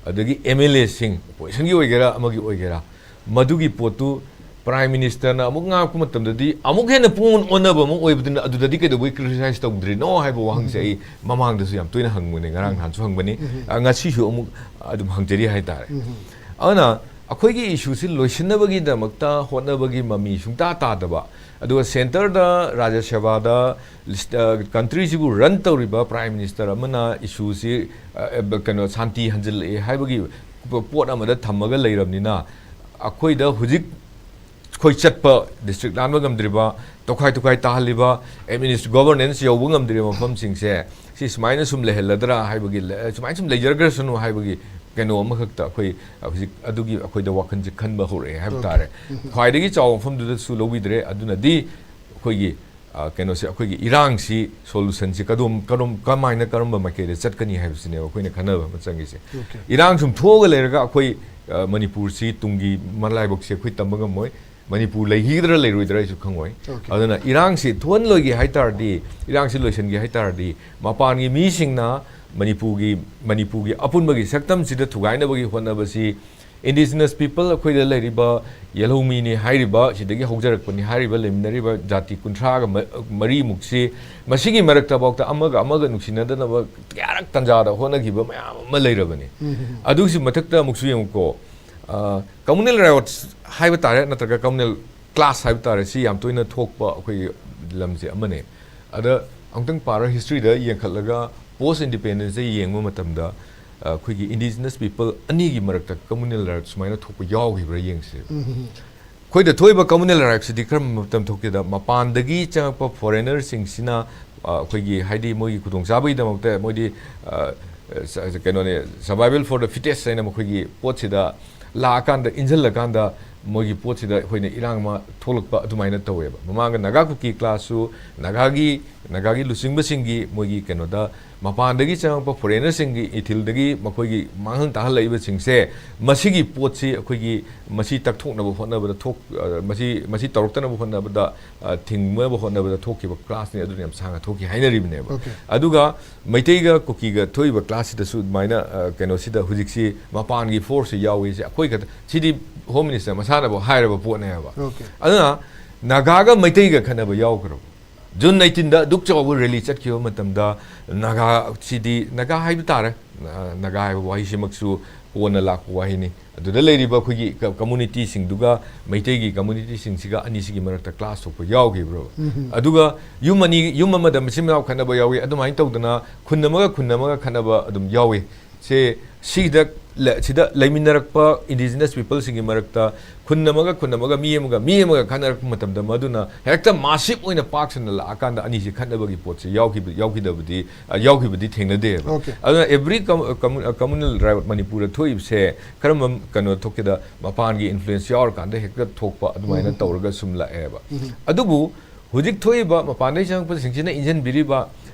ꯑꯗꯒꯤ MLAꯁꯤꯡ, oppositionꯒꯤ ꯑꯣꯏꯒꯦꯔꯥ, ꯑꯃꯒꯤ ꯑꯣꯏꯒꯦꯔꯥ, ꯃꯗꯨꯒꯤ ꯄꯣꯠꯇꯨ Prime Ministerꯅ ꯑꯃꯨꯛ ꯉꯥꯡꯉꯛꯄ ꯃꯇꯝꯗꯗꯤ ꯑꯃꯨꯛ ꯍꯦꯟꯅ ꯄꯨꯡꯑꯣꯟ ꯑꯣꯟꯅꯕ ꯑꯃ ꯑꯣꯏꯕꯗꯨꯅ, ꯑꯗꯨꯗꯗꯤ ꯀꯩꯗꯧꯕꯩ criticize ꯇꯧꯗ꯭ꯔꯤꯅꯣ ꯍꯥꯏꯕ ꯋꯥꯍꯪꯁꯦ ꯎꯝ꯫ ꯑꯩ ꯃꯃꯥꯡꯗꯁꯨ ꯌꯥꯝ ꯇꯣꯏꯅ ꯍꯪꯕꯅꯦ, ꯉꯔꯥꯡ ꯎꯝ꯫ ꯅꯍꯥꯟꯁꯨ ꯍꯪꯕꯅꯤ, ꯎꯝ꯫ ꯑ, ꯉꯁꯤꯁꯨ ꯑꯃꯨꯛ ꯑꯗꯨꯝ ꯍꯪꯖꯔꯤ ꯍꯥꯏꯇꯥꯔꯦ꯫ ꯎꯝ꯫ ꯑꯗꯨꯅ ꯑꯩꯈꯣꯏꯒꯤ issueꯁꯤ ꯂꯣꯏꯁꯤꯟꯅꯕꯒꯤꯗꯃꯛꯇ ꯍꯣꯠꯅꯕꯒꯤ ꯃꯃꯤ ꯁꯨꯡꯇꯥ ꯇꯥꯗꯕ, ꯑꯗꯨꯒ centreꯗ ꯔꯥꯖ꯭ꯌ ꯁꯚꯥꯗ ꯂꯤꯁ-, ꯑ, countryꯁꯤꯕꯨ run ꯇꯧꯔꯤꯕ Prime Minister ꯑꯃꯅ issueꯁꯤ, ꯑ, ꯑ, ꯀꯩꯅꯣ, ꯁꯥꯟꯇꯤ ꯍꯟꯖꯤꯜꯂꯛꯑꯦ ꯍꯥꯏꯕꯒꯤ ꯄꯣ-, ꯄꯣꯠ ꯑꯃꯗ ꯊꯝꯃꯒ ꯂꯩꯔꯕꯅꯤꯅ, ꯑꯩꯈꯣꯏꯗ ꯍꯧꯖꯤꯛ ꯑꯩꯈꯣꯏ ꯆꯠꯄ, district ꯂꯥꯟꯕ ꯉꯝꯗ꯭ꯔꯤꯕ, ꯇꯣꯈꯥꯏ ꯇꯣꯈꯥꯏ ꯇꯥꯍꯜꯂꯤꯕ, administ-, governance ꯌꯧꯕ ꯉꯝꯗ꯭ꯔꯤꯕ ꯃꯐꯝꯁꯤꯡꯁꯦ, ꯁꯤ ꯁꯨꯃꯥꯏꯅ ꯁꯨꯝ ꯂꯩꯍꯜꯂꯗ꯭ꯔꯥ ꯍꯥꯏꯕꯒꯤ, ꯂ-, ꯁꯨꯃꯥꯏꯅ ꯁꯨꯝ ꯂꯩꯖꯔꯒ꯭ꯔꯁꯅꯨ ꯍꯥꯏꯕꯒꯤ ꯀꯩꯅꯣ ꯑꯃꯈꯛꯇ ꯑꯩꯈꯣꯏ ꯍꯧꯖꯤꯛ ꯑꯗꯨꯒꯤ ꯑꯩꯈꯣꯏꯗ ꯋꯥꯈꯜꯁꯦ ꯈꯟꯕ ꯍꯧꯔꯛꯑꯦ ꯍꯥꯏꯕ Okay. ꯇꯥꯔꯦ꯫ ꯎꯝ꯫ ꯈ꯭ꯋꯥꯏꯗꯒꯤ ꯆꯥꯎꯕ ꯃꯐꯝꯗꯨꯗꯁꯨ ꯂꯧꯕꯤꯗ꯭ꯔꯦ꯫ ꯑꯗꯨꯅꯗꯤ ꯑꯩꯈꯣꯏꯒꯤ, ꯑ, ꯀꯩꯅꯣꯁꯦ, ꯑꯩꯈꯣꯏꯒꯤ ꯏꯔꯥꯡꯁꯤ solutionꯁꯤ ꯀꯗꯣꯝ, ꯀꯔꯣꯝ, ꯀꯃꯥꯏꯅ, ꯀꯔꯝꯕ ꯃꯥꯏꯀꯩꯗ ꯆꯠꯀꯅꯤ ꯍꯥꯏꯕꯁꯤꯅꯦꯕ ꯑꯩꯈꯣꯏꯅ ꯈꯟꯅꯕ ꯑꯃ ꯆꯪꯉꯤꯁꯦ꯫ Okay. ꯏꯔꯥꯡ ꯁꯨꯝ ꯊꯣꯛꯑꯒ ꯂꯩꯔꯒ ꯑꯩꯈꯣꯏ, ꯑ, ꯃꯅꯤꯄꯨꯔꯁꯤ ꯇꯨꯡꯒꯤ ꯃꯔꯥꯏꯕꯛꯁꯦ ꯑꯩꯈꯣꯏ ꯇꯝꯕ ꯉꯝꯃꯣꯏ꯫ ꯃꯅꯤꯄꯨꯔ ꯂꯩꯈꯤꯒꯗ꯭ꯔꯥ ꯂꯩꯔꯣꯏꯗ꯭ꯔꯥ ꯑꯩꯁꯨ ꯈꯪꯉꯣꯏ꯫ Okay. ꯑꯗꯨꯅ ꯏꯔꯥꯡꯁꯤ ꯊꯣꯛꯍꯜꯂꯣꯏꯒꯦ ꯍꯥꯏ ꯇꯥꯔꯗꯤ, ꯏꯔꯥꯡꯁꯤ ꯂꯣꯏꯁꯤꯟꯒꯦ ꯍꯥꯏ ꯇꯥꯔꯗꯤ, ꯃꯄꯥꯟꯒꯤ ꯃꯤꯁꯤꯡꯅ ꯃꯅꯤꯄꯨꯔꯒꯤ, ꯃꯅꯤꯄꯨꯔꯒꯤ ꯑꯄꯨꯟꯕꯒꯤ ꯁꯛꯇꯝꯁꯤꯗ ꯊꯨꯒꯥꯏꯅꯕꯒꯤ ꯍꯣꯠꯅꯕꯁꯤ Indigenous people ꯑꯩꯈꯣꯏꯗ ꯂꯩꯔꯤꯕ ꯌꯦꯜꯍꯧꯃꯤꯅꯤ ꯍꯥꯏꯔꯤꯕ, ꯁꯤꯗꯒꯤ ꯍꯧꯖꯔꯛꯄꯅꯤ ꯍꯥꯏꯔꯤꯕ, ꯂꯩꯃꯤꯟꯅꯔꯤꯕ ꯖꯥꯇꯤ ꯀꯨꯟꯊ꯭ꯔꯥꯒ ꯃ-, ꯃꯔꯤꯃꯨꯛꯁꯤ, ꯃꯁꯤꯒꯤ ꯃꯔꯛꯇꯐꯥꯎꯗ ꯑꯃꯒ ꯑꯃꯒ ꯅꯨꯡꯁꯤꯅꯗꯅꯕ ꯀꯌꯥꯔꯛ ꯇꯟꯖꯥꯗ ꯍꯣꯠꯅꯈꯤꯕ ꯃꯌꯥꯝ ꯑꯃ ꯂꯩꯔꯕꯅꯤ꯫ ꯑꯗꯨꯒꯤꯁꯨ ꯃꯊꯛꯇ ꯑꯃꯨꯛꯁꯨ ꯌꯦꯡꯉꯨꯀꯣ, ꯑ, communal riots ꯍꯥꯏꯕ ꯇꯥꯔꯦ, ꯅꯠꯇ꯭ꯔꯒ communal clash ꯍꯥꯏꯕ ꯇꯥꯔꯦ, ꯁꯤ ꯌꯥꯝ ꯇꯣꯏꯅ ꯊꯣꯛꯄ ꯑꯩꯈꯣꯏꯒꯤ ꯂꯝꯁꯦ ꯑꯃꯅꯦ꯫ ꯑꯗ ꯑꯃꯨꯛꯇꯪ ꯄꯥꯔ historyꯗ ꯌꯦꯡꯈꯠꯂꯒ post independenceꯗ ꯌꯦꯡꯕ ꯃꯇꯝꯗ, ꯑ, ꯑꯩꯈꯣꯏꯒꯤ indigenous people ꯑꯅꯤꯒꯤ ꯃꯔꯛꯇ communal riot ꯁꯨꯃꯥꯏꯅ ꯊꯣꯛꯄ ꯌꯥꯎꯈꯤꯕ꯭ꯔꯥ ꯌꯦꯡꯁꯦ꯫ ꯑꯩꯈꯣꯏꯗ ꯊꯣꯛꯏꯕ communal rightꯁꯤꯗꯤ ꯀꯔꯝꯕ ꯃꯇꯝ ꯊꯣꯛꯀꯦꯗ, ꯃꯄꯥꯟꯗꯒꯤ ꯆꯪꯉꯛꯄ foreignerꯁꯤꯡꯁꯤꯅ, ꯑ, ꯑꯩꯈꯣꯏꯒꯤ, ꯍꯥꯏꯗꯤ, ꯃꯣꯏꯒꯤ ꯈꯨꯗꯣꯡꯆꯥꯕꯒꯤꯗꯃꯛꯇ ꯃꯣꯏꯗꯤ, ꯑ, ꯁ-, ꯀꯩꯅꯣꯅꯦ, survival for the fittest ꯍꯥꯏꯅ ꯃꯈꯣꯏꯒꯤ ꯄꯣꯠꯁꯤꯗ ꯂꯥꯛꯑꯀꯥꯟꯗ, ꯏꯟꯁꯤꯜꯂꯀꯥꯟꯗ ꯃꯣꯏꯒꯤ ꯄꯣꯠꯁꯤꯗ ꯑꯩꯈꯣꯏꯅ ꯏꯔꯥꯡ ꯑꯃ ꯊꯣꯛꯂꯛꯄ ꯑꯗꯨꯃꯥꯏꯅ ꯇꯧꯋꯦꯕ꯫ ꯃꯃꯥꯡꯗ ꯅꯥꯒꯥ ꯀꯨꯀꯤ clashꯁꯨ ꯅꯥꯒꯥꯒꯤ, ꯅꯥꯒꯥꯒꯤ ꯂꯨꯆꯤꯡꯕꯁꯤꯡꯒꯤ ꯃꯣꯏꯒꯤ ꯀꯩꯅꯣꯗ ꯃꯄꯥꯟꯗꯒꯤ ꯆꯪꯉꯛꯄ foreignerꯁꯤꯡꯒꯤ ꯏꯊꯤꯜꯗꯒꯤ ꯃꯈꯣꯏꯒꯤ ꯃꯥꯡꯍꯟ ꯇꯥꯍꯜꯂꯛꯏꯕꯁꯤꯡꯁꯦ, ꯃꯁꯤꯒꯤ ꯄꯣꯠꯁꯤ ꯑꯩꯈꯣꯏꯒꯤ ꯃꯁꯤ ꯇꯛꯊꯣꯛꯅꯕ ꯍꯣꯠꯅꯕꯗ ꯊꯣꯛ-, ꯑ, ꯃꯁꯤ, ꯃꯁꯤ ꯇꯧꯔꯛꯇꯅꯕ ꯍꯣꯠꯅꯕꯗ, ꯑ, ꯊꯤꯡꯅꯕ ꯍꯣꯠꯅꯕꯗ ꯊꯣꯛꯈꯤꯕ clashꯅꯤ, ꯑꯗꯨꯅ ꯌꯥꯝ ꯁꯥꯡꯅ ꯊꯣꯛꯈꯤ ꯍꯥꯏꯅꯔꯤꯕꯅꯦꯕ꯫ ꯑꯗꯨꯒ ꯃꯩꯇꯩꯒ ꯀꯨꯀꯤꯒ ꯊꯣꯛꯏꯕ clashꯁꯤꯗꯁꯨ ꯑꯗꯨꯃꯥꯏꯅ, ꯑ, ꯀꯩꯅꯣꯁꯤꯗ ꯍꯧꯖꯤꯛꯁꯤ ꯃꯄꯥꯟꯒꯤ forceꯁꯤ ꯌꯥꯎꯏꯁꯦ ꯑꯩꯈꯣꯏ ꯈꯛꯇ, ꯁꯤꯗꯤ Home Minister ꯃꯁꯥꯅꯐꯥꯎ ꯍꯥꯏꯔꯕ ꯄꯣꯠꯅꯦꯕ꯫ ꯑꯗꯨꯅ ꯅꯥꯒꯥꯒ ꯃꯩꯇꯩꯒ ꯈꯠꯅꯕ ꯌꯥꯎꯈ꯭ꯔꯕ꯫ June eighteenꯗ ꯑꯗꯨꯛ ꯆꯥꯎꯕ rally ꯆꯠꯈꯤꯕ ꯃꯇꯝꯗ ꯅꯥꯒꯥꯁꯤꯗꯤ, ꯅꯥꯒꯥ ꯍꯥꯏꯕ ꯇꯥꯔꯦ, ꯑ, ꯅꯥꯒꯥ ꯍꯥꯏꯕ ꯋꯥꯍꯩꯁꯤꯃꯛꯁꯨ ꯀꯣꯟꯅ ꯂꯥꯛꯄ ꯋꯥꯍꯩꯅꯤ꯫ ꯑꯗꯨꯗ ꯂꯩꯔꯤꯕ ꯑꯩꯈꯣꯏꯒꯤ ꯀ-, communityꯁꯤꯡꯗꯨꯒ, ꯃꯩꯇꯩꯒꯤ communityꯁꯤꯡꯁꯤꯒ ꯑꯅꯤꯁꯤꯒꯤ ꯃꯔꯛꯇ clash ꯊꯣꯛꯄ ꯌꯥꯎꯈꯤꯕ꯭ꯔꯕ? ꯑꯗꯨꯒ ꯌꯨꯝ ꯑꯅꯤ, ꯌꯨꯝ ꯑꯃꯗ ꯃꯆꯤꯟ ꯃꯅꯥꯎ ꯈꯠꯅꯕ ꯌꯥꯎꯏ꯫ ꯑꯗꯨꯃꯥꯏꯅ ꯇꯧꯗꯅ ꯈꯨꯟ ꯑꯃꯒ ꯈꯨꯟ ꯑꯃꯒ ꯈꯠꯅꯕ ꯑꯗꯨꯝ ꯌꯥꯎꯏ꯫ ꯁꯦ, ꯁꯤꯗ ꯂ-, ꯁꯤꯗ ꯂꯩꯃꯤꯟꯅꯔꯛꯄ indigenous peopleꯁꯤꯡꯒꯤ ꯃꯔꯛꯇ ꯈꯨꯟ ꯑꯃꯒ ꯈꯨꯟ ꯑꯃꯒ, ꯃꯤ ꯑꯃꯒ ꯃꯤ ꯑꯃꯒ ꯈꯠꯅꯔꯛꯄ ꯃꯇꯝꯗ ꯃꯗꯨꯅ ꯍꯦꯛꯇ massive ꯑꯣꯏꯅ ꯄꯥꯛ ꯁꯟꯅ ꯂꯥꯛꯑꯀꯥꯟꯗ ꯑꯅꯤꯁꯤ ꯈꯠꯅꯕꯒꯤ ꯄꯣꯠꯁꯦ ꯌꯥꯎꯈꯤꯕ-, ꯌꯥꯎꯈꯤꯗꯕꯗꯤ, ꯑ, ꯌꯥꯎꯈꯤꯕꯗꯤ ꯊꯦꯡꯅꯗꯦꯕ꯫ ꯑꯗꯨꯅ every com-, commu-, communal riot ꯃꯅꯤꯄꯨꯔꯗ ꯊꯣꯛꯏꯕꯁꯦ ꯀꯔꯝꯕ ꯀꯩꯅꯣ ꯊꯣꯛꯀꯦꯗ, ꯃꯄꯥꯟꯒꯤ influence ꯌꯥꯎꯔꯀꯥꯟꯗ ꯍꯦꯛꯇ ꯊꯣꯛꯄ ꯑꯗꯨꯃꯥꯏꯅ ꯇꯧꯔꯒ ꯁꯨꯝ ꯂꯥꯛꯑꯦꯕ꯫ ꯑꯗꯨꯕꯨ ꯍꯧꯖꯤꯛ ꯊꯣꯛꯏꯕ ꯃꯄꯥꯟꯗꯒꯤ ꯆꯪꯉꯛꯄꯁꯤꯡꯁꯤꯅ ꯏꯟꯖꯟꯕꯤꯔꯤꯕ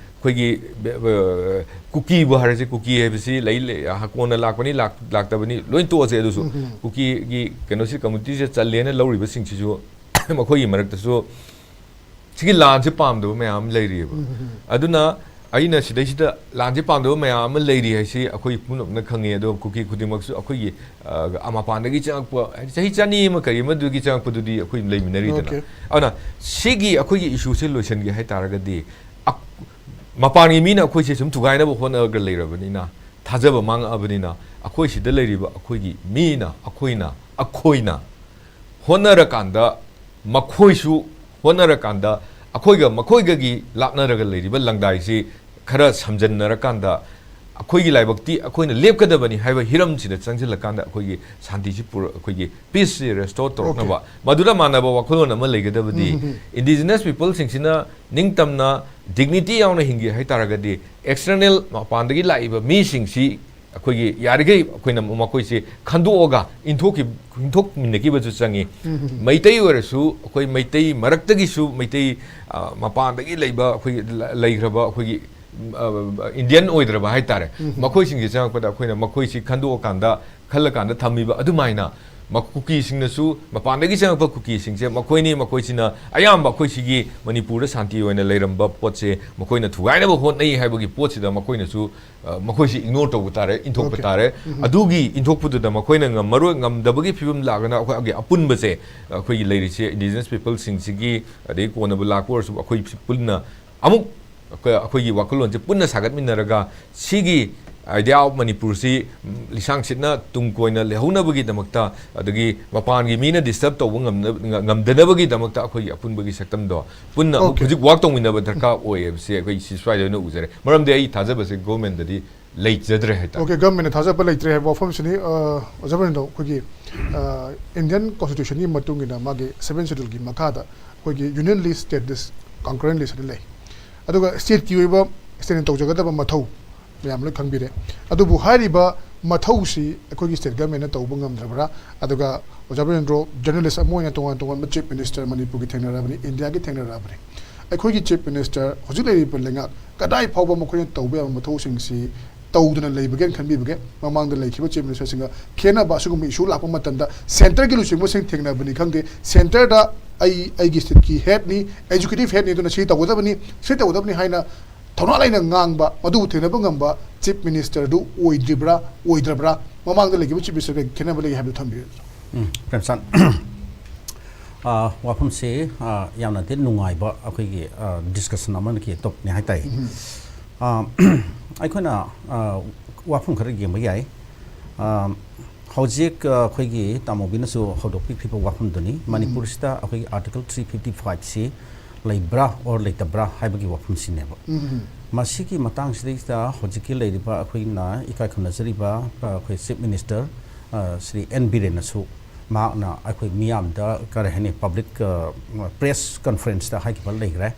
ꯑꯩꯈꯣꯏꯒꯤ, ꯑ, ꯀꯨꯀꯤꯕꯨ ꯍꯥꯏꯔꯁꯤ, ꯀꯨꯀꯤ ꯍꯥꯏꯕꯁꯤ ꯂꯩ, ꯂꯩ, ꯑ, ꯀꯣꯟꯅ ꯂꯥꯛꯄꯅꯤ, ꯂꯥꯛ-, ꯂꯥꯛꯇꯕꯅꯤ, ꯂꯣꯏ ꯇꯣꯛꯑꯁꯦ꯫ ꯑꯗꯨꯁꯨ ꯀꯨꯀꯤꯒꯤ ꯀꯩꯅꯣꯁꯤ, communityꯁꯦ ꯆꯜꯂꯦꯅ ꯂꯧꯔꯤꯕꯁꯤꯡꯁꯤꯁꯨ ꯃꯈꯣꯏꯒꯤ ꯃꯔꯛꯇꯁꯨ ꯁꯤꯒꯤ ꯂꯥꯟꯁꯦ ꯄꯥꯝꯗꯕ ꯃꯌꯥꯝ ꯑꯃ ꯂꯩꯔꯤꯑꯕ꯫ ꯑꯗꯨꯅ ꯑꯩꯅ ꯁꯤꯗꯩꯁꯤꯗ ꯂꯥꯟꯁꯦ ꯄꯥꯝꯗꯕ ꯃꯌꯥꯝ ꯑꯃ ꯂꯩꯔꯤ ꯍꯥꯏꯁꯤ ꯑꯩꯈꯣꯏ ꯄꯨꯝꯅꯃꯛꯅ ꯈꯪꯉꯤ꯫ ꯑꯗꯣ ꯀꯨꯀꯤ ꯈꯨꯗꯤꯡꯃꯛꯁꯨ ꯑꯩꯈꯣꯏꯒꯤ, ꯑ, ꯃꯄꯥꯟꯗꯒꯤ ꯆꯪꯉꯛꯄ, ꯍꯥꯏꯗꯤ ꯆꯍꯤ ꯆꯅꯤ ꯑꯃ ꯀꯔꯤ ꯑꯃꯗꯨꯒꯤ ꯆꯪꯉꯛꯄꯗꯨꯗꯤ ꯑꯩꯈꯣꯏ ꯂꯩꯃꯤꯟꯅꯔꯤꯗꯅ꯫ Okay. ꯑꯗꯨꯅ ꯁꯤꯒꯤ ꯑꯩꯈꯣꯏꯒꯤ ꯏꯁꯨꯁꯦ ꯂꯣꯏꯁꯤꯟꯒꯦ ꯍꯥꯏꯇꯥꯔꯒꯗꯤ, ꯑꯛ-, ꯃꯄꯥꯟꯒꯤ ꯃꯤꯅ ꯑꯩꯈꯣꯏꯁꯦ ꯁꯨꯝ ꯊꯨꯒꯥꯏꯅꯕ ꯍꯣꯠꯅꯔꯒ ꯂꯩꯔꯕꯅꯤꯅ, ꯊꯥꯖꯕ ꯃꯥꯡꯉꯛꯑꯕꯅꯤꯅ, ꯑꯩꯈꯣꯏ ꯁꯤꯗ ꯂꯩꯔꯤꯕ ꯑꯩꯈꯣꯏꯒꯤ ꯃꯤꯅ, ꯑꯩꯈꯣꯏꯅ, ꯑꯩꯈꯣꯏꯅ ꯍꯣꯠꯅꯔꯀꯥꯟꯗ, ꯃꯈꯣꯏꯁꯨ ꯍꯣꯠꯅꯔꯀꯥꯟꯗ, ꯑꯩꯈꯣꯏꯒ ꯃꯈꯣꯏꯒꯒꯤ ꯂꯥꯞꯅꯔꯒ ꯂꯩꯔꯤꯕ ꯂꯪꯗꯥꯏꯁꯤ ꯈꯔ ꯁꯝꯖꯟꯅꯔꯀꯥꯟꯗ, ꯑꯩꯈꯣꯏꯒꯤ ꯂꯥꯏꯕꯛꯇꯤ ꯑꯩꯈꯣꯏꯅ ꯂꯦꯞꯀꯗꯕꯅꯤ ꯍꯥꯏꯕ ꯍꯤꯔꯝꯁꯤꯗ ꯆꯪꯁꯤꯜꯂꯀꯥꯟꯗ, ꯑꯩꯈꯣꯏꯒꯤ ꯁꯥꯟꯇꯤꯁꯤ ꯄꯨꯔ-, ꯑꯩꯈꯣꯏꯒꯤ peace ꯁꯤ restore ꯇꯧꯔꯛꯅꯕ, Okay. ꯃꯗꯨꯗ ꯃꯥꯟꯅꯕ ꯋꯥꯈꯜꯂꯣꯟ ꯑꯃ ꯂꯩꯒꯗꯕꯗꯤ, ꯎꯝ, ꯎꯝ, ꯎꯝ꯫ Indigenous people ꯁꯤꯡꯁꯤꯅ ꯅꯤꯡꯇꯝꯅ, dignity ꯌꯥꯎꯅ ꯍꯤꯡꯒꯦ ꯍꯥꯏꯇꯥꯔꯒꯗꯤ, external, ꯃꯄꯥꯟꯗꯒꯤ ꯂꯥꯛꯏꯕ ꯃꯤꯁꯤꯡꯁꯤ ꯑꯩꯈꯣꯏꯒꯤ ꯌꯥꯔꯤꯈꯩ ꯑꯩꯈꯣꯏꯅ ꯃꯈꯣꯏꯁꯦ ꯈꯟꯗꯣꯛꯑꯒ ꯏꯟꯊꯣꯛꯈꯤ-, ꯏꯟꯊꯣꯛꯃꯤꯟꯅꯈꯤꯕꯁꯨ ꯆꯪꯉꯤ꯫ ꯎꯝ, ꯎꯝ, ꯎꯝ꯫ ꯃꯩꯇꯩ ꯑꯣꯏꯔꯁꯨ, ꯑꯩꯈꯣꯏ ꯃꯩꯇꯩ ꯃꯔꯛꯇꯒꯤꯁꯨ ꯃꯩꯇꯩ, ꯑ, ꯃꯄꯥꯟꯗꯒꯤ ꯂꯩꯕ ꯑꯩꯈꯣꯏꯒꯤ ꯂ-, ꯂꯩꯈ꯭ꯔꯕ ꯑꯩꯈꯣꯏꯒꯤ, ꯑ, Indian ꯑꯣꯏꯗ꯭ꯔꯕ ꯍꯥꯏꯇꯥꯔꯦ꯫ ꯎꯝ, ꯎꯝ꯫ ꯃꯈꯣꯏꯁꯤꯡꯁꯦ ꯆꯪꯉꯛꯄꯗ ꯑꯩꯈꯣꯏꯅ ꯃꯈꯣꯏꯁꯤ ꯈꯟꯗꯣꯛꯑꯀꯥꯟꯗ, ꯈꯜꯂꯀꯥꯟꯗ ꯊꯝꯃꯤꯕ ꯑꯗꯨꯃꯥꯏꯅ ꯃ-, ꯀꯨꯀꯤꯁꯤꯡꯅꯁꯨ, ꯃꯄꯥꯟꯗꯒꯤ ꯆꯪꯉꯛꯄ ꯀꯨꯀꯤꯁꯤꯡꯁꯦ ꯃꯈꯣꯏꯅꯤ, ꯃꯈꯣꯏꯁꯤꯅ ꯑꯌꯥꯝꯕ ꯑꯩꯈꯣꯏ ꯁꯤꯒꯤ ꯃꯅꯤꯄꯨꯔꯗ ꯁꯥꯟꯇꯤ ꯑꯣꯏꯅ ꯂꯩꯔꯝꯕ ꯄꯣꯠꯁꯦ ꯃꯈꯣꯏꯅ ꯊꯨꯒꯥꯏꯅꯕ ꯍꯣꯠꯅꯩ ꯍꯥꯏꯕꯒꯤ ꯄꯣꯠꯁꯤꯗ ꯃꯈꯣꯏꯅꯁꯨ, ꯑ, ꯃꯈꯣꯏꯁꯤ ignore ꯇꯧꯕ ꯇꯥꯔꯦ, ꯏꯟꯊꯣꯛꯄ Okay. ꯇꯥꯔꯦ꯫ ꯎꯝ꯫ ꯑꯗꯨꯒꯤ ꯏꯟꯊꯣꯛꯄꯗꯨꯗ ꯃꯈꯣꯏꯅ ꯉꯝꯃꯔꯣꯏ, ꯉꯝꯗꯕꯒꯤ ꯐꯤꯕꯝ ꯂꯥꯛꯑꯒꯅ ꯑꯩꯈꯣꯏꯒꯤ ꯑꯄꯨꯟꯕꯁꯦ, ꯑꯩꯈꯣꯏꯒꯤ ꯂꯩꯔꯤꯁꯦ indigenous people ꯁꯤꯡꯁꯤꯒꯤ, ꯑꯗꯒꯤ ꯀꯣꯟꯅꯕ ꯂꯥꯛꯄ ꯑꯣꯏꯔꯁꯨ, ꯑꯩꯈꯣꯏ ꯄꯨꯟꯅ ꯑꯃꯨꯛ ꯑꯩꯈꯣꯏ, ꯑꯩꯈꯣꯏꯒꯤ ꯋꯥꯈꯜꯂꯣꯟꯁꯦ ꯄꯨꯟꯅ ꯁꯥꯒꯠꯃꯤꯟꯅꯔꯒ, ꯁꯤꯒꯤ idea of ꯃꯅꯤꯄꯨꯔꯁꯤ, ꯎꯝ, ꯂꯤꯁꯥꯡ ꯁꯤꯠꯅ ꯇꯨꯡ ꯀꯣꯏꯅ ꯂꯩꯍꯧꯅꯕꯒꯤꯗꯃꯛꯇ, ꯑꯗꯒꯤ ꯃꯄꯥꯟꯒꯤ ꯃꯤꯅ disturb ꯇꯧꯕ ꯉꯝꯅ-, ꯉ-, ꯉꯝꯗꯅꯕꯒꯤꯗꯃꯛꯇ ꯑꯩꯈꯣꯏꯒꯤ ꯑꯄꯨꯟꯕꯒꯤ ꯁꯛꯇꯝꯗꯣ ꯄꯨꯟꯅ ꯑꯃꯨꯛ Okay. ꯍꯧꯖꯤꯛ work ꯇꯧꯃꯤꯟꯅꯕ ꯗꯔꯀꯥꯔ ꯑꯣꯏꯌꯦꯕꯁꯦ ꯑꯩꯈꯣꯏ ꯁꯤ ꯁ꯭ꯋꯥꯏꯗ ꯑꯣꯏꯅ ꯎꯖꯔꯦ꯫ ꯃꯔꯝꯗꯤ ꯑꯩ ꯊꯥꯖꯕꯁꯦ government ꯇꯗꯤ ꯂꯩꯖꯗ꯭ꯔꯦ ꯍꯥꯏꯇꯥꯔꯦ꯫ Okay, government ꯅ ꯊꯥꯖꯕ ꯂꯩꯇ꯭ꯔꯦ ꯍꯥꯏꯕ ꯋꯥꯐꯝꯁꯤꯅꯤ꯫ ꯑ, ꯑꯣꯖꯥ ꯕ꯭ꯔꯦꯟꯗꯣ, ꯑꯩꯈꯣꯏꯒꯤ, ꯑ, Indian constitution ꯒꯤ ꯃꯇꯨꯡ ꯏꯟꯅ ꯃꯥꯒꯤ seventh schedule ꯒꯤ ꯃꯈꯥꯗ ꯑꯩꯈꯣꯏꯒꯤ union list, state list, concurrent list ꯍꯥꯏꯅ ꯂꯩ꯫ ꯑꯗꯨꯒ state ꯀꯤ ꯑꯣꯏꯕ state ꯅ ꯇꯧꯖꯒꯗꯕ ꯃꯊꯧ ꯃꯌꯥꯝ ꯂꯣꯏ ꯈꯪꯕꯤꯔꯦ꯫ ꯑꯗꯨꯕꯨ ꯍꯥꯏꯔꯤꯕ ꯃꯊꯧꯁꯤ ꯑꯩꯈꯣꯏꯒꯤ state government ꯅ ꯇꯧꯕ ꯉꯝꯗ꯭ꯔꯕ꯭ꯔꯥ? ꯑꯗꯨꯒ ꯑꯣꯖꯥ ꯕ꯭ꯔꯦꯟꯗꯣ, journalist ꯑꯃ ꯑꯣꯏꯅ ꯇꯣꯉꯥꯟ ꯇꯣꯉꯥꯟꯕ chief minister ꯃꯅꯤꯄꯨꯔꯒꯤ ꯊꯦꯡꯅꯔꯕꯅꯤ, ꯏꯟꯗꯤꯌꯥꯒꯤ ꯊꯦꯡꯅꯔꯕꯅꯤ꯫ ꯑꯩꯈꯣꯏꯒꯤ chief minister ꯍꯧꯖꯤꯛ ꯂꯩꯔꯤꯕ ꯂꯩꯉꯥꯛ ꯀꯗꯥꯏ ꯐꯥꯎꯕ ꯃꯈꯣꯏꯅ ꯇꯧꯕ ꯌꯥꯕ ꯃꯊꯧꯁꯤꯡꯁꯤ ꯇꯧꯗꯨꯅ ꯂꯩꯕꯒꯦꯅ ꯈꯟꯕꯤꯕꯒꯦ? ꯃꯃꯥꯡꯗ ꯂꯩꯈꯤꯕ chief minister ꯁꯤꯡꯒ ꯈꯦꯠꯅꯕ ꯑꯁꯤꯒꯨꯝꯕ issue ꯂꯥꯛꯄ ꯃꯇꯝꯗ centre ꯒꯤ ꯂꯨꯆꯤꯡꯕꯁꯤꯡ ꯊꯦꯡꯅꯕꯅꯤ ꯈꯪꯗꯦ, centre ꯗ ꯑꯩ ꯑꯩꯒꯤ state ꯀꯤ head ꯅꯤ, executive head ꯅꯤ, ꯑꯗꯨꯅ ꯁꯤ ꯇꯧꯒꯗꯕꯅꯤ, ꯁꯤ ꯇꯧꯒꯗꯕꯅꯤ ꯍꯥꯏꯅ ꯊꯧꯅꯥ ꯂꯩꯅ ꯉꯥꯡꯕ, ꯃꯗꯨꯕꯨ ꯊꯦꯡꯅꯕ ꯉꯝꯕ ꯆꯤꯐ ꯃꯤꯅꯤꯁꯇꯔꯗꯨ ꯑꯣꯏꯗ꯭ꯔꯤꯕ꯭ꯔꯥ, ꯑꯣꯏꯗ꯭ꯔꯕ꯭ꯔꯥ, ꯃꯃꯥꯡꯗ ꯂꯩꯈꯤꯕ ꯆꯤꯐ ꯃꯤꯅꯤꯁꯇꯔꯒ ꯈꯦꯠꯅꯕ ꯂꯩ ꯍꯥꯏꯕꯗꯨ ꯊꯝꯕꯤꯌꯨ꯫ ꯎꯝ, ꯄ꯭ꯔꯦꯝꯆꯥꯟ, ꯑꯥ, ꯋꯥꯐꯝꯁꯤ, ꯑꯥ, ꯌꯥꯝꯅꯗꯤ ꯅꯨꯡꯉꯥꯏꯕ ꯑꯩꯈꯣꯏꯒꯤ, ꯑꯥ, ꯗꯤꯁꯀꯁꯟ ꯑꯃꯒꯤ ꯇꯣꯄꯤꯛꯅꯤ ꯍꯥꯏꯇꯥꯏ꯫ ꯎꯝ꯫ ꯑꯥ, ꯑꯩꯈꯣꯏꯅ, ꯑꯥ, ꯋꯥꯐꯝ ꯈꯔ ꯌꯦꯡꯕ ꯌꯥꯏ꯫ ꯑꯥ, ꯍꯧꯖꯤꯛ, ꯑꯥ, ꯑꯩꯈꯣꯏꯒꯤ ꯇꯥꯃꯣꯕꯤꯅꯁꯨ ꯍꯧꯗꯣꯛꯄꯤꯈ꯭ꯔꯤꯕ ꯋꯥꯐꯝꯗꯨꯅꯤ꯫ ꯎꯝ꯫ ꯃꯅꯤꯄꯨꯔꯁꯤꯗ ꯑꯩꯈꯣꯏꯒꯤ Article three fifty five ꯁꯤ ꯂꯩꯕ꯭ꯔꯥ or ꯂꯩꯇꯕ꯭ꯔꯥ ꯍꯥꯏꯕꯒꯤ ꯋꯥꯐꯝꯁꯤꯅꯦꯕ꯫ ꯎꯝ꯫ ꯃꯁꯤꯒꯤ ꯃꯇꯥꯡꯁꯤꯗꯩꯁꯤꯗ ꯍꯧꯖꯤꯛꯀꯤ ꯂꯩꯔꯤꯕ ꯑꯩꯈꯣꯏꯅ ꯏꯀꯥꯏ ꯈꯨꯝꯅꯖꯔꯤꯕ, ꯑ, ꯑꯩꯈꯣꯏ ꯆꯤꯐ ꯃꯤꯅꯤꯁꯇꯔ, ꯑ, ꯁ꯭ꯔꯤ ꯑꯦꯟ ꯕꯤꯔꯦꯟꯅꯁꯨ ꯃꯍꯥꯛꯅ ꯑꯩꯈꯣꯏ ꯃꯤꯌꯥꯝꯗ ꯀꯔꯤ ꯍꯥꯏꯅꯤ, ꯄꯕ꯭ꯂꯤꯛ, ꯑ, ꯄ꯭ꯔꯦꯁ ꯀꯟꯐꯔꯦꯟꯁꯇ ꯍꯥꯏꯈꯤꯕ ꯂꯩꯈ꯭ꯔꯦ,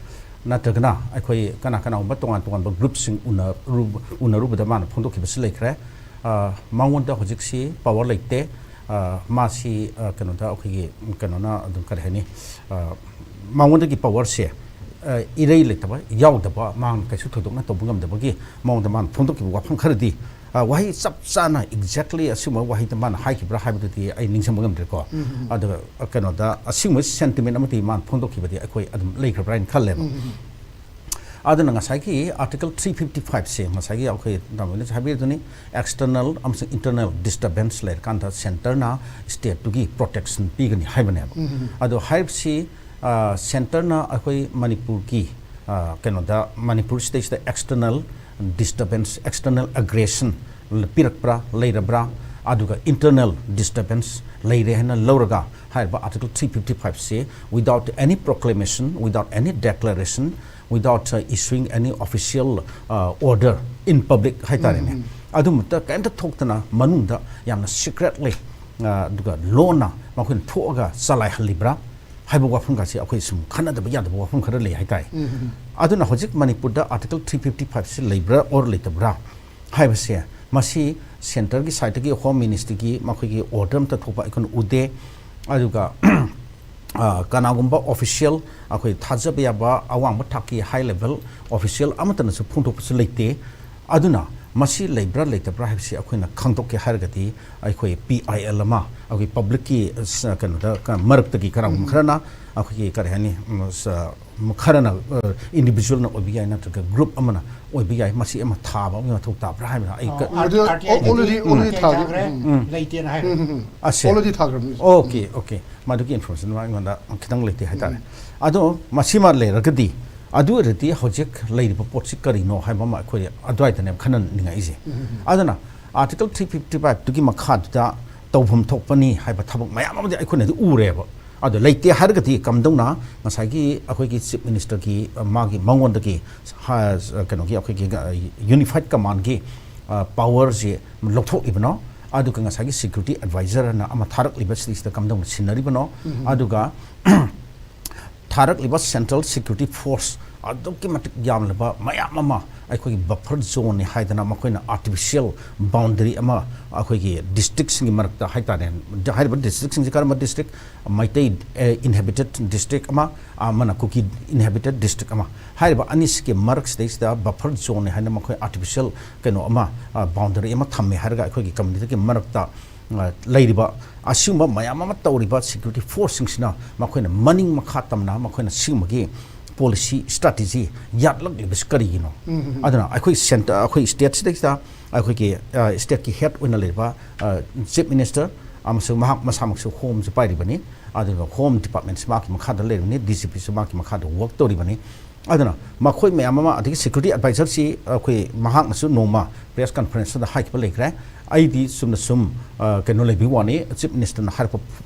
ꯅꯠꯇ꯭ꯔꯒꯅ ꯑꯩꯈꯣꯏ ꯀꯅꯥ ꯀꯅꯥꯒꯨꯝꯕ ꯇꯣꯉꯥꯟ ꯇꯣꯉꯥꯟꯕ ꯒ꯭ꯔꯨꯞꯁꯤꯡ ꯎꯅꯔꯨ-, ꯎꯅꯔꯨꯕꯗ ꯃꯥꯅ ꯐꯣꯡꯗꯣꯛꯈꯤꯕꯁꯨ ꯂꯩꯈ꯭ꯔꯦ꯫ ꯑ, ꯃꯉꯣꯟꯗ ꯍꯧꯖꯤꯛꯁꯤ ꯄꯋꯥꯔ ꯂꯩꯇꯦ꯫ ꯑ, ꯃꯥꯁꯤ, ꯑ, ꯀꯩꯅꯣꯗ ꯑꯩꯈꯣꯏꯒꯤ, ꯀꯩꯅꯣꯅ ꯑꯗꯨꯝ ꯀꯔꯤ ꯍꯥꯏꯅꯤ, ꯑ, ꯃꯉꯣꯟꯗꯒꯤ ꯄꯋꯥꯔꯁꯦ, ꯑ, ꯏꯔꯩ ꯂꯩꯇꯕ, ꯌꯥꯎꯗꯕ, ꯃꯥꯅ ꯀꯩꯁꯨ ꯊꯣꯏꯗꯣꯛꯅ ꯇꯧꯕ ꯉꯝꯗꯕꯒꯤ ꯃꯑꯣꯡꯗ ꯃꯥꯅ ꯐꯣꯡꯗꯣꯛꯈꯤꯕ ꯋꯥꯐꯝ ꯈꯔꯗꯤ, ꯑ, ꯋꯥꯍꯩ ꯆꯞ ꯆꯥꯅ exactly ꯑꯁꯤꯒꯨꯝꯕ ꯋꯥꯍꯩꯗ ꯃꯥꯅ ꯍꯥꯏꯈꯤꯕ꯭ꯔꯥ ꯍꯥꯏꯕꯗꯨꯗꯤ ꯑꯩ ꯅꯤꯡꯁꯤꯡꯕ ꯉꯝꯗ꯭ꯔꯦꯀꯣ꯫ ꯎꯝ, ꯎꯝ, ꯎꯝ꯫ ꯑꯗꯨꯒ, ꯑ, ꯀꯩꯅꯣꯗ ꯑꯁꯤꯒꯨꯝꯕ ꯁꯦꯟꯇꯤꯃꯦꯟ ꯑꯃꯗꯤ ꯃꯥꯅ ꯐꯣꯡꯗꯣꯛꯈꯤꯕꯗꯤ ꯑꯩꯈꯣꯏ ꯑꯗꯨꯝ ꯂꯩꯈ꯭ꯔꯕ꯭ꯔꯥ ꯍꯥꯏꯅ ꯈꯜꯂꯦꯕ꯫ ꯎꯝ, ꯎꯝ, ꯎꯝ꯫ ꯑꯗꯨꯅ ꯉꯁꯥꯏꯒꯤ Article three fifty five ꯁꯦ ꯉꯁꯥꯏꯒꯤ ꯑꯩꯈꯣꯏ ꯇꯥꯃꯣꯅꯁꯨ ꯍꯥꯏꯕꯤꯔꯗꯨꯅꯤ, external ꯑꯃꯁꯨꯡ internal disturbance ꯂꯩꯔꯀꯥꯟꯗ ꯁꯦꯟꯇꯔꯅ ꯁ꯭ꯇꯦꯠꯇꯨꯒꯤ ꯄ꯭ꯔꯣꯇꯦꯛꯁꯟ ꯄꯤꯒꯅꯤ ꯍꯥꯏꯕꯅꯦꯕ꯫ ꯎꯝ, ꯎꯝ, ꯎꯝ꯫ ꯑꯗꯣ ꯍꯥꯏꯔꯤꯕꯁꯤ, ꯑ, ꯁꯦꯟꯇꯔꯅ ꯑꯩꯈꯣꯏ ꯃꯅꯤꯄꯨꯔꯒꯤ, ꯑ, ꯀꯩꯅꯣꯗ, ꯃꯅꯤꯄꯨꯔ ꯁꯤꯗꯩꯁꯤꯗ external disturbance, external aggression ꯄꯤꯔꯛꯄ꯭ꯔꯥ, ꯂꯩꯔꯕ꯭ꯔꯥ, ꯑꯗꯨꯒ internal disturbance ꯂꯩꯔꯦ ꯍꯥꯏꯅ ꯂꯧꯔꯒ ꯍꯥꯏꯔꯤꯕ Article three fifty five ꯁꯤ without any proclamation, without any declaration, without, uh, issuing any official, uh, order in public ꯍꯥꯏꯇꯥꯔꯦꯅꯦ, ꯎꯝ, ꯎꯝ꯫ ꯑꯗꯨꯃꯛꯇ ꯀꯔꯤꯝꯇ ꯊꯣꯛꯇꯅ ꯃꯅꯨꯡꯗ ꯌꯥꯝꯅ secretly, ꯑ, ꯑꯗꯨꯒ ꯂꯣꯟꯅ ꯃꯈꯣꯏꯅ ꯊꯣꯛꯑꯒ ꯆꯂꯥꯏꯍꯜꯂꯤꯕ꯭ꯔꯥ ꯍꯥꯏꯕ ꯋꯥꯐꯝꯒꯁꯤ ꯑꯩꯈꯣꯏ ꯁꯨꯝ ꯈꯟꯅꯗꯕ ꯌꯥꯗꯕ ꯋꯥꯐꯝ ꯈꯔ ꯂꯩ ꯍꯥꯏꯇꯥꯔꯦ꯫ ꯎꯝ, ꯎꯝ꯫ ꯑꯗꯨꯅ ꯍꯧꯖꯤꯛ ꯃꯅꯤꯄꯨꯔꯗ Article three fifty five ꯁꯤ ꯂꯩꯕ꯭ꯔꯥ or ꯂꯩꯇꯕ꯭ꯔꯥ ꯍꯥꯏꯕꯁꯦ, ꯃꯁꯤ ꯁꯦꯟꯇꯔꯒꯤ ꯁꯥꯏꯠꯇꯒꯤ, ꯍꯣꯝ ꯃꯤꯅꯤꯁꯇ꯭ꯔꯤꯒꯤ ꯃꯈꯣꯏꯒꯤ ꯑꯣꯔꯗꯔ ꯑꯝꯇ ꯊꯣꯛꯄ ꯑꯩꯈꯣꯏꯅ ꯎꯗꯦ꯫ ꯑꯗꯨꯒ, ꯑ, ꯀꯅꯥꯒꯨꯝꯕ ꯑꯣꯐꯤꯁꯤꯌꯦꯜ, ꯑꯩꯈꯣꯏ ꯊꯥꯖꯕ ꯌꯥꯕ ꯑꯋꯥꯡꯕ ꯊꯥꯛꯀꯤ ꯍꯥꯏ ꯂꯦꯚꯦꯜ ꯑꯣꯐꯤꯁꯤꯌꯦꯜ ꯑꯃꯠꯇꯅꯁꯨ ꯐꯣꯡꯗꯣꯛꯄꯁꯨ ꯂꯩꯇꯦ꯫ ꯑꯗꯨꯅ ꯃꯁꯤ ꯂꯩꯕ꯭ꯔꯥ ꯂꯩꯇꯕ꯭ꯔꯥ ꯍꯥꯏꯕꯁꯤ ꯑꯩꯈꯣꯏꯅ ꯈꯪꯗꯣꯛꯀꯦ ꯍꯥꯏꯔꯒꯗꯤ, ꯑꯩꯈꯣꯏ ꯄꯤ ꯑꯥꯏ ꯑꯦꯜ ꯑꯃ, ꯑꯩꯈꯣꯏ ꯄꯕ꯭ꯂꯤꯛꯀꯤ ꯀꯩꯅꯣꯗ ꯃꯔꯛꯇꯒꯤ ꯀꯅꯥꯒꯨꯝꯕ ꯈꯔꯅ ꯑꯩꯈꯣꯏꯒꯤ ꯀꯔꯤ ꯍꯥꯏꯅꯤ, ꯈꯔꯅ ꯏꯟꯗꯤꯕꯤꯖꯨꯋꯦꯜꯅ ꯑꯣꯏꯕ ꯌꯥꯏ, ꯅꯠꯇ꯭ꯔꯒ ꯒ꯭ꯔꯨꯞ ꯑꯃꯅ ꯑꯣꯏꯕ ꯌꯥꯏ, ꯃꯁꯤ ꯑꯃ ꯊꯥꯕ ꯑꯃꯒꯤ ꯃꯊꯧ ꯇꯥꯕ꯭ꯔꯥ ꯍꯥꯏꯕꯅ ꯑꯩ ꯑꯣ, ꯀ- ꯑꯗꯨ R T I O, already, already ꯂꯩꯇꯦ ꯊꯥꯈ꯭ꯔꯦ, ꯊꯥꯈ꯭ꯔꯦ, ꯎꯝ, ꯎꯝ꯫ ꯂꯩꯇꯦꯅ ꯍꯥꯏꯔꯦ꯫ ꯎꯝ, ꯎꯝ, ꯎꯝ꯫ ꯑꯁꯦ꯫ Already ꯊꯥꯈ꯭ꯔꯕꯅꯤ꯫ Okay, okay. ꯃꯗꯨꯒꯤ ꯏꯟꯐꯣꯔꯃꯦꯁꯟ ꯑꯃ ꯑꯩꯉꯣꯟꯗ ꯈꯤꯇꯪ ꯂꯩꯇꯦ ꯍꯥꯏꯇꯥꯔꯦ꯫ ꯎꯝ꯫ ꯑꯗꯣ ꯃꯁꯤꯃ ꯂꯩꯔꯒꯗꯤ, ꯑꯗꯨ ꯑꯣꯏꯔꯗꯤ ꯍꯧꯖꯤꯛ ꯂꯩꯔꯤꯕ ꯄꯣꯠꯁꯤ ꯀꯔꯤꯅꯣ ꯍꯥꯏꯕ ꯑꯃ ꯑꯩꯈꯣꯏ ꯑꯗꯨꯋꯥꯏꯗꯅꯦꯕ ꯈꯟꯅꯅꯤꯡꯉꯛꯏꯁꯦ꯫ ꯎꯝ, ꯎꯝ, ꯎꯝ꯫ ꯑꯗꯨꯅ ꯑꯥꯔꯇꯤꯀꯜ ꯊ꯭ꯔꯤ ꯐꯤꯐꯇꯤ ꯐꯥꯏꯚꯇꯨꯒꯤ ꯃꯈꯥꯗꯨꯗ ꯇꯧꯐꯝ ꯊꯣꯛꯄꯅꯤ ꯍꯥꯏꯕ ꯊꯕꯛ ꯃꯌꯥꯝ ꯑꯃꯗꯤ ꯑꯩꯈꯣꯏꯅꯗꯤ ꯎꯔꯦꯕ꯫ ꯑꯗꯣ ꯂꯩꯇꯦ ꯍꯥꯏꯔꯒꯗꯤ ꯀꯝꯗꯧꯅ ꯉꯁꯥꯏꯒꯤ ꯑꯩꯈꯣꯏꯒꯤ ꯆꯤꯐ ꯃꯤꯅꯤꯁꯇꯔꯒꯤ, ꯑ, ꯃꯥꯒꯤ ꯃꯉꯣꯟꯗꯒꯤ ꯍ-, ꯀꯩꯅꯣꯒꯤ ꯑꯩꯈꯣꯏꯒꯤ, ꯑ, ꯌꯨꯅꯤꯐꯥꯏꯠ ꯀꯃꯥꯟꯒꯤ, ꯑ, ꯄꯥꯋꯔꯁꯤ ꯂꯧꯊꯣꯛꯂꯤꯕꯅꯣ? ꯑꯗꯨꯒ ꯉꯁꯥꯏꯒꯤ ꯁꯦꯀ꯭ꯌꯨꯔꯤꯇꯤ ꯑꯦꯗꯚꯥꯏꯖꯔꯅ ꯑꯃ ꯊꯥꯔꯛꯂꯤꯕ ꯁꯤꯗꯩꯁꯤꯗ ꯀꯝꯗꯧꯅ ꯁꯤꯟꯅꯔꯤꯕꯅꯣ? ꯎꯝ꯫ ꯑꯗꯨꯒ ꯊꯥꯔꯛꯂꯤꯕ ꯁꯦꯟꯇ꯭ꯔꯦꯜ ꯁꯦꯀ꯭ꯌꯨꯔꯤꯇꯤ ꯐꯣꯔꯁ ꯑꯗꯨꯛꯀꯤ ꯃꯇꯤꯛ ꯌꯥꯝꯂꯕ ꯃꯌꯥꯝ ꯑꯃ ꯑꯩꯈꯣꯏꯒꯤ ꯕꯐꯔ ꯖꯣꯟꯅꯤ ꯍꯥꯏꯗꯅ ꯃꯈꯣꯏꯅ ꯑꯥꯔꯇꯤꯐꯤꯁꯤꯌꯦꯜ ꯕꯥꯎꯟꯗꯔꯤ ꯑꯃ ꯑꯩꯈꯣꯏꯒꯤ ꯗꯤꯁꯇ꯭ꯔꯤꯛꯁꯤꯡꯒꯤ ꯃꯔꯛꯇ ꯍꯥꯏꯇꯥꯔꯦ꯫ ꯍꯥꯏꯔꯤꯕ ꯗꯤꯁꯇ꯭ꯔꯤꯛꯁꯤꯡꯁꯤ ꯀꯔꯝꯕ ꯗꯤꯁꯇ꯭ꯔꯤꯛ? ꯃꯩꯇꯩ, ꯑꯦ, ꯏꯟꯍꯦꯕꯤꯇꯦꯠ ꯗꯤꯁꯇ꯭ꯔꯤꯛ ꯑꯃ, ꯑꯃꯅ ꯀꯨꯀꯤ ꯏꯟꯍꯦꯕꯤꯇꯦꯠ ꯗꯤꯁꯇ꯭ꯔꯤꯛ ꯑꯃ꯫ ꯍꯥꯏꯔꯤꯕ ꯑꯅꯤꯁꯤꯒꯤ ꯃꯔꯛꯁꯤꯗꯩꯁꯤꯗ ꯕꯐꯔ ꯖꯣꯟꯅꯤ ꯍꯥꯏꯅ ꯃꯈꯣꯏ ꯑꯥꯔꯇꯤꯐꯤꯁꯤꯌꯦꯜ ꯀꯩꯅꯣ ꯑꯃ, ꯑ, ꯕꯥꯎꯟꯗꯔꯤ ꯑꯃ ꯊꯝꯃꯦ ꯍꯥꯏꯔꯒ ꯑꯩꯈꯣꯏꯒꯤ ꯀꯝꯃ꯭ꯌꯨꯅꯤꯇꯤꯒꯤ ꯃꯔꯛꯇ, ꯑ, ꯂꯩꯔꯤꯕ ꯑꯁꯤꯒꯨꯝꯕ ꯃꯌꯥꯝ ꯑꯃ ꯇꯧꯔꯤꯕ ꯁꯦꯀ꯭ꯌꯨꯔꯤꯇꯤ ꯐꯣꯔꯁꯁꯤꯡꯁꯤꯅ ꯃꯈꯣꯏꯅ ꯃꯅꯤꯡ ꯃꯈꯥ ꯇꯝꯅ ꯃꯈꯣꯏꯅ ꯁꯤꯒꯨꯝꯕꯒꯤ ꯄꯣꯂꯤꯁꯤ ꯁ꯭ꯇ꯭ꯔꯦꯇꯦꯖꯤ ꯌꯥꯠꯂꯛꯂꯤꯕꯁꯤ ꯀꯔꯤꯒꯤꯅꯣ? ꯎꯝ, ꯎꯝ, ꯎꯝ꯫ ꯑꯗꯨꯅ ꯑꯩꯈꯣꯏ ꯁꯦꯟꯇ-, ꯑꯩꯈꯣꯏ ꯁ꯭ꯇꯦꯠꯁꯤꯗꯩꯁꯤꯗ ꯑꯩꯈꯣꯏꯒꯤ, ꯑ, ꯁ꯭ꯇꯦꯠꯀꯤ ꯍꯦꯗ ꯑꯣꯏꯅ ꯂꯩꯔꯤꯕ, ꯑ, ꯆꯤꯐ ꯃꯤꯅꯤꯁꯇꯔ ꯑꯃꯁꯨꯡ ꯃꯍꯥꯛ ꯃꯁꯥꯃꯛꯁꯨ ꯍꯣꯝꯁꯨ ꯄꯥꯏꯔꯤꯕꯅꯤ, ꯑꯗꯨꯒ ꯍꯣꯝ ꯗꯤꯄꯥꯔꯠꯃꯦꯟꯁꯤ ꯃꯍꯥꯛꯀꯤ ꯃꯈꯥꯗ ꯂꯩꯔꯤꯕꯅꯤ, ꯗꯤ ꯖꯤ ꯄꯤꯁꯨ ꯃꯍꯥꯛꯀꯤ ꯃꯈꯥꯗ ꯋꯔꯛ ꯇꯧꯔꯤꯕꯅꯤ꯫ ꯑꯗꯨꯅ ꯃꯈꯣꯏ ꯃꯌꯥꯝ ꯑꯃ, ꯑꯗꯒꯤ ꯁꯦꯀ꯭ꯌꯨꯔꯤꯇꯤ ꯑꯦꯗꯚꯥꯏꯖꯔꯁꯤ ꯑꯩꯈꯣꯏ ꯃꯍꯥꯛꯅꯁꯨ ꯅꯣꯡꯃ ꯄ꯭ꯔꯦꯁ ꯀꯟꯐꯔꯦꯟꯁꯇ ꯍꯥꯏꯈꯤꯕ ꯂꯩꯈ꯭ꯔꯦ, "ꯑꯩꯗꯤ ꯆꯨꯝꯅ ꯁꯨꯝ, ꯑ, ꯀꯩꯅꯣ ꯂꯩꯕꯒꯤ ꯋꯥꯅꯤ, ꯆꯤꯐ ꯃꯤꯅꯤꯁꯇꯔꯅ ꯍꯥꯏꯔꯛꯄ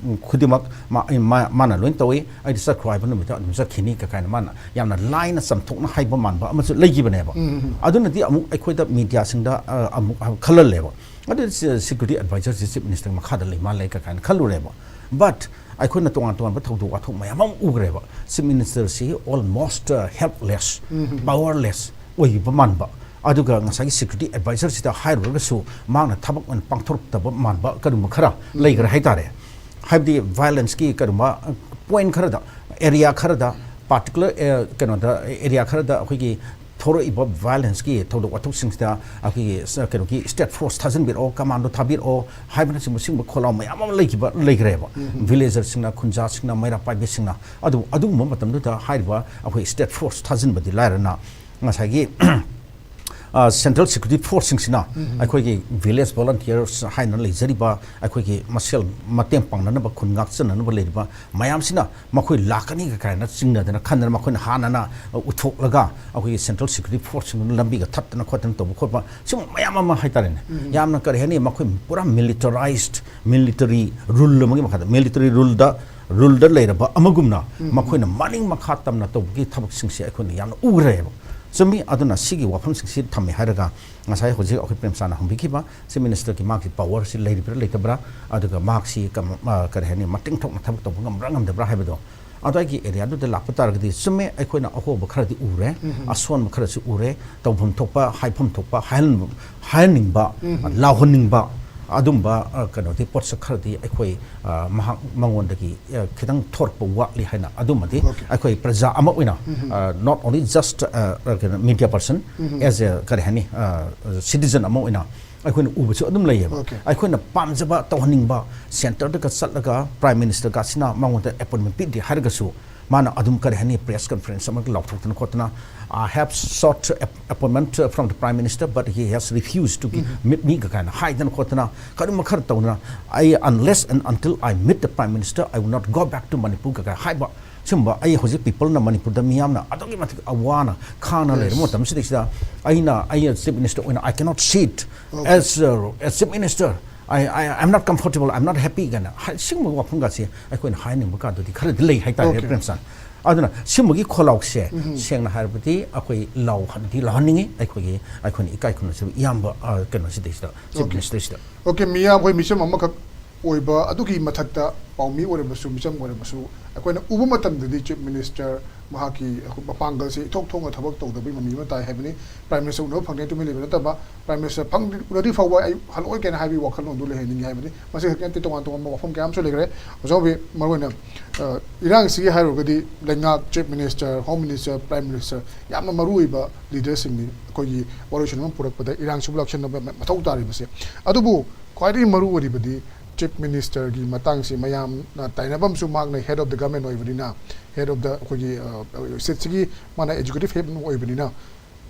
ꯈꯨꯗꯤꯡꯃꯛ ꯃꯥ-, ꯑꯩ-, ꯃꯥ-, ꯃꯥꯅ ꯂꯣꯏꯅ ꯇꯧꯏ, ꯑꯩꯗꯤ ꯆꯠꯈ꯭ꯔꯣ ꯍꯥꯏꯕ ꯅꯨꯃꯤꯠꯇ ꯑꯗꯨꯝ ꯆꯠꯈꯤꯅꯤ" ꯀ-, ꯀꯥꯏꯅ ꯃꯥꯅ ꯌꯥꯝꯅ ꯂꯥꯏꯅ ꯆꯝꯊꯣꯛꯅ ꯍꯥꯏꯕ ꯃꯥꯟꯕ ꯑꯃꯁꯨ ꯂꯩꯈꯤꯕꯅꯦꯕ꯫ ꯎꯝ, ꯎꯝ, ꯎꯝ꯫ ꯑꯗꯨꯅꯗꯤ ꯑꯃꯨꯛ ꯑꯩꯈꯣꯏꯗ ꯃꯤꯗꯤꯌꯥꯁꯤꯡꯗ, ꯑ, ꯑꯃꯨꯛ ꯈꯜꯍꯜꯂꯦꯕ꯫ ꯑꯗꯨ ꯁꯦ-, ꯁꯦꯀ꯭ꯌꯨꯔꯤꯇꯤ ꯑꯦꯗꯚꯥꯏꯖꯔꯁꯤ ꯆꯤꯐ ꯃꯤꯅꯤꯁꯇꯔ ꯃꯈꯥꯗ ꯂꯩ ꯃꯥꯜꯂꯦ ꯀ-, ꯀꯥꯏꯅ ꯈꯜꯂꯨꯔꯦꯕ꯫ But ꯑꯩꯈꯣꯏꯅ ꯇꯣꯉꯥꯟ ꯇꯣꯉꯥꯟꯕ ꯊꯧꯗꯣꯛ ꯋꯥꯊꯣꯛ ꯃꯌꯥꯝ ꯑꯃ ꯎꯈ꯭ꯔꯦꯕ꯫ ꯆꯤꯐ ꯃꯤꯅꯤꯁꯇꯔꯁꯤ almost, ꯑ, helpless, ꯎꯝ, ꯎꯝ, ꯎꯝ꯫ Powerless ꯑꯣꯏꯕ ꯃꯥꯟꯕ, ꯑꯗꯨꯒ ꯉꯁꯥꯏꯒꯤ ꯁꯦꯀ꯭ꯌꯨꯔꯤꯇꯤ ꯑꯦꯗꯚꯥꯏꯖꯔꯁꯤꯗ ꯍꯥꯏꯔꯨꯔꯒꯁꯨ ꯃꯍꯥꯛꯅ ꯊꯕꯛ ꯑꯣꯏꯅ ꯄꯥꯡꯊꯣꯔꯛꯇꯕ ꯃꯥꯟꯕ ꯀꯔꯤꯒꯨꯝꯕ ꯈꯔ ꯎꯝ꯫ ꯂꯩꯈ꯭ꯔꯦ ꯍꯥꯏꯇꯥꯔꯦ꯫ ꯍꯥꯏꯕꯗꯤ ꯚꯥꯏꯑꯣꯂꯦꯟꯁꯀꯤ ꯀꯔꯤꯒꯨꯝꯕ ꯄꯣꯏꯟ ꯈꯔꯗ, ꯑꯦꯔꯤꯌꯥ ꯈꯔꯗ, ꯄꯥꯔꯇꯤꯀꯨꯂꯔ, ꯑꯦ, ꯀꯩꯅꯣꯗ, ꯑꯦꯔꯤꯌꯥ ꯈꯔꯗ ꯑꯩꯈꯣꯏꯒꯤ ꯊꯣꯔꯛꯏꯕ violence ꯀꯤ ꯊꯧꯗꯣꯛ ꯋꯥꯊꯣꯛꯁꯤꯡꯁꯤꯗ ꯑꯩꯈꯣꯏꯒꯤ ꯁ-, ꯀꯩꯅꯣꯒꯤ state force ꯊꯥꯖꯤꯟꯕꯤꯔꯛꯑꯣ, commando ꯊꯥꯕꯤꯔꯛꯑꯣ ꯍꯥꯏꯕꯅꯆꯤꯡꯕ ꯁꯤꯒꯨꯝꯕ ꯈꯣꯜꯂꯥꯎ ꯃꯌꯥꯝ ꯑꯃ ꯂꯩꯈꯤꯕ, ꯂꯩꯈ꯭ꯔꯦꯕ꯫ Villager ꯁꯤꯡꯅ, ꯈꯨꯟꯖꯥꯁꯤꯡꯅ, ꯃꯩꯔꯥ ꯄꯥꯏꯕꯤꯁꯤꯡꯅ꯫ ꯑꯗꯨ, ꯑꯗꯨꯒꯨꯝꯕ ꯃꯇꯝꯗꯨꯗ ꯍꯥꯏꯔꯤꯕ ꯑꯩꯈꯣꯏ state force ꯊꯥꯖꯤꯟꯕꯗꯤ ꯂꯥꯏꯔꯅ, ꯉꯁꯥꯏꯒꯤ ꯑ, central security force ꯁꯤꯡꯁꯤꯅ ꯑꯩꯈꯣꯏꯒꯤ village volunteers ꯍꯥꯏꯅ ꯂꯩꯖꯔꯤꯕ ꯑꯩꯈꯣꯏꯒꯤ ꯃꯁꯦꯜ ꯃꯇꯦꯡ ꯄꯥꯡꯅꯅꯕ, ꯈꯨꯟ ꯉꯥꯛꯆꯅꯅꯕ ꯂꯩꯔꯤꯕ ꯃꯌꯥꯝꯁꯤꯅ ꯃꯈꯣꯏ ꯂꯥꯛꯀꯅꯤ ꯀꯥꯏꯅ ꯆꯤꯡꯅꯗꯅ ꯈꯟꯗꯅ ꯃꯈꯣꯏꯅ ꯍꯥꯟꯅꯅ ꯎꯠꯊꯣꯛꯂꯒ ꯑꯩꯈꯣꯏꯒꯤ central security force ꯁꯤꯡꯗꯨꯅ ꯂꯝꯕꯤꯒ ꯊꯠꯇꯅ ꯈꯣꯠꯇꯅ ꯇꯧꯕ ꯈꯣꯠꯄ ꯁꯤꯒꯨꯝꯕ ꯃꯌꯥꯝ ꯑꯃ ꯍꯥꯏꯇꯥꯔꯦꯅꯦ꯫ ꯌꯥꯝꯅ ꯀꯔꯤ ꯍꯥꯏꯅꯤ, ꯃꯈꯣꯏ ꯄꯨꯔꯥ militarized military rule ꯑꯃꯒꯤ ꯃꯈꯥꯗ, military rule ꯗ, rule ꯗ ꯂꯩꯔꯕ ꯑꯃꯒꯨꯝꯅ ꯃꯈꯣꯏꯅ ꯃꯅꯤꯡ ꯃꯈꯥ ꯇꯝꯅ ꯇꯧꯕꯒꯤ ꯊꯕꯛꯁꯤꯡꯁꯦ ꯑꯩꯈꯣꯏꯅ ꯌꯥꯝꯅ ꯎꯈ꯭ꯔꯦꯕ꯫ ꯆꯨꯝꯃꯤ꯫ ꯑꯗꯨꯅ ꯁꯤꯒꯤ ꯋꯥꯐꯝꯁꯤꯡꯁꯤ ꯊꯝꯃꯦ ꯍꯥꯏꯔꯒ ꯉꯁꯥꯏ ꯍꯧꯖꯤꯛ ꯑꯩꯈꯣꯏ ꯄ꯭ꯔꯦꯝꯆꯥꯟꯅ ꯍꯪꯕꯤꯈꯤꯕ Chief Minister ꯒꯤ ꯃꯍꯥꯛꯀꯤ power ꯁꯤ ꯂꯩꯔꯤꯕ꯭ꯔꯥ ꯂꯩꯇꯕ꯭ꯔꯥ, ꯑꯗꯨꯒ ꯃꯍꯥꯛꯁꯤ ꯀꯝ-, ꯑ, ꯀꯔꯤ ꯍꯥꯏꯅꯤ, ꯃꯇꯤꯡ ꯊꯣꯛꯅ ꯊꯕꯛ ꯇꯧꯕ ꯉꯝꯕ꯭ꯔꯥ ꯉꯝꯗꯕ꯭ꯔꯥ ꯍꯥꯏꯕꯗꯣ, ꯑꯗꯨꯋꯥꯏꯒꯤ area ꯗꯨꯗ ꯂꯥꯛꯄ ꯇꯥꯔꯒꯗꯤ ꯆꯨꯝꯃꯦ, ꯑꯩꯈꯣꯏꯅ ꯑꯍꯣꯕ ꯈꯔꯗꯤ ꯎꯔꯦ, ꯑꯁꯣꯟꯕ ꯈꯔꯁꯨ ꯎꯔꯦ, ꯇꯧꯐꯝ ꯊꯣꯛꯄ, ꯍꯥꯏꯐꯝ ꯊꯣꯛꯄ, ꯍꯥꯏꯍꯟ-, ꯍꯥꯏꯍꯟꯅꯤꯡꯕ, ꯂꯥꯎꯍꯟꯅꯤꯡꯕ ꯑꯗꯨꯝꯕ, ꯑ, ꯀꯩꯅꯣꯗꯤ ꯄꯣꯠꯁꯛ ꯈꯔꯗꯤ ꯑꯩꯈꯣꯏ, ꯑ, ꯃꯍꯥꯛ ꯃꯉꯣꯟꯗꯒꯤ, ꯑ, ꯈꯤꯇꯪ ꯊꯣꯔꯛꯄ ꯋꯥꯠꯂꯤ ꯍꯥꯏꯅ ꯑꯗꯨꯃꯗꯤ Okay. ꯑꯩꯈꯣꯏ ꯄ꯭ꯔꯖꯥ ꯑꯃ ꯑꯣꯏꯅ, ꯎꯝ꯫ ꯑ, not only just, ꯑ, ꯑ, ꯀꯩꯅꯣ, media person, um. As a, ꯀꯔꯤ ꯍꯥꯏꯅꯤ, ꯑ, citizen ꯑꯃ ꯑꯣꯏꯅ ꯑꯩꯈꯣꯏꯅ ꯎꯕꯁꯨ ꯑꯗꯨꯝ ꯂꯩꯌꯦꯕ꯫ Okay. ꯑꯩꯈꯣꯏꯅ ꯄꯥꯝꯖꯕ ꯇꯧꯍꯟꯅꯤꯡꯕ centre ꯗꯒ ꯆꯠꯂꯒ Prime Minister ꯒꯁꯤꯅ ꯃꯉꯣꯟꯗ appointment ꯄꯤꯗꯦ ꯍꯥꯏꯔꯒꯁꯨ ꯃꯥꯅ ꯑꯗꯨꯝ, ꯀꯔꯤ ꯍꯥꯏꯅꯤ, press conference ꯑꯃ ꯂꯥꯎꯊꯣꯛꯇꯅ ꯈꯣꯠꯇꯅ, "I have sought ap-, appointment from the Prime Minister, but he has refused to give, meet me" ꯀꯥꯏꯅ ꯍꯥꯏꯗꯅ ꯈꯣꯠꯇꯅ ꯀꯔꯤꯒꯨꯝꯕ ꯈꯔ ꯇꯧꯗꯅ, "I, unless and until I meet the Prime Minister, I will not go back to Manipur" ꯀꯥꯏꯅ ꯍꯥꯏꯕ꯫ ꯁꯤꯒꯨꯝꯕ ꯑꯩ ꯍꯧꯖꯤꯛ people ꯅ ꯃꯅꯤꯄꯨꯔꯗ ꯃꯤꯌꯥꯝꯅ ꯑꯗꯨꯛꯀꯤ ꯃꯇꯤꯛ ꯑꯋꯥꯅ ꯈꯥꯡꯅ ꯂꯩꯔꯕ Yes. ꯃꯇꯝꯁꯤꯗꯩꯁꯤꯗ ꯑꯩꯅ, ꯑꯩꯅ Chief Minister ꯑꯣꯏꯅ, "I cannot sit Okay. as, uh, as Chief Minister. I, I, I'm not comfortable, I'm not happy" ꯀꯥꯏꯅ ꯍꯥꯏ-, ꯁꯤꯒꯨꯝꯕ ꯋꯥꯐꯝꯒꯁꯦ ꯑꯩꯈꯣꯏꯅ ꯍꯥꯏꯅꯤꯡꯕ ꯀꯥꯟꯗꯗꯤ ꯈꯔꯗꯤ ꯂꯩ ꯍꯥꯏꯇꯥꯔꯦ, Okay. ꯄ꯭ꯔꯦꯝꯆꯥꯟ꯫ ꯑꯗꯨꯅ ꯁꯤꯒꯨꯝꯕꯒꯤ ꯈꯣꯜꯂꯥꯎꯁꯦ ꯎꯝ꯫ ꯁꯦꯡꯅ ꯍꯥꯏꯔꯕꯗꯤ ꯑꯩꯈꯣꯏ ꯂꯥꯎꯍꯟꯗꯤ ꯂꯥꯎꯍꯟꯅꯤꯡꯉꯤ, ꯑꯩꯈꯣꯏꯒꯤ, ꯑꯩꯈꯣꯏꯅ ꯏꯀꯥꯏ ꯈꯨꯝꯅꯖꯕ ꯏꯌꯥꯝꯕ, ꯑ, ꯀꯩꯅꯣꯁꯤꯗꯩꯁꯤꯗ, Chief Okay. Minister ꯁꯤꯗ꯫ Okay, ꯃꯤꯌꯥꯝ, ꯑꯩꯈꯣꯏ ꯃꯤꯆꯝ ꯑꯃꯈꯛ ꯑꯣꯏꯕ ꯑꯗꯨꯒꯤ ꯃꯊꯛꯇ ꯄꯥꯎꯃꯤ ꯑꯣꯏꯔꯕꯁꯨ, ꯃꯤꯆꯝ ꯑꯣꯏꯔꯕꯁꯨ, ꯑꯩꯈꯣꯏꯅ ꯎꯕ ꯃꯇꯝꯗꯗꯤ Chief Minister ꯃꯍꯥꯛꯀꯤ ꯃꯄꯥꯡꯒꯜꯁꯤ ꯏꯊꯣꯛ ꯊꯣꯛꯅ ꯊꯕꯛ ꯇꯧꯗꯕꯒꯤ ꯃꯃꯤ ꯑꯃ ꯇꯥꯏ ꯍꯥꯏꯕꯅꯤ꯫ Prime Minister ꯎꯅꯕ ꯐꯪꯗꯦ ꯇꯨꯃꯤꯟ ꯂꯩꯕ ꯅꯠꯇꯕ, Prime Minister ꯐꯪ-, ꯎꯅꯗ꯭ꯔꯤ ꯐꯥꯎꯕ ꯑꯩ ꯍꯜꯂꯛꯑꯣꯏ ꯀꯥꯏꯅ ꯍꯥꯏꯕꯒꯤ ꯋꯥꯈꯜꯂꯣꯟꯗꯨ ꯂꯩꯍꯟꯅꯤꯡꯉꯤ ꯍꯥꯏꯕꯅꯤ꯫ ꯃꯁꯤ ꯈꯛꯇ ꯅꯠꯇꯦ, ꯇꯣꯉꯥꯟ ꯇꯣꯉꯥꯟꯕ ꯋꯥꯐꯝ ꯀꯌꯥ ꯑꯃꯁꯨ ꯂꯩꯈ꯭ꯔꯦ꯫ ꯑꯣꯖꯥ ꯕꯤ, ꯃꯔꯨꯑꯣꯏꯅ, ꯑ, ꯏꯔꯥꯡꯁꯤꯒꯤ ꯍꯥꯏꯔꯨꯔꯒꯗꯤ ꯂꯩꯉꯥꯛ, Chief Minister, Home Minister, Prime Minister, ꯌꯥꯝꯅ ꯃꯔꯨꯑꯣꯏꯕ leaderꯁꯤꯡꯅꯤ ꯑꯩꯈꯣꯏꯒꯤ ꯋꯥꯔꯣꯏꯁꯤꯟ ꯑꯃ ꯄꯨꯔꯛꯄꯗ ꯏꯔꯥꯡꯁꯤꯕꯨ ꯂꯥꯛꯁꯤꯟꯅꯕ ꯃꯊꯧ ꯇꯥꯔꯤꯕꯁꯦ꯫ ꯑꯗꯨꯕꯨ ꯈ꯭ꯋꯥꯏꯗꯒꯤ ꯃꯔꯨ ꯑꯣꯏꯔꯤꯕꯗꯤ Chief Ministerꯒꯤ ꯃꯇꯥꯡꯁꯤ ꯃꯌꯥꯝꯅ ꯇꯥꯏꯅꯕ ꯑꯃꯁꯨ, ꯃꯍꯥꯛꯅ head of the government ꯑꯣꯏꯕꯅꯤꯅ, head of the ꯑꯩꯈꯣꯏꯒꯤ, ꯑ, stateꯁꯤꯒꯤ ꯃꯥꯅ executive head ꯑꯣꯏꯕꯅꯤꯅ,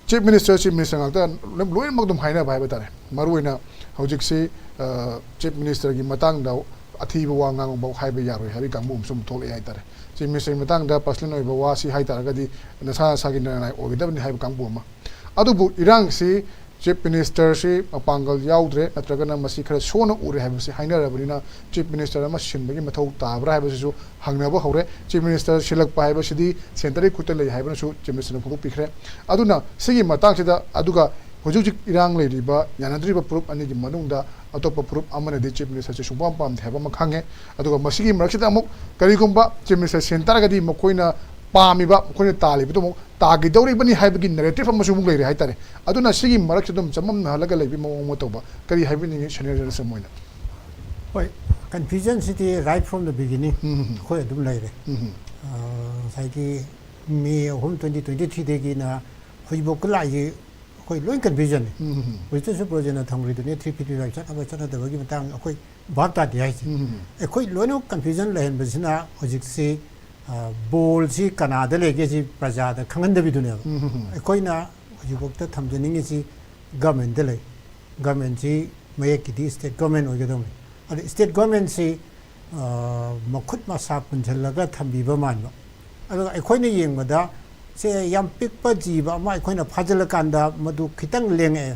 Chief Minister, Chief Minister ꯉꯥꯛꯇ ꯂꯣꯏ-, ꯂꯣꯏꯅꯃꯛ ꯑꯗꯨꯝ ꯍꯥꯏꯅꯕ ꯍꯥꯏꯕ ꯇꯥꯔꯦ꯫ ꯃꯔꯨꯑꯣꯏꯅ ꯍꯧꯖꯤꯛꯁꯤ, ꯑ, Chief Ministerꯒꯤ ꯃꯇꯥꯡꯗ ꯑꯊꯤꯕ ꯋꯥ ꯉꯥꯡꯕ ꯍꯥꯏꯕ ꯌꯥꯔꯣꯏ ꯍꯥꯏꯕꯒꯤ ꯀꯥꯡꯕꯨ ꯑꯃꯁꯨ ꯑꯃꯨꯛ ꯊꯣꯛꯂꯛꯑꯦ ꯍꯥꯏꯇꯥꯔꯦ꯫ Chief Ministerꯒꯤ ꯃꯇꯥꯡꯗ personal ꯑꯣꯏꯕ ꯋꯥꯁꯤ ꯍꯥꯏꯇꯥꯔꯒꯗꯤ ꯅꯁꯥ ꯅꯁꯥꯒꯤ ꯅꯔꯥꯏ ꯑꯣꯏꯒꯗꯕꯅꯤ ꯍꯥꯏꯕ ꯀꯥꯡꯕꯨ ꯑꯃ꯫ ꯑꯗꯨꯕꯨ ꯏꯔꯥꯡꯁꯤ Chief Ministerꯁꯤ ꯃꯄꯥꯡꯒꯜ ꯌꯥꯎꯗ꯭ꯔꯦ, ꯅꯠꯇ꯭ꯔꯒꯅ ꯃꯁꯤ ꯈꯔ ꯁꯣꯟꯅ ꯎꯔꯦ ꯍꯥꯏꯕꯁꯤ ꯍꯥꯏꯅꯔꯕꯅꯤꯅ, Chief Minister ꯑꯃ ꯁꯤꯟꯕꯒꯤ ꯃꯊꯧ ꯇꯥꯕ꯭ꯔꯥ ꯍꯥꯏꯕꯁꯤꯁꯨ ꯍꯪꯅꯕ ꯍꯧꯔꯦ꯫ Chief Minister ꯁꯤꯜꯂꯛꯄ ꯍꯥꯏꯕꯁꯤꯗꯤ centreꯒꯤ ꯈꯨꯠꯇ ꯂꯩ ꯍꯥꯏꯕꯅꯁꯨ Chief Ministerꯅ ꯐꯣꯡꯗꯣꯛꯄꯤꯈ꯭ꯔꯦ꯫ ꯑꯗꯨꯅ ꯁꯤꯒꯤ ꯃꯇꯥꯡꯁꯤꯗ, ꯑꯗꯨꯒ ꯍꯧꯖꯤꯛ ꯍꯧꯖꯤꯛ ꯏꯔꯥꯡ ꯂꯩꯔꯤꯕ ꯌꯥꯅꯗ꯭ꯔꯤꯕ ꯐꯨꯔꯨꯞ ꯑꯅꯤꯒꯤ ꯃꯅꯨꯡꯗ ꯑꯇꯣꯞꯄ ꯐꯨꯔꯨꯞ ꯑꯃꯅꯗꯤ Chief Ministerꯁꯦ ꯁꯨꯡꯄꯥꯝ ꯄꯥꯝꯗꯦ ꯍꯥꯏꯕ ꯑꯃ ꯈꯪꯉꯦ꯫ ꯑꯗꯨꯒ ꯃꯁꯤꯒꯤ ꯃꯔꯛꯁꯤꯗ ꯑꯃꯨꯛ ꯀꯔꯤꯒꯨꯝꯕ Chief Minister ꯁꯤꯟ ꯇꯥꯔꯒꯗꯤ ꯃꯈꯣꯏꯅ ꯄꯥꯝꯃꯤꯕ, ꯃꯈꯣꯏꯅ ꯇꯥꯜꯂꯤꯕꯗꯨ ꯑꯃꯨꯛ ꯇꯥꯈꯤꯗꯧꯔꯤꯕꯅꯤ ꯍꯥꯏꯕꯒꯤ narrative ꯑꯃꯁꯨ ꯑꯃꯨꯛ ꯂꯩꯔꯦ ꯍꯥꯏꯇꯥꯔꯦ꯫ ꯑꯗꯨꯅ ꯁꯤꯒꯤ ꯃꯔꯛꯁꯤꯗ ꯑꯗꯨꯝ ꯆꯃꯝꯅꯍꯜꯂꯒ ꯂꯩꯕꯒꯤ ꯃꯑꯣꯡ ꯑꯃ ꯇꯧꯕ, ꯀꯔꯤ ꯍꯥꯏꯕꯤꯅꯤꯡꯉꯤ senior journalist ꯑꯃ ꯑꯣꯏꯅ? ꯍꯣꯏ, confusionꯁꯤꯗꯤ right from the beginning ꯎꯝ, ꯎꯝ, ꯎꯝ꯫ ꯑꯩꯈꯣꯏ ꯑꯗꯨꯝ ꯂꯩꯔꯦ꯫ ꯎꯝ, ꯎꯝ꯫ ꯑ, ꯉꯁꯥꯏꯒꯤ May ꯑꯍꯨꯝ, twenty twenty threeꯗꯒꯤꯅ ꯍꯧꯖꯤꯛꯐꯥꯎ ꯂꯥꯛꯏꯁꯦ ꯑꯩꯈꯣꯏ ꯂꯣꯏ confusionꯅꯤ꯫ ꯎꯝ, ꯎꯝ, ꯎꯝ꯫ ꯍꯧꯖꯤꯛꯇꯁꯨ ꯄ꯭ꯔꯣꯖꯦꯟꯅ ꯊꯝꯈ꯭ꯔꯤꯗꯨꯅꯤ, three fifty five ꯆꯠꯅꯕ ꯆꯠꯅꯗꯕꯒꯤ ꯃꯇꯥꯡ ꯑꯩꯈꯣꯏ ꯚꯥꯞ ꯇꯥꯗꯦ ꯍꯥꯏꯁꯦ꯫ ꯎꯝ, ꯎꯝ, ꯎꯝ꯫ ꯑꯩꯈꯣꯏ ꯂꯣꯏꯅꯃꯛ confusion ꯂꯩꯍꯟꯕꯁꯤꯅ ꯍꯧꯖꯤꯛꯁꯤ, ꯑ, ballꯁꯤ ꯀꯅꯥꯗ ꯂꯩꯒꯦ ꯁꯤ ꯄ꯭ꯔꯖꯥꯗ ꯈꯪꯍꯟꯗꯕꯤꯗꯨꯅꯦꯕ꯫ ꯎꯝ, ꯎꯝ, ꯎꯝ꯫ ꯑꯩꯈꯣꯏꯅ ꯍꯧꯖꯤꯛꯐꯥꯎꯗ ꯊꯝꯖꯅꯤꯡꯉꯤꯁꯤ governmentꯗ ꯂꯩ꯫ Governmentꯁꯤ ꯃꯌꯦꯛꯀꯤꯗꯤ state government ꯑꯣꯏꯒꯗꯧꯅꯤ꯫ ꯑꯗ state governmentꯁꯤ, ꯑ, ꯃꯈꯨꯠ ꯃꯁꯥ ꯄꯨꯟꯁꯤꯜꯂꯒ ꯊꯝꯕꯤꯕ ꯃꯥꯟꯕ꯫ ꯑꯗꯨꯒ ꯑꯩꯈꯣꯏꯅ ꯌꯦꯡꯕꯗ ꯁꯦ ꯌꯥꯝ ꯄꯤꯛꯄ ꯖꯤꯕ ꯑꯃ ꯑꯩꯈꯣꯏꯅ ꯐꯥꯖꯤꯜꯂꯀꯥꯟꯗ ꯃꯗꯨ ꯈꯤꯇꯪ ꯂꯦꯡꯉꯛꯑꯦ,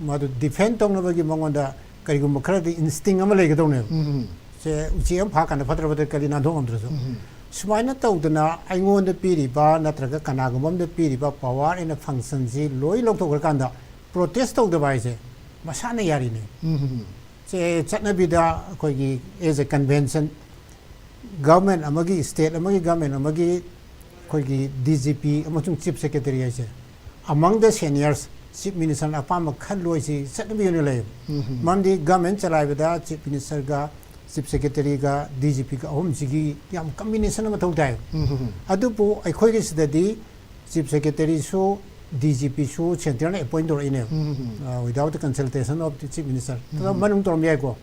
ꯃꯗꯨ defend ꯇꯧꯅꯕꯒꯤ ꯃꯉꯣꯟꯗ ꯀꯔꯤꯒꯨꯝꯕ ꯈꯔꯗꯤ instinct ꯑꯃ ꯂꯩꯒꯗꯧꯅꯦꯕ꯫ ꯎꯝ, ꯎꯝ꯫ ꯁꯦ ꯎꯆꯦꯛ ꯑꯃ ꯐꯥꯀꯥꯟꯗ ꯐꯠꯇ꯭ꯔ ꯐꯠꯇ꯭ꯔ ꯀꯔꯤ ꯅꯥꯟꯊꯣꯛ ꯉꯝꯗ꯭ꯔꯁꯨ꯫ ꯎꯝ, ꯎꯝ꯫ ꯁꯨꯃꯥꯏꯅ ꯇꯧꯗꯅ ꯑꯩꯉꯣꯟꯗ ꯄꯤꯔꯤꯕ ꯅꯠꯇ꯭ꯔꯒ ꯀꯅꯥꯒꯨꯝꯕ ꯑꯃꯗ ꯄꯤꯔꯤꯕ power and functionꯁꯤ ꯂꯣꯏ ꯂꯧꯊꯣꯛꯈ꯭ꯔꯀꯥꯟꯗ protest ꯇꯧꯗꯕ ꯍꯥꯏꯁꯦ ꯃꯁꯥꯅ ꯌꯥꯔꯤꯅꯦ꯫ ꯎꯝ, ꯎꯝ, ꯎꯝ꯫ ꯁꯦ ꯆꯠꯅꯕꯤꯗ ꯑꯩꯈꯣꯏꯒꯤ as a convention, government ꯑꯃꯒꯤ, state ꯑꯃꯒꯤ government ꯑꯃꯒꯤ ꯑꯩꯈꯣꯏꯒꯤ ꯗꯤ ꯖꯤ ꯄꯤ ꯑꯃꯁꯨꯡ ꯆꯤꯐ ꯁꯦꯀ꯭ꯔꯦꯇꯔꯤ ꯍꯥꯏꯁꯦ, ꯑꯃꯪ ꯗ ꯁꯦꯅꯤꯌꯔꯁ ꯆꯤꯐ ꯃꯤꯅꯤꯁꯇꯔꯅ ꯑꯄꯥꯝꯕ ꯈꯜꯂꯣꯏꯁꯤ ꯆꯠꯅꯕꯤ ꯑꯣꯏꯅ ꯂꯩꯌꯦꯕ꯫ ꯃꯔꯝꯗꯤ government ꯆꯂꯥꯏꯕꯗ chief ꯃꯤꯅꯤꯁꯇꯔꯒ, chief ꯁꯦꯀ꯭ꯔꯦꯇꯔꯤꯒ, D G ꯄꯤꯒ ꯑꯍꯨꯝꯁꯤꯒꯤ ꯌꯥꯝ ꯀꯝꯕꯤꯅꯦꯁꯟ ꯑꯃ ꯃꯊꯧ ꯇꯥꯏꯌꯦꯕ꯫ ꯑꯗꯨꯕꯨ ꯑꯩꯈꯣꯏꯒꯤ ꯁꯤꯗꯗꯤ ꯆꯤꯐ ꯁꯦꯀ꯭ꯔꯦꯇꯔꯤꯁꯨ, ꯗꯤ ꯖꯤ ꯄꯤꯁꯨ ꯁꯦꯟꯇꯔꯅ ꯑꯦꯄꯣꯏꯟ ꯇꯧꯔꯛꯏꯅꯦꯕ, without the consultation of the chief minister꯫ ꯑꯗꯣ ꯃꯅꯨꯡ ꯇꯧꯔꯝ ꯌꯥꯏꯀꯣ꯫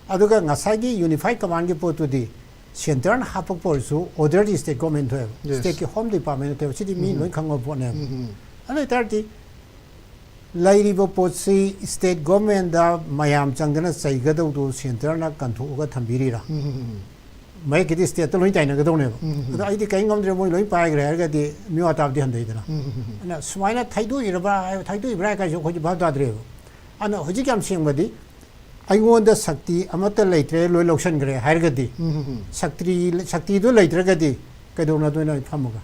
ꯑꯗꯨꯒ ꯉꯁꯥꯏꯒꯤ ꯌꯨꯅꯤꯐꯥꯏꯠ ꯀꯃꯥꯟꯒꯤ ꯄꯣꯠꯇꯨꯗꯤ ꯁꯦꯟꯇꯔꯅ ꯍꯥꯞꯄꯛꯄ ꯑꯣꯏꯔꯁꯨ ꯑꯣꯔꯗꯔꯗꯤ ꯁ꯭ꯇꯦꯠ ꯒꯣꯔꯃꯦꯟ ꯊꯣꯛꯑꯦꯕ꯫ Yes. ꯁ꯭ꯇꯦꯠꯀꯤ ꯍꯣꯝ ꯗꯤꯄꯥꯔꯠꯃꯦꯟ ꯅꯠꯇꯦꯕ꯫ ꯁꯤꯗꯤ ꯃꯤ ꯂꯣꯏ ꯈꯪꯕ ꯄꯣꯠꯅꯦꯕ꯫ ꯑꯗꯨ ꯑꯣꯏꯇꯥꯔꯗꯤ ꯂꯩꯔꯤꯕ ꯄꯣꯠꯁꯤ ꯁ꯭ꯇꯦꯠ ꯒꯣꯔꯃꯦꯟꯗ ꯃꯌꯥꯝ ꯆꯪꯗꯅ ꯆꯩꯒꯗꯧꯗꯣ ꯁꯦꯟꯇꯔꯅ ꯀꯟꯊꯣꯛꯑꯒ ꯊꯝꯕꯤꯔꯤꯔꯥ? ꯃꯌꯦꯛꯀꯤꯗꯤ ꯁ꯭ꯇꯦꯠꯇ ꯂꯣꯏ ꯇꯥꯏꯅꯒꯗꯧꯅꯦꯕ꯫ ꯑꯗꯣ ꯑꯩꯗꯤ ꯀꯔꯤꯝ ꯉꯝꯗ꯭ꯔꯦ, ꯃꯣꯏ ꯂꯣꯏ ꯄꯥꯏꯈ꯭ꯔꯦ ꯍꯥꯏꯔꯒꯗꯤ ꯃꯤꯋꯥ ꯇꯥꯕꯗꯤ ꯍꯟꯊꯩꯗꯅ꯫ ꯑꯗꯨꯅ ꯁꯨꯃꯥꯏꯅ ꯊꯩꯗꯣꯛꯏꯔꯕ꯭ꯔꯥ ꯍꯥꯏ-, ꯊꯩꯗꯣꯛꯏꯕ꯭ꯔꯥ ꯍꯥꯏ ꯀꯥꯏꯁꯨ ꯑꯩꯈꯣꯏꯗꯤ ꯚꯥꯞ ꯇꯥꯗ꯭ꯔꯦꯕ꯫ ꯑꯗꯨꯅ ꯍꯧꯖꯤꯛ ꯌꯥꯝ ꯁꯦꯡꯕꯗꯤ ꯑꯩꯉꯣꯟꯗ ꯁꯛꯇꯤ ꯑꯃꯠꯇ ꯂꯩꯇ꯭ꯔꯦ, ꯂꯣꯏ ꯂꯧꯁꯟꯈ꯭ꯔꯦ ꯍꯥꯏꯔꯒꯗꯤ, ꯁꯛꯇꯤ, ꯁꯛꯇꯤꯗꯨ ꯂꯩꯇ꯭ꯔꯒꯗꯤ ꯀꯩꯗꯧꯅꯗꯣꯏꯅꯣ ꯑꯩ ꯐꯝꯃꯒ?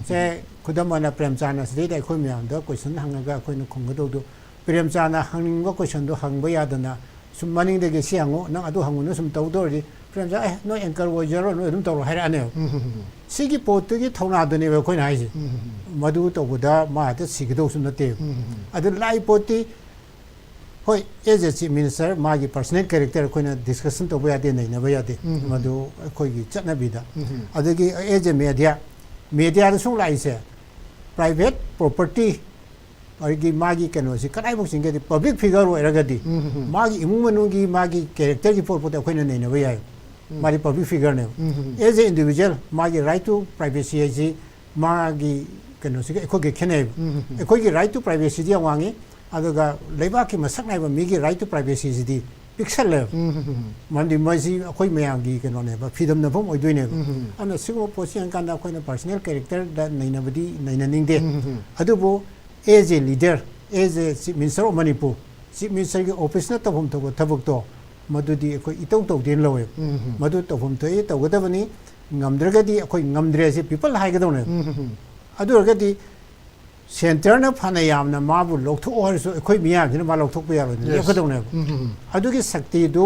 ꯁꯦ, ꯈꯨꯗꯝ ꯑꯣꯏꯅ ꯄ꯭ꯔꯦꯝꯆꯥꯟꯅ ꯁꯤꯗꯩꯗ ꯑꯩꯈꯣꯏ ꯃꯌꯥꯝꯗ ꯀꯣꯏꯁꯟ ꯍꯪꯉꯒ ꯑꯩꯈꯣꯏꯅ ꯈꯨꯝꯒꯗꯧꯗꯣ, ꯄ꯭ꯔꯦꯝꯆꯥꯟꯅ ꯍꯪꯅꯤꯡꯕ ꯀꯣꯏꯁꯟꯗꯣ ꯍꯪꯕ ꯌꯥꯗꯅ ꯁꯨꯝ ꯃꯅꯤꯡꯗꯒꯤ ꯁꯤ ꯍꯪꯉꯨ, ꯅꯪ ꯑꯗꯨ ꯍꯪꯉꯨꯅ ꯁꯨꯝ ꯇꯧꯗꯧꯔꯗꯤ, ꯄ꯭ꯔꯦꯝꯆꯥꯟ, "ꯑꯦ, ꯅꯣꯏ ꯑꯦꯡꯀꯔ ꯑꯣꯏꯖꯔꯣ, ꯅꯣꯏ ꯑꯗꯨꯝ ꯇꯧꯔꯣ" ꯍꯥꯏꯔꯛꯑꯅꯦꯕ꯫ ꯁꯤꯒꯤ ꯄꯣꯠꯇꯨꯒꯤ ꯊꯧꯅꯥꯗꯨꯅꯦꯕ ꯑꯩꯈꯣꯏꯅ ꯍꯥꯏꯁꯦ꯫ ꯃꯗꯨ ꯇꯧꯕꯗ ꯃꯥ ꯍꯦꯛꯇ ꯁꯤꯒꯗꯧꯁꯨ ꯅꯠꯇꯦꯕ꯫ ꯑꯗꯨ ꯂꯥꯏ ꯄꯣꯠꯇꯤ, ꯍꯣꯏ, as a chief minister, ꯃꯥꯒꯤ personal character ꯑꯩꯈꯣꯏꯅ discussion ꯇꯧꯕ ꯌꯥꯗꯦ, ꯅꯩꯅꯕ ꯌꯥꯗꯦ꯫ ꯃꯗꯨ ꯑꯩꯈꯣꯏꯒꯤ ꯆꯠꯅꯕꯤꯗ꯫ ꯑꯗꯒꯤ as a media, mediaꯗ ꯁꯨꯝ ꯂꯥꯛꯏꯁꯦ, private property, ꯑꯗꯒꯤ ꯃꯥꯒꯤ ꯀꯩꯅꯣꯁꯤ ꯀꯗꯥꯏꯐꯥꯎ ꯆꯤꯡꯒꯗꯤ, public figure ꯑꯣꯏꯔꯒꯗꯤ, ꯃꯥꯒꯤ ꯏꯃꯨꯡ ꯃꯅꯨꯡꯒꯤ ꯃꯥꯒꯤ characterꯒꯤ ꯄꯣꯠ ꯄꯣꯠꯇ ꯑꯩꯈꯣꯏꯅ ꯅꯩꯅꯕ ꯌꯥꯏ꯫ ꯃꯥꯗꯤ public figureꯅꯦꯕ꯫ As a individual, ꯃꯥꯒꯤ right to privacy ꯍꯥꯏꯁꯤ ꯃꯥꯒꯤ ꯀꯩꯅꯣꯁꯤꯒ ꯑꯩꯈꯣꯏꯒ ꯈꯦꯠꯅꯩꯕ꯫ ꯑꯩꯈꯣꯏꯒꯤ right to privacyꯗꯤ ꯌꯥꯝ ꯋꯥꯡꯉꯤ, ꯑꯗꯨꯒ ꯂꯩꯕꯥꯛꯀꯤ ꯃꯁꯛ ꯅꯥꯏꯕ ꯃꯤꯒꯤ right to privacyꯁꯤꯗꯤ ꯄꯤꯛꯁꯜꯂꯦꯕ꯫ ꯃꯔꯝꯗꯤ ꯃꯁꯤ ꯑꯩꯈꯣꯏ ꯃꯌꯥꯝꯒꯤ ꯀꯩꯅꯣꯅꯦꯕ, ꯐꯤꯗꯝꯅꯐꯝ ꯑꯣꯏꯗꯣꯏꯅꯦꯕ꯫ ꯑꯗꯨꯅ ꯁꯤꯒꯨꯝꯕ ꯄꯣꯠꯁꯤ ꯌꯦꯡꯀꯥꯟꯗ ꯑꯩꯈꯣꯏꯅ personal characterꯗ ꯅꯩꯅꯕꯗꯤ ꯅꯩꯅꯅꯤꯡꯗꯦ꯫ ꯑꯗꯨꯕꯨ as a leader, as a chief minister of Manipur, chief ministerꯒꯤ officeꯅ ꯇꯧꯐꯝ ꯊꯣꯛꯄ ꯊꯕꯛꯇꯣ, ꯃꯗꯨꯗꯤ ꯑꯩꯈꯣꯏ ꯏꯇꯧ ꯇꯧꯗꯦꯅ ꯂꯧꯋꯦꯕ꯫ ꯃꯗꯨ ꯇꯧꯐꯝ ꯊꯣꯛꯏ, ꯇꯧꯒꯗꯕꯅꯤ꯫ ꯉꯝꯗ꯭ꯔꯒꯗꯤ ꯑꯩꯈꯣꯏ ꯉꯝꯗ꯭ꯔꯦ ꯁꯤ people ꯍꯥꯏꯒꯗꯧꯅꯦꯕ꯫ ꯑꯗꯨ ꯑꯣꯏꯔꯒꯗꯤ centreꯅ ꯐꯅ ꯌꯥꯝꯅ ꯃꯥꯕꯨ ꯂꯧꯊꯣꯛꯑꯣ ꯍꯥꯏꯔꯁꯨ ꯑꯩꯈꯣꯏ ꯃꯤꯌꯥꯝꯁꯤꯅ ꯃꯥ ꯂꯧꯊꯣꯛꯄ ꯌꯥꯔꯣꯏꯗꯅ Yes. ꯂꯦꯞꯀꯗꯧꯅꯦꯕ꯫ ꯑꯗꯨꯒꯤ ꯁꯛꯇꯤꯗꯨ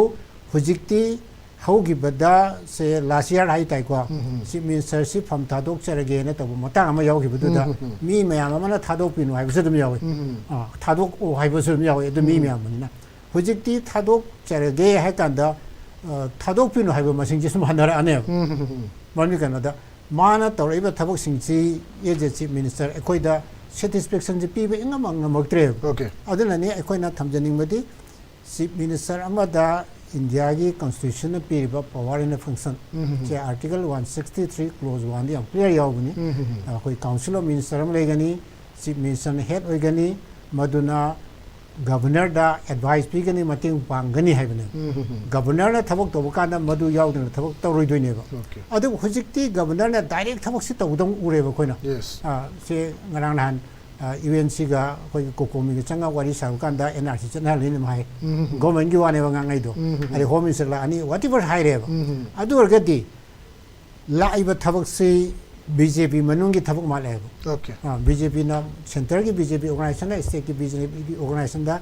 ꯍꯧꯖꯤꯛꯇꯤ ꯍꯧꯈꯤꯕꯗ ꯁꯦ ꯂꯥꯁ ꯏꯌꯥꯔ ꯍꯥꯏꯇꯥꯔꯦꯀꯣ, ꯆꯤꯐ ꯃꯤꯅꯤꯁꯇꯔꯁꯤ ꯐꯝ ꯊꯥꯗꯣꯛꯆꯔꯒꯦꯅ ꯇꯧꯕ ꯃꯇꯥꯡ ꯑꯃ ꯌꯥꯎꯈꯤꯕꯗꯨꯗ ꯃꯤ ꯃꯌꯥꯝ ꯑꯃꯅ ꯊꯥꯗꯣꯛꯄꯤꯅꯨ ꯍꯥꯏꯕꯁꯨ ꯑꯗꯨꯝ ꯌꯥꯎꯏ꯫ ꯑꯥ, ꯊꯥꯗꯣꯛꯑꯣ ꯍꯥꯏꯕꯁꯨ ꯑꯗꯨꯝ ꯌꯥꯎꯏ꯫ ꯑꯗꯨ ꯃꯤ ꯃꯌꯥꯝ ꯑꯃꯅ ꯍꯧꯖꯤꯛꯇꯤ ꯊꯥꯗꯣꯛꯆꯔꯒꯦ ꯍꯥꯏ ꯀꯥꯟꯗ, ꯑ, ꯊꯥꯗꯣꯛꯄꯤꯅꯨ ꯍꯥꯏꯕ ꯃꯁꯤꯡꯁꯦ ꯁꯨꯝ ꯍꯟꯊꯔꯛꯑꯅꯦꯕ꯫ ꯃꯔꯝꯗꯤ ꯀꯩꯅꯣꯗ ꯃꯥꯅ ꯇꯧꯔꯛꯏꯕ ꯊꯕꯛꯁꯤꯡꯁꯤ as a chief minister ꯑꯩꯈꯣꯏꯗ ꯁꯦꯇꯤꯁꯐꯦꯛꯁꯟꯁꯤ ꯄꯤꯕ ꯏꯉꯝ ꯉꯝꯃꯛꯇ꯭ꯔꯦꯕ꯫ Okay. ꯑꯗꯨꯅꯅꯤ ꯑꯩꯈꯣꯏꯅ ꯊꯝꯖꯅꯤꯡꯕꯗꯤ ꯆꯤꯐ ꯃꯤꯅꯤꯁꯇꯔ ꯑꯃꯗ ꯏꯟꯗꯤꯌꯥꯒꯤ ꯀꯟꯁꯇꯤꯇ꯭ꯌꯨꯁꯟꯅ ꯄꯤꯔꯤꯕ ꯄꯋꯥꯔ ꯑꯦꯟ ꯐꯪꯁꯟ ꯁꯦ article one sixty three clause one ꯌꯥꯝ ꯀ꯭ꯂꯤꯌꯥꯔ ꯌꯥꯎꯕꯅꯤ꯫ ꯑꯩꯈꯣꯏ ꯀꯥꯎꯟꯁꯤꯜ ꯑꯣꯐ ꯃꯤꯅꯤꯁꯇꯔ ꯑꯃ ꯂꯩꯒꯅꯤ, ꯆꯤꯐ ꯃꯤꯅꯤꯁꯇꯔꯅ ꯍꯦꯗ ꯑꯣꯏꯒꯅꯤ, ꯃꯗꯨꯅ ꯒꯕꯔꯅꯔꯗ ꯑꯦꯗꯚꯥꯏꯁ ꯄꯤꯒꯅꯤ, ꯃꯇꯦꯡ ꯄꯥꯡꯒꯅꯤ ꯍꯥꯏꯕꯅꯦꯕ꯫ ꯒꯕꯔꯅꯔꯅ ꯊꯕꯛ ꯇꯧꯕ ꯀꯥꯟꯗ ꯃꯗꯨ ꯌꯥꯎꯗꯅ ꯊꯕꯛ ꯇꯧꯔꯣꯏꯗꯣꯏꯅꯦꯕ꯫ Okay. ꯑꯗꯨꯕꯨ ꯍꯧꯖꯤꯛꯇꯤ ꯒꯕꯔꯅꯔꯅ ꯗꯥꯏꯔꯦꯛ ꯊꯕꯛꯁꯤ ꯇꯧꯒꯗꯧ ꯎꯔꯦꯕ ꯑꯩꯈꯣꯏꯅ꯫ Yes. ꯑꯥ, ꯁꯦ ꯉꯔꯥꯡ ꯅꯍꯥꯟ, ꯑꯥ, ꯌꯨ ꯑꯦꯟ ꯁꯤꯒ ꯑꯩꯈꯣꯏꯒꯤ ꯀꯣꯀꯣꯃꯤꯒ ꯆꯪꯉꯒ ꯋꯥꯔꯤ ꯁꯥꯕ ꯀꯥꯟꯗ ꯑꯦꯟ ꯑꯥꯔ ꯁꯤ ꯆꯠꯅꯍꯜꯂꯤꯅ ꯑꯃ ꯍꯥꯏ꯫ ꯒꯣꯔꯃꯦꯟꯒꯤ ꯋꯥꯅꯦꯕ ꯉꯥꯡꯅꯩꯗꯣ꯫ ꯑꯗꯩ ꯍꯣꯝ ꯃꯤꯅꯤꯁꯇꯔ ꯂꯥꯛꯑꯅꯤ, ꯋꯥꯠ ꯑꯦꯚꯔ ꯍꯥꯏꯔꯦꯕ꯫ ꯑꯗꯨ ꯑꯣꯏꯔꯒꯗꯤ ꯂꯥꯛꯏꯕ ꯊꯕꯛꯁꯤ ꯕꯤ ꯖꯦ ꯄꯤ ꯃꯅꯨꯡꯒꯤ ꯊꯕꯛ ꯃꯥꯜꯂꯦꯕ꯫ Okay. ꯕꯤ ꯖꯦ ꯄꯤꯅ, ꯁꯦꯟꯇꯔꯒꯤ ꯕꯤ ꯖꯦ ꯄꯤ ꯑꯣꯔꯒꯅꯥꯏꯖꯦꯁꯟꯅ ꯁ꯭ꯇꯦꯠꯀꯤ ꯕꯤ ꯖꯦ ꯄꯤ ꯑꯣꯔꯒꯅꯥꯏꯖꯦꯁꯟꯗ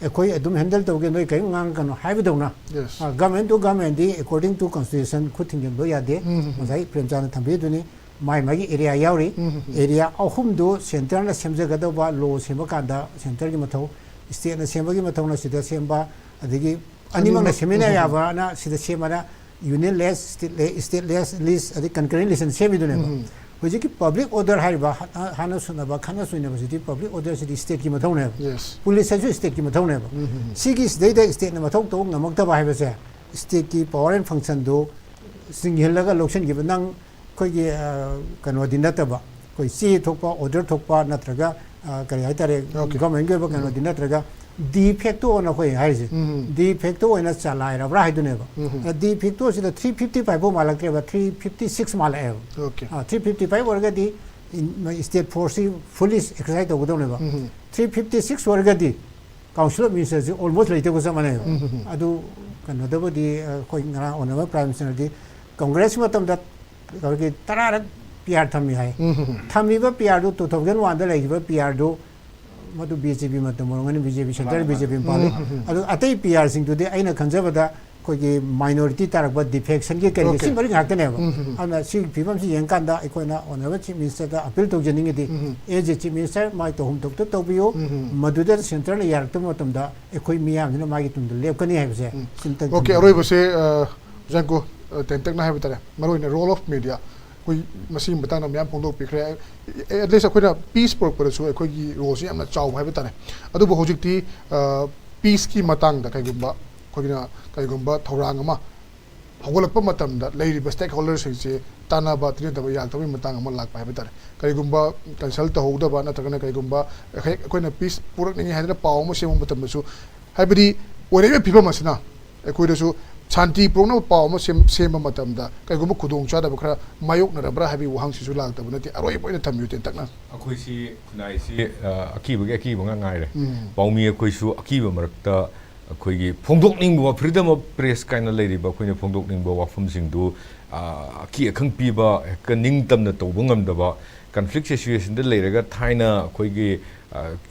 ꯑꯩꯈꯣꯏ ꯑꯗꯨꯝ ꯍꯦꯟꯗꯜ ꯇꯧꯒꯦ, ꯅꯣꯏ ꯀꯔꯤꯝ ꯉꯥꯡꯒꯅꯨ ꯍꯥꯏꯕꯗꯧꯅ꯫ Yes. ꯒꯃꯦꯟ ꯇꯨ ꯒꯃꯦꯟꯗꯤ according to constitution ꯈꯨꯠ ꯊꯤꯡꯖꯤꯟꯕ ꯌꯥꯗꯦ꯫ ꯉꯁꯥꯏ ꯄ꯭ꯔꯦꯝꯆꯥꯟꯗ ꯊꯝꯕꯤꯗꯨꯅꯤ, ꯃꯥꯏ ꯃꯥꯒꯤ ꯑꯦꯔꯤꯌꯥ ꯌꯥꯎꯔꯤ꯫ ꯑꯦꯔꯤꯌꯥ ꯑꯍꯨꯝꯗꯨ ꯁꯦꯟꯇꯔꯅ ꯁꯦꯝꯖꯒꯗꯧꯕ, ꯂꯣ ꯁꯦꯝꯕ ꯀꯥꯟꯗ ꯁꯦꯟꯇꯔꯒꯤ ꯃꯊꯧ, ꯁ꯭ꯇꯦꯠꯅ ꯁꯦꯝꯕꯒꯤ ꯃꯊꯧꯅ ꯁꯤꯗ ꯁꯦꯝꯕ, ꯑꯗꯒꯤ ꯑꯅꯤꯃꯛꯅ ꯑꯅꯤꯃꯛ, ꯁꯦꯝꯃꯤꯟꯅ ꯌꯥꯕꯅ ꯁꯤꯗ ꯁꯦꯝꯃꯅ ꯌꯨꯅꯤꯌꯟ ꯂꯦꯁ, ꯁ꯭ꯇꯦꯠ ꯂꯦꯁ, ꯂꯤꯁ, ꯑꯗꯩ ꯀꯟꯀꯔꯦꯟ ꯂꯤꯁ ꯁꯦꯝꯃꯤꯗꯨꯅꯦꯕ꯫ ꯍꯧꯖꯤꯛꯀꯤ ꯄꯕ꯭ꯂꯤꯛ ꯑꯣꯔꯗꯔ ꯍꯥꯏꯔꯤꯕ ꯍꯥ-, ꯍꯥꯟꯅ ꯁꯨꯅꯕ, ꯈꯠꯅ ꯆꯨꯅꯕꯁꯤꯗꯤ ꯄꯕ꯭ꯂꯤꯛ ꯑꯣꯔꯗꯔꯁꯤꯗꯤ ꯁ꯭ꯇꯦꯠꯀꯤ ꯃꯊꯧꯅꯦꯕ꯫ Yes. ꯄꯨꯂꯤꯁ ꯍꯥꯏꯁꯨ ꯁ꯭ꯇꯦꯠꯀꯤ ꯃꯊꯧꯅꯦꯕ꯫ ꯁꯤꯒꯤ ꯁꯤꯗꯩꯗ ꯁ꯭ꯇꯦꯠꯅ ꯃꯊꯧ ꯇꯧꯕ ꯉꯝꯃꯛꯇꯕ ꯍꯥꯏꯕꯁꯦ, ꯁ꯭ꯇꯦꯠꯀꯤ ꯄꯋꯥꯔ ꯑꯦꯟ ꯐꯪꯁꯟꯗꯨ ꯆꯤꯡꯁꯤꯜꯂꯒ ꯂꯧꯁꯤꯟꯈꯤꯕ, ꯅꯪ ꯑꯩꯈꯣꯏꯒꯤ, ꯑ, ꯀꯩꯅꯣꯗꯤ ꯅꯠꯇꯕ, ꯑꯩꯈꯣꯏ ꯆꯦ ꯊꯣꯛꯄ, ꯑꯣꯔꯗꯔ ꯊꯣꯛꯄ ꯅꯠꯇ꯭ꯔꯒ, ꯑ, ꯀꯔꯤ ꯍꯥꯏꯇꯥꯔꯦ, Okay. ꯒꯣꯔꯃꯦꯟꯒꯤ ꯑꯣꯏꯕ ꯀꯩꯅꯣꯗꯤ ꯅꯠꯇ꯭ꯔꯒ ꯗꯤ ꯐꯦꯛꯇꯣ ꯑꯣꯏꯅ ꯑꯩꯈꯣꯏ ꯍꯥꯏꯔꯤꯁꯦ, ꯗꯤ ꯐꯦꯛꯇꯣ ꯑꯣꯏꯅ ꯆꯂꯥꯏꯔꯕ꯭ꯔꯥ ꯍꯥꯏꯗꯨꯅꯦꯕ꯫ ꯑꯗ ꯗꯤ ꯐꯦꯛꯇꯣꯁꯤꯗ ꯊ꯭ꯔꯤ ꯐꯤꯐꯇꯤ ꯐꯥꯏꯚ ꯐꯥꯎ ꯃꯥꯜꯂꯛꯇ꯭ꯔꯦꯕ, ꯊ꯭ꯔꯤ ꯐꯤꯐꯇꯤ ꯁꯤꯛꯁ ꯃꯥꯜꯂꯛꯑꯦꯕ꯫ Okay. ꯊ꯭ꯔꯤ ꯐꯤꯐꯇꯤ ꯐꯥꯏꯚ ꯑꯣꯏꯔꯒꯗꯤ ꯁ꯭ꯇꯦꯠ ꯐꯣꯔꯁꯁꯤ ꯐꯨꯜꯂꯤ ꯑꯦꯛꯁꯔꯁꯥꯏꯖ ꯇꯧꯒꯗꯧꯅꯦꯕ꯫ ꯊ꯭ꯔꯤ ꯐꯤꯐꯇꯤ ꯁꯤꯛꯁ ꯑꯣꯏꯔꯒꯗꯤ ꯀꯥꯎꯟꯁꯤꯜ ꯑꯣꯐ ꯃꯤꯅꯤꯁꯇꯔꯁꯤ ꯑꯣꯜꯃꯣꯁ ꯂꯩꯇꯕꯒ ꯆꯞ ꯃꯥꯟꯅꯩꯕ꯫ ꯑꯗꯨ ꯀꯩꯅꯣꯗꯕꯨꯗꯤ, ꯑ, ꯑꯩꯈꯣꯏ ꯉꯔꯥꯡ ꯑꯣꯅꯔꯦꯕꯜ ꯄ꯭ꯔꯥꯏꯝ ꯃꯤꯅꯤꯁꯇꯔꯗꯤ ꯀꯪꯒ꯭ꯔꯦꯁꯀꯤ ꯃꯇꯝꯗ ꯑꯩꯈꯣꯏꯒꯤ ꯇꯔꯥꯔꯛ ꯄꯤ ꯑꯥꯔ ꯊꯝꯃꯤ ꯍꯥꯏ꯫ ꯊꯝꯃꯤꯕ ꯄꯤ ꯑꯥꯔꯗꯨ, ꯇꯨ ꯊꯥꯎꯖꯟ ꯋꯥꯟꯗ ꯂꯩꯈꯤꯕ ꯄꯤ ꯑꯥꯔꯗꯨ, ꯃꯗꯨ ꯕꯤ ꯖꯦ ꯄꯤ ꯃꯇꯝ ꯑꯣꯏꯔꯝꯒꯅꯤ, ꯕꯤ ꯖꯦ ꯄꯤ, ꯁꯦꯟꯇꯔ ꯃꯥꯅꯤ, ꯕꯤ ꯖꯦ ꯄꯤ ꯃꯥꯅꯤ꯫ ꯄꯥꯜꯂꯤ꯫ ꯑꯗꯨ ꯑꯇꯩ ꯄꯤ ꯑꯥꯔꯁꯤꯡꯗꯨꯗꯤ ꯑꯩꯅ ꯈꯟꯖꯕꯗ ꯑꯩꯈꯣꯏꯒꯤ ꯃꯥꯏꯅꯣꯔꯤꯇꯤ ꯇꯥꯔꯛꯄ ꯗꯤꯐꯦꯛꯁꯟꯒꯤ ꯀꯔꯤꯒꯤ Okay. ꯁꯤ ꯃꯔꯤ ꯉꯥꯛꯇꯅꯦꯕ꯫ ꯎꯝ, ꯎꯝ, ꯎꯝ꯫ ꯑꯗꯨꯅ ꯁꯤꯒꯤ ꯐꯤꯕꯝꯁꯤ ꯌꯦꯡꯀꯥꯟꯗ ꯑꯩꯈꯣꯏꯅ ꯑꯣꯅꯔꯦꯕꯜ ꯆꯤꯐ ꯃꯤꯅꯤꯁꯇꯔꯗ ꯑꯄꯤꯜ ꯇꯧꯖꯅꯤꯡꯉꯤꯗꯤ, ꯎꯝ, ꯎꯝ꯫ ꯑꯦꯖ ꯑꯦ ꯆꯤꯐ ꯃꯤꯅꯤꯁꯇꯔ ꯃꯥꯒꯤ ꯇꯧꯐꯝ ꯊꯣꯛꯇ ꯇꯧꯕꯤꯌꯨ, ꯎꯝ, ꯎꯝ꯫ ꯃꯗꯨꯗ ꯁꯦꯟꯇꯔꯅ ꯌꯥꯔꯛꯇꯕ ꯃꯇꯝꯗ ꯑꯩꯈꯣꯏ ꯃꯤꯌꯥꯝꯁꯤꯅ ꯃꯥꯒꯤ ꯇꯨꯡꯗ ꯂꯦꯞꯀꯅꯤ ꯍꯥꯏꯕꯁꯦ ꯎꯝ꯫ ꯁꯤꯝꯇꯪ Okay, ꯊꯝꯖꯒꯦ꯫ ꯑꯔꯣꯏꯕꯁꯦ, ꯑ, ꯖꯥꯡꯀꯣ, ꯑ, ꯇꯦꯟꯇꯛꯅ ꯍꯥꯏꯕ ꯇꯥꯔꯦ, ꯃꯔꯨꯑꯣꯏꯅ role of media, ꯑꯩꯈꯣꯏ ꯃꯁꯤꯒꯤ ꯃꯇꯥꯡꯗ ꯃꯌꯥꯝ ꯐꯣꯡꯗꯣꯛꯄꯤꯈ꯭ꯔꯦ꯫ At least ꯑꯩꯈꯣꯏꯅ ꯄꯤꯁ ꯄꯨꯔꯛꯄꯗꯁꯨ ꯑꯩꯈꯣꯏꯒꯤ ꯔꯣꯜꯁꯤ ꯌꯥꯝꯅ ꯆꯥꯎꯕ ꯍꯥꯏꯕ ꯇꯥꯔꯦ꯫ ꯑꯗꯨꯕꯨ ꯍꯧꯖꯤꯛꯇꯤ, ꯑ, ꯄꯤꯁꯀꯤ ꯃꯇꯥꯡꯗ ꯀꯩꯒꯨꯝꯕ ꯑꯩꯈꯣꯏꯒꯤꯅ ꯀꯩꯒꯨꯝꯕ ꯊꯧꯔꯥꯡ ꯑꯃ ꯍꯧꯒꯠꯂꯛꯄ ꯃꯇꯝꯗ ꯂꯩꯔꯤꯕ ꯁ꯭ꯇꯦꯛ ꯍꯣꯜꯗꯔꯁꯤꯡꯁꯦ ꯇꯥꯟꯅꯕ ꯇꯤꯟꯅꯗꯕ ꯌꯥꯔꯛꯇꯕꯒꯤ ꯃꯇꯥꯡ ꯑꯃ ꯂꯥꯛꯄ ꯍꯥꯏꯕ ꯇꯥꯔꯦ꯫ ꯀꯔꯤꯒꯨꯝꯕ ꯀꯟꯁꯜ ꯇꯧꯍꯧꯗꯕ ꯅꯠꯇ꯭ꯔꯒꯅ ꯀꯔꯤꯒꯨꯝꯕ ꯍꯦꯛ ꯑꯩꯈꯣꯏꯅ ꯄꯤꯁ ꯄꯨꯔꯛꯅꯤꯡꯉꯤ ꯍꯥꯏꯗꯅ ꯄꯥꯎ ꯑꯃ ꯁꯦꯝꯕ ꯃꯇꯝꯗꯁꯨ, ꯍꯥꯏꯕꯗꯤ ꯑꯣꯏꯔꯛꯏꯕ ꯐꯤꯕꯝ ꯑꯁꯤꯅ ꯑꯩꯈꯣꯏꯗꯁꯨ ꯁꯥꯟꯇꯤ ꯄꯨꯔꯛꯅꯕ ꯄꯥꯎ ꯑꯃ ꯁꯦꯝ-, ꯁꯦꯝꯕ ꯃꯇꯝꯗ ꯀꯔꯤꯒꯨꯝꯕ ꯈꯨꯗꯣꯡꯆꯥꯗꯕ ꯈꯔ ꯃꯥꯌꯣꯛꯅꯔꯕ꯭ꯔꯥ ꯍꯥꯏꯕꯒꯤ ꯋꯥꯍꯪꯁꯤꯁꯨ ꯂꯥꯛꯇꯕ ꯅꯠꯇꯦ꯫ ꯑꯔꯣꯏꯕ ꯑꯣꯏꯅ ꯊꯝꯕꯤꯌꯨ ꯇꯦꯟꯇꯛꯅ꯫ ꯑꯩꯈꯣꯏꯁꯤ ꯈꯨꯟꯅꯥꯏꯁꯤ, ꯑ, ꯑꯀꯤꯕꯒꯤ ꯑꯀꯤꯕ ꯉꯥꯛ ꯉꯥꯏꯔꯦ꯫ ꯎꯝ꯫ ꯄꯥꯎꯃꯤ ꯑꯩꯈꯣꯏꯁꯨ ꯑꯀꯤꯕ ꯃꯔꯛꯇ ꯑꯩꯈꯣꯏꯒꯤ ꯐꯣꯡꯗꯣꯛꯅꯤꯡꯕ, freedom of press ꯀꯥꯏꯅ ꯂꯩꯔꯤꯕ ꯑꯩꯈꯣꯏꯅ ꯐꯣꯡꯗꯣꯛꯅꯤꯡꯕ ꯋꯥꯐꯝꯁꯤꯡꯗꯨ, ꯑ, ꯑꯀꯤ ꯑꯈꯪ ꯄꯤꯕ, ꯍꯦꯛꯇ ꯅꯤꯡꯇꯝꯅ ꯇꯧꯕ ꯉꯝꯗꯕ, conflict situationꯗ ꯂꯩꯔꯒ ꯊꯥꯏꯅ ꯑꯩꯈꯣꯏꯒꯤ, ꯑ,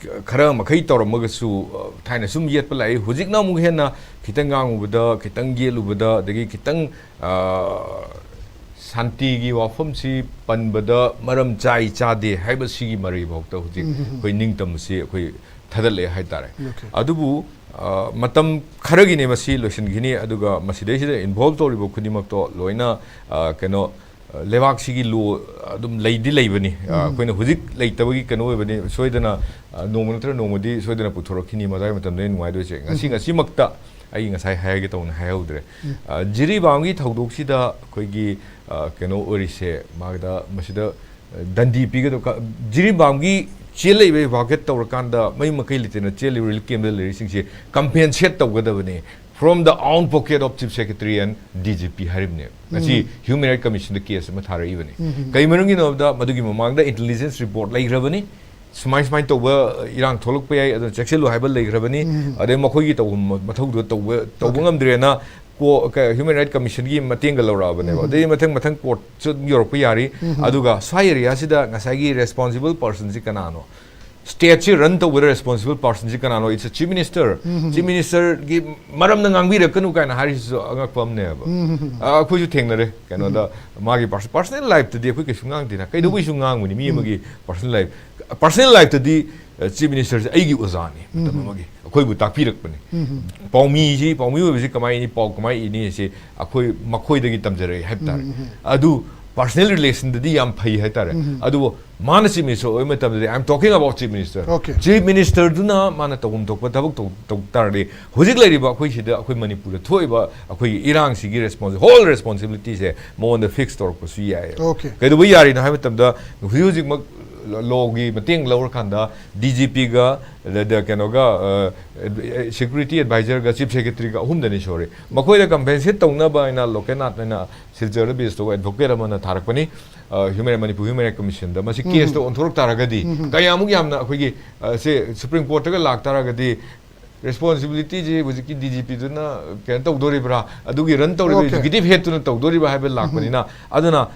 ꯈꯔ ꯃꯈꯩ ꯇꯧꯔꯝꯃꯒꯁꯨ, ꯑ, ꯊꯥꯏꯅ ꯁꯨꯝ ꯌꯦꯠꯄ ꯂꯥꯛꯏ꯫ ꯍꯧꯖꯤꯛꯅ ꯑꯃꯨꯛ ꯍꯦꯟꯅ ꯈꯤꯇꯪ ꯉꯥꯡꯉꯨꯕꯗ, ꯈꯤꯇꯪ ꯌꯦꯠꯂꯨꯕꯗ, ꯑꯗꯒꯤ ꯈꯤꯇꯪ, ꯑ, ꯁꯥꯟꯇꯤꯒꯤ ꯋꯥꯐꯝꯁꯤ ꯄꯟꯕꯗ ꯃꯔꯝ ꯆꯥꯏ ꯆꯥꯗꯦ ꯍꯥꯏꯕꯁꯤꯒꯤ ꯃꯔꯩꯐꯥꯎꯗ ꯍꯧꯖꯤꯛ ꯎꯝ, ꯎꯝ, ꯎꯝ꯫ ꯑꯩꯈꯣꯏ ꯅꯤꯡꯇꯝꯕꯁꯤ ꯑꯩꯈꯣꯏ ꯊꯥꯗꯠꯂꯛꯑꯦ ꯍꯥꯏꯇꯥꯔꯦ꯫ Okay. ꯑꯗꯨꯕꯨ, ꯑ, ꯃꯇꯝ ꯈꯔꯒꯤꯅꯦ ꯃꯁꯤ ꯂꯣꯏꯁꯤꯟꯈꯤꯅꯤ, ꯑꯗꯨꯒ ꯃꯁꯤꯗꯩꯁꯤꯗ involve ꯇꯧꯔꯤꯕ ꯈꯨꯗꯤꯡꯃꯛꯇꯣ ꯂꯣꯏꯅ, ꯑ, ꯀꯩꯅꯣ, ꯑ, ꯂꯩꯕꯥꯛꯁꯤꯒꯤ ꯂꯣ ꯑꯗꯨꯝ ꯂꯩꯗꯤ ꯂꯩꯕꯅꯤ꯫ ꯑ, ꯎꯝ꯫ ꯑꯩꯈꯣꯏꯅ ꯍꯧꯖꯤꯛ ꯂꯩꯇꯕꯒꯤ ꯀꯩꯅꯣ ꯑꯣꯏꯕꯅꯤ, ꯁꯣꯏꯗꯅ, ꯑ, ꯅꯣꯡꯃ ꯅꯠꯇ꯭ꯔꯒ ꯅꯣꯡꯃꯗꯤ ꯁꯣꯏꯗꯅ ꯄꯨꯊꯣꯔꯛꯈꯤꯅꯤ, ꯃꯗꯨꯒꯤ ꯃꯇꯝꯗ ꯑꯩ ꯅꯨꯡꯉꯥꯏꯗꯣꯏꯁꯦ꯫ ꯉꯁꯤ, ꯎꯝ꯫ ꯉꯁꯤꯃꯛꯇ ꯑꯩ ꯉꯁꯥꯏ ꯍꯥꯏꯒꯦ ꯇꯧꯅ ꯍꯥꯏꯍꯧꯗ꯭ꯔꯦ꯫ ꯎꯝ꯫ ꯑ, ꯖꯤꯔꯤꯕꯥꯝꯒꯤ ꯊꯧꯗꯣꯛꯁꯤꯗ ꯑꯩꯈꯣꯏꯒꯤ, ꯑ, ꯀꯩꯅꯣ ꯑꯣꯏꯔꯤꯁꯦ, ꯃꯥꯗ ꯃꯁꯤꯗ, ꯑ, ꯗꯟꯗꯤ ꯄꯤꯒꯗꯕ ꯀ-, ꯖꯤꯔꯤꯕꯥꯝꯒꯤ ꯆꯦꯜꯂꯛꯏꯕ evacuate ꯇꯧꯔꯀꯥꯟꯗ ꯃꯌꯨꯝ ꯃꯀꯩ ꯂꯩꯇꯅ ꯆꯦꯜꯂꯤꯕ relief camp ꯇ ꯂꯩꯔꯤꯁꯤꯡꯁꯦ compensate ꯇꯧꯒꯗꯕꯅꯤ, from the own pocket of Chief Secretary and D G P ꯍꯥꯏꯔꯤꯕꯅꯦ꯫ ꯉꯁꯤ ꯎꯝ꯫ Human Rights Commission ꯗ case ꯑꯃ ꯊꯥꯔꯛꯏꯕꯅꯤ꯫ ꯎꯝ, ꯎꯝ꯫ ꯀꯩ ꯃꯔꯝꯒꯤꯅꯣ ꯍꯥꯏꯕꯗ ꯃꯗꯨꯒꯤ ꯃꯃꯥꯡꯗ intelligence report ꯂꯩꯈ꯭ꯔꯕꯅꯤ, ꯁꯨꯃꯥꯏ ꯁꯨꯃꯥꯏꯅ ꯇꯧꯕ ꯏꯔꯥꯡ ꯊꯣꯛꯂꯛꯄ ꯌꯥꯏ, ꯑꯗꯨꯅ ꯆꯦꯛꯁꯤꯜꯂꯨ ꯍꯥꯏꯕ ꯂꯩꯈ꯭ꯔꯕꯅꯤ꯫ ꯎꯝ꯫ ꯑꯗꯩ ꯃꯈꯣꯏꯒꯤ ꯇꯧꯐꯝ ꯃꯊꯧꯗꯣ ꯇꯧꯕ, ꯇꯧꯕ Okay. ꯉꯝꯗ꯭ꯔꯦꯅ ꯀꯣ-, ꯀ-, Human Rights Commission ꯒꯤ ꯃꯇꯦꯡꯒ ꯂꯧꯔꯛꯑꯕꯅꯦꯕ꯫ ꯎꯝ꯫ ꯑꯗꯩ ꯃꯊꯪ ꯃꯊꯪ court ꯁꯨ ꯑꯗꯨꯝ ꯌꯧꯔꯛꯄ ꯌꯥꯔꯤ꯫ ꯎꯝ꯫ ꯑꯗꯨꯒ ꯁ꯭ꯋꯥꯏ area ꯁꯤꯗ ꯉꯁꯥꯏꯒꯤ responsible person ꯁꯤ ꯀꯅꯥꯅꯣ? ꯁ꯭ꯇꯦꯠꯁꯤ ꯔꯟ ꯇꯧꯕꯗ ꯔꯦꯁꯄꯣꯟꯁꯤꯕꯜ ꯄꯥꯔꯁꯟꯁꯤ ꯀꯅꯥꯅꯣ? It's a chief minister. Chief ꯃꯤꯅꯤꯁꯇꯔꯒꯤ ꯃꯔꯝꯗ ꯉꯥꯡꯕꯤꯔꯛꯀꯅꯨ ꯀꯥꯏꯅ ꯍꯥꯏꯔꯤꯁꯤꯁꯨ ꯑꯉꯛꯄ ꯑꯃꯅꯦꯕ꯫ ꯑ, ꯑꯩꯈꯣꯏꯁꯨ ꯊꯦꯡꯅꯔꯦ ꯀꯩꯅꯣꯗ, ꯃꯥꯒꯤ ꯄꯥꯔꯁꯣꯅꯦꯜ ꯂꯥꯏꯐꯇꯗꯤ ꯑꯩꯈꯣꯏ ꯀꯩꯁꯨ ꯉꯥꯡꯗꯦꯅ, ꯀꯩꯗꯧꯕꯩꯁꯨ ꯉꯥꯡꯒꯅꯤ? ꯃꯤ ꯑꯃꯒꯤ ꯄꯥꯔꯁꯣꯅꯦꯜ ꯂꯥꯏꯐ, ꯄꯥꯔꯁꯣꯅꯦꯜ ꯂꯥꯏꯐꯇꯗꯤ ꯆꯤꯐ ꯃꯤꯅꯤꯁꯇꯔꯁꯦ ꯑꯩꯒꯤ ꯑꯣꯖꯥꯅꯤ, ꯃꯇꯝ ꯑꯃꯒꯤ ꯑꯩꯈꯣꯏꯕꯨ ꯇꯥꯛꯄꯤꯔꯛꯄꯅꯤ꯫ ꯄꯥꯎꯃꯤꯁꯤ, ꯄꯥꯎꯃꯤ ꯑꯣꯏꯕꯁꯤ ꯀꯃꯥꯏꯅ ꯏꯅꯤ, ꯄꯥꯎ ꯀꯃꯥꯏꯅ ꯏꯅꯤ ꯍꯥꯏꯁꯤ ꯑꯩꯈꯣꯏ ꯃꯈꯣꯏꯗꯒꯤ ꯇꯝꯖꯔꯛꯏ ꯍꯥꯏꯕ ꯇꯥꯔꯦ꯫ ꯑꯗꯨ ꯄꯥꯔꯁꯣꯅꯦꯜ ꯔꯤꯂꯦꯁꯟꯗꯗꯤ ꯌꯥꯝ ꯐꯩ ꯍꯥꯏꯇꯥꯔꯦ꯫ ꯑꯗꯨꯕꯨ ꯃꯥꯅ ꯆꯤꯐ ꯃꯤꯅꯤꯁꯇꯔ ꯑꯣꯏꯕ ꯃꯇꯝꯗꯗꯤ, I am talking about chief minister. Okay. Chief ꯃꯤꯅꯤꯁꯇꯔꯗꯨꯅ ꯃꯥꯅ ꯇꯧꯐꯝ ꯊꯣꯛꯄ ꯊꯕꯛ ꯇꯧ, ꯇꯧ ꯇꯥꯔꯗꯤ, ꯍꯧꯖꯤꯛ ꯂꯩꯔꯤꯕ ꯑꯩꯈꯣꯏ ꯁꯤꯗ, ꯑꯩꯈꯣꯏ ꯃꯅꯤꯄꯨꯔꯗ ꯊꯣꯛꯏꯕ ꯑꯩꯈꯣꯏꯒꯤ ꯏꯔꯥꯡꯁꯤꯒꯤ ꯔꯦꯁꯄꯣꯟꯁ, ꯍꯣꯜ ꯔꯦꯁꯄꯣꯟꯁꯤꯕꯤꯂꯤꯇꯤꯁꯦ ꯃꯉꯣꯟꯗ ꯐꯤꯛꯁ ꯇꯧꯔꯛꯄꯁꯨ ꯌꯥꯏꯌꯦꯕ꯫ Okay. ꯀꯩꯗꯧꯕꯩ ꯌꯥꯔꯤꯅꯣ ꯍꯥꯏꯕ ꯃꯇꯝꯗ, ꯍꯧꯖꯤꯛ ꯍꯧꯖꯤꯛꯃꯛ ꯂꯣꯒꯤ ꯃꯇꯦꯡ ꯂꯧꯔꯀꯥꯟꯗ ꯗꯤ ꯖꯤ ꯄꯤꯒ, ꯑꯗ ꯀꯩꯅꯣꯒ, ꯁꯦꯀ꯭ꯌꯨꯔꯤꯇꯤ ꯑꯦꯗꯚꯥꯏꯖꯔꯒ ꯆꯤꯐ ꯁꯦꯀ꯭ꯔꯦꯇꯔꯤꯒ ꯑꯍꯨꯝꯗꯅꯤ ꯁꯣꯔꯤ, ꯃꯈꯣꯏꯗ ꯀꯝꯄꯦꯟꯁꯦꯠ ꯇꯧꯅꯕ ꯍꯥꯏꯅ ꯂꯣꯀꯦꯜꯅꯥꯊ ꯍꯥꯏꯅ ꯁꯤꯜꯆꯔꯗ ꯕꯦꯁ ꯇꯧꯕ ꯑꯦꯗꯚꯣꯀꯦꯠ ꯑꯃꯅ ꯊꯥꯔꯛꯄꯅꯤ꯫ ꯍ꯭ꯌꯨꯃꯦꯟ, ꯃꯅꯤꯄꯨꯔ ꯍ꯭ꯌꯨꯃꯦꯟ ꯔꯥꯏꯠ ꯀꯃꯤꯁꯟꯗ ꯃꯁꯤ ꯀꯦꯁꯇ ꯑꯣꯟꯊꯣꯔꯛ ꯇꯥꯔꯒꯗꯤ, ꯀꯌꯥꯃꯨꯛ ꯌꯥꯝꯅ ꯑꯩꯈꯣꯏꯒꯤ, ꯑ, ꯁꯦ ꯁꯨꯄ꯭ꯔꯤꯝ ꯀꯣꯔꯠꯇꯒ ꯂꯥꯛꯇꯥꯔꯒꯗꯤ, ꯔꯦꯁꯄꯣꯟꯁꯤꯕꯤꯂꯤꯇꯤꯁꯦ ꯍꯧꯖꯤꯛꯀꯤ ꯗꯤ ꯖꯤ ꯄꯤꯗꯨꯅ ꯀꯩꯅꯣ ꯇꯧꯗꯣꯔꯤꯕ꯭ꯔꯥ, ꯑꯗꯨꯒꯤ ꯔꯟ ꯇꯧꯔꯤꯕ Okay. ꯑꯦꯛꯖꯤꯀ꯭ꯌꯨꯇꯤꯚ ꯍꯦꯗꯇꯨꯅ ꯇꯧꯗꯣꯔꯤꯕ꯭ꯔꯥ ꯍꯥꯏꯕ ꯂꯥꯛꯄꯅꯤꯅ, ꯑꯗꯨꯅ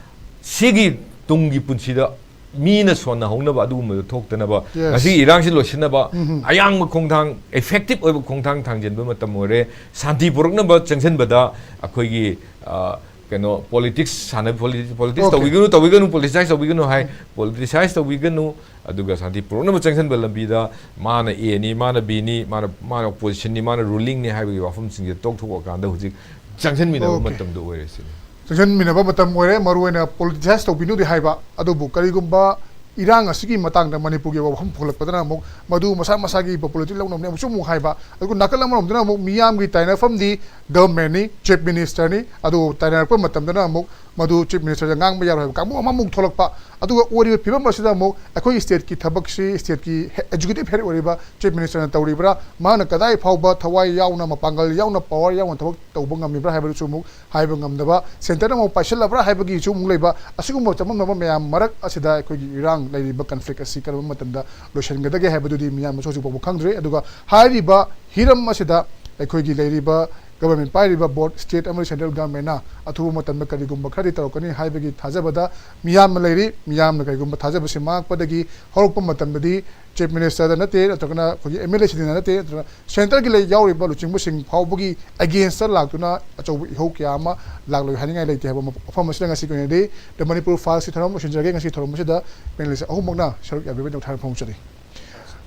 ꯁꯤꯒꯤ ꯇꯨꯡꯒꯤ ꯄꯨꯟꯁꯤꯗ ꯃꯤꯅ ꯁꯣꯟꯅꯍꯧꯅꯕ, ꯑꯗꯨꯒꯨꯝꯕꯗꯣ ꯊꯣꯛꯇꯅꯕ, Yes. ꯉꯁꯤꯒꯤ ꯏꯔꯥꯡꯁꯤ ꯂꯣꯏꯁꯤꯟꯅꯕ ꯑꯌꯥꯡꯕ ꯈꯣꯡꯊꯥꯡ, ꯏꯐꯦꯛꯇꯤꯚ ꯑꯣꯏꯕ ꯈꯣꯡꯊꯥꯡ ꯊꯥꯡꯖꯤꯟꯕ ꯃꯇꯝ ꯑꯣꯏꯔꯦ꯫ ꯁꯥꯟꯇꯤ ꯄꯨꯔꯛꯅꯕ ꯆꯪꯁꯤꯟꯕꯗ ꯑꯩꯈꯣꯏꯒꯤ, ꯑ, ꯀꯩꯅꯣ, ꯄꯣꯂꯤꯇꯤꯛꯁ ꯁꯥꯟꯅ, ꯄꯣꯂꯤꯇꯤꯛꯁ Okay. ꯇꯧꯕꯤꯒꯅꯨ, ꯇꯧꯕꯤꯒꯅꯨ, ꯄꯣꯂꯤꯇꯤꯁꯥꯏꯁ ꯇꯧꯕꯤꯒꯅꯨ ꯍꯥꯏ, ꯄꯣꯂꯤꯇꯤꯁꯥꯏꯁ ꯇꯧꯕꯤꯒꯅꯨ, ꯑꯗꯨꯒ ꯁꯥꯟꯇꯤ ꯄꯨꯔꯛꯅꯕ ꯆꯪꯁꯤꯟꯕ ꯂꯝꯕꯤꯗ ꯃꯥꯅ ꯑꯦꯅꯤ, ꯃꯥꯅ ꯕꯤꯅꯤ, ꯃꯥꯅ, ꯃꯥꯅ ꯑꯣꯄꯣꯖꯤꯁꯟꯅꯤ, ꯃꯥꯅ ꯔꯨꯂꯤꯡꯅꯤ ꯍꯥꯏꯕꯒꯤ ꯋꯥꯐꯝꯁꯤꯡꯁꯦ ꯇꯣꯛꯊꯣꯛꯑꯀꯥꯟꯗ ꯍꯧꯖꯤꯛ ꯆꯪꯁꯤꯟꯃꯤꯟꯅꯕ Okay. ꯃꯇꯝꯗ ꯑꯣꯏꯔꯦ ꯁꯤꯅꯤ꯫ ꯆꯪꯁꯤꯟꯃꯤꯟꯅꯕ ꯃꯇꯝ ꯑꯣꯏꯔꯦ꯫ ꯃꯔꯨꯑꯣꯏꯅ ꯄꯣꯂꯤꯇꯤꯁꯥꯏꯁ ꯇꯧꯕꯤꯅꯨꯗꯤ ꯍꯥꯏꯕ, ꯑꯗꯨꯕꯨ ꯀꯔꯤꯒꯨꯝꯕ ꯏꯔꯥꯡ ꯑꯁꯤꯒꯤ ꯃꯇꯥꯡꯗ ꯃꯅꯤꯄꯨꯔꯒꯤ ꯋꯥꯐꯝ ꯄꯨꯈꯠꯂꯛꯄꯗꯅ ꯑꯃꯨꯛ ꯃꯗꯨ ꯃꯁꯥ ꯃꯁꯥꯒꯤ ꯄꯣꯄꯨꯂꯦꯇꯤꯚ ꯂꯧꯅꯕꯅꯦ ꯑꯃꯨꯛꯁꯨ ꯑꯃꯨꯛ ꯍꯥꯏꯕ꯫ ꯑꯗꯨꯒ ꯅꯥꯀꯜ ꯑꯃꯔꯣꯝꯗꯅ ꯑꯃꯨꯛ ꯃꯤꯌꯥꯝꯒꯤ ꯇꯥꯏꯅꯐꯝꯗꯤ ꯒꯚꯔꯟꯃꯦꯟꯠꯅꯤ, ꯆꯤꯐ ꯃꯤꯅꯤꯁꯇꯔꯅꯤ꯫ ꯑꯗꯨ ꯇꯥꯏꯅꯔꯛꯄ ꯃꯇꯝꯗꯅ ꯑꯃꯨꯛ ꯃꯗꯨ ꯆꯤꯐ ꯃꯤꯅꯤꯁꯇꯔꯗ ꯉꯥꯡꯕ ꯌꯥꯔꯣꯏ ꯍꯥꯏꯕ ꯀꯥꯡꯕꯨ ꯑꯃꯃꯨꯛ ꯊꯣꯛꯂꯛꯄ꯫ ꯑꯗꯨꯒ ꯑꯣꯏꯔꯤꯕ ꯐꯤꯕꯝ ꯑꯁꯤꯗ ꯑꯃꯨꯛ ꯑꯩꯈꯣꯏ ꯁ꯭ꯇꯦꯠꯀꯤ ꯊꯕꯛꯁꯤ, ꯁ꯭ꯇꯦꯠꯀꯤ ꯍꯦ-, ꯑꯦꯛꯖꯤꯀ꯭ꯌꯨꯇꯤꯚ ꯍꯦꯗ ꯑꯣꯏꯔꯤꯕ ꯆꯤꯐ ꯃꯤꯅꯤꯁꯇꯔꯅ ꯇꯧꯔꯤꯕ꯭ꯔꯥ, ꯃꯍꯥꯛꯅ ꯀꯗꯥꯏ ꯐꯥꯎꯕ ꯊꯋꯥꯏ ꯌꯥꯎꯅ, ꯃꯄꯥꯡꯒꯜ ꯌꯥꯎꯅ, ꯄꯋꯥꯔ ꯌꯥꯎꯅ ꯊꯕꯛ ꯇꯧꯕ ꯉꯝꯃꯤꯕ꯭ꯔꯥ ꯍꯥꯏꯕꯗꯨꯁꯨ ꯑꯃꯨꯛ ꯍꯥꯏꯕ ꯉꯝꯗꯕ, ꯁꯦꯟꯇꯔꯅ ꯑꯃꯨꯛ ꯄꯥꯏꯁꯤꯜꯂꯕ꯭ꯔꯥ ꯍꯥꯏꯕꯒꯤꯁꯨ ꯑꯃꯨꯛ ꯂꯩꯕ꯫ ꯑꯁꯤꯒꯨꯝꯕ ꯆꯃꯝꯅꯕ ꯃꯌꯥꯝ ꯃꯔꯛ ꯑꯁꯤꯗ ꯑꯩꯈꯣꯏꯒꯤ ꯏꯔꯥꯡ ꯂꯩꯔꯤꯕ ꯀꯟꯐ꯭ꯂꯤꯛ ꯑꯁꯤ ꯀꯔꯝꯕ ꯃꯇꯝꯗ ꯂꯣꯏꯁꯤꯟꯒꯗꯒꯦ ꯍꯥꯏꯕꯗꯨꯗꯤ ꯃꯤꯌꯥꯝꯅꯁꯨ ꯍꯧꯖꯤꯛ ꯐꯥꯎꯕ ꯈꯪꯗ꯭ꯔꯤ꯫ ꯑꯗꯨꯒ ꯍꯥꯏꯔꯤꯕ ꯍꯤꯔꯝ ꯑꯁꯤꯗ ꯑꯩꯈꯣꯏꯒꯤ ꯂꯩꯔꯤꯕ ꯒꯚꯔꯟꯃꯦꯟ ꯄꯥꯏꯔꯤꯕ ꯕꯣꯠ, ꯁ꯭ꯇꯦꯠ ꯑꯃꯗꯤ ꯁꯦꯟꯇ꯭ꯔꯦꯜ ꯒꯚꯔꯟꯃꯦꯟꯅ ꯑꯊꯨꯕ ꯃꯇꯝꯗ ꯀꯔꯤꯒꯨꯝꯕ ꯈꯔꯗꯤ ꯇꯧꯔꯛꯀꯅꯤ ꯍꯥꯏꯕꯒꯤ ꯊꯥꯖꯕꯗ ꯃꯤꯌꯥꯝꯅ ꯂꯩꯔꯤ꯫ ꯃꯤꯌꯥꯝꯅ ꯀꯔꯤꯒꯨꯝꯕ ꯊꯥꯖꯕꯁꯤ ꯃꯥꯡꯉꯛꯄꯗꯒꯤ ꯍꯧꯔꯛꯄ ꯃꯇꯝꯗꯗꯤ ꯆꯤꯐ ꯃꯤꯅꯤꯁꯇꯔꯗ ꯅꯠꯇꯦ, ꯅꯠꯇ꯭ꯔꯒꯅ ꯑꯩꯈꯣꯏꯒꯤ ꯑꯦꯝ ꯑꯦꯜ ꯑꯦꯁꯤꯡꯗ ꯅꯠꯇꯦ, ꯅꯠꯇ꯭ꯔꯒ ꯁꯦꯟꯇꯔꯒꯤ ꯂꯩ ꯌꯥꯎꯔꯤꯕ ꯂꯨꯆꯤꯡꯕꯁꯤꯡ ꯐꯥꯎꯕꯒꯤ ꯑꯦꯒꯦꯟꯁꯇ ꯂꯥꯛꯇꯨꯅ ꯑꯆꯧꯕ ꯏꯍꯧ ꯀꯌꯥ ꯑꯃ ꯂꯥꯛꯂꯣꯏ ꯍꯥꯏꯅꯤꯡꯉꯥꯏ ꯂꯩꯇꯦ ꯍꯥꯏꯕ ꯃꯐꯝ ꯑꯁꯤꯗ ꯉꯁꯤꯒꯤ ꯑꯣꯏꯅꯗꯤ ꯗ ꯃꯅꯤꯄꯨꯔ ꯐꯥꯏꯜꯁꯀꯤ ꯊꯧꯔꯝ ꯂꯣꯏꯁꯤꯟꯖꯔꯒꯦ꯫ ꯉꯁꯤ ꯊꯧꯔꯝ ꯑꯁꯤꯗ ꯄꯦꯅꯦꯂꯤꯁ ꯑꯍꯨꯝꯃꯛꯅ ꯁꯔꯨꯛ ꯌꯥꯕꯤꯕꯒꯤꯗꯃꯛ ꯊꯥꯒꯠꯄ ꯐꯣꯡꯗꯣꯛꯆꯔꯤ꯫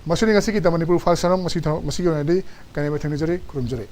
ꯃꯁꯤꯅꯤ ꯉꯁꯤꯒꯤ ꯗ ꯃꯅꯤꯄꯨꯔ ꯐꯥꯏꯜꯁ ꯊꯧꯔꯝ꯫ ꯃꯁꯤ ꯊꯧꯔꯝ, ꯃꯁꯤꯒꯤ ꯑꯣꯏꯅꯗꯤ ꯀꯥꯏꯅꯕ ꯊꯦꯡꯅꯖꯔꯤ, ꯈꯨꯔꯨꯝꯖꯔꯤ꯫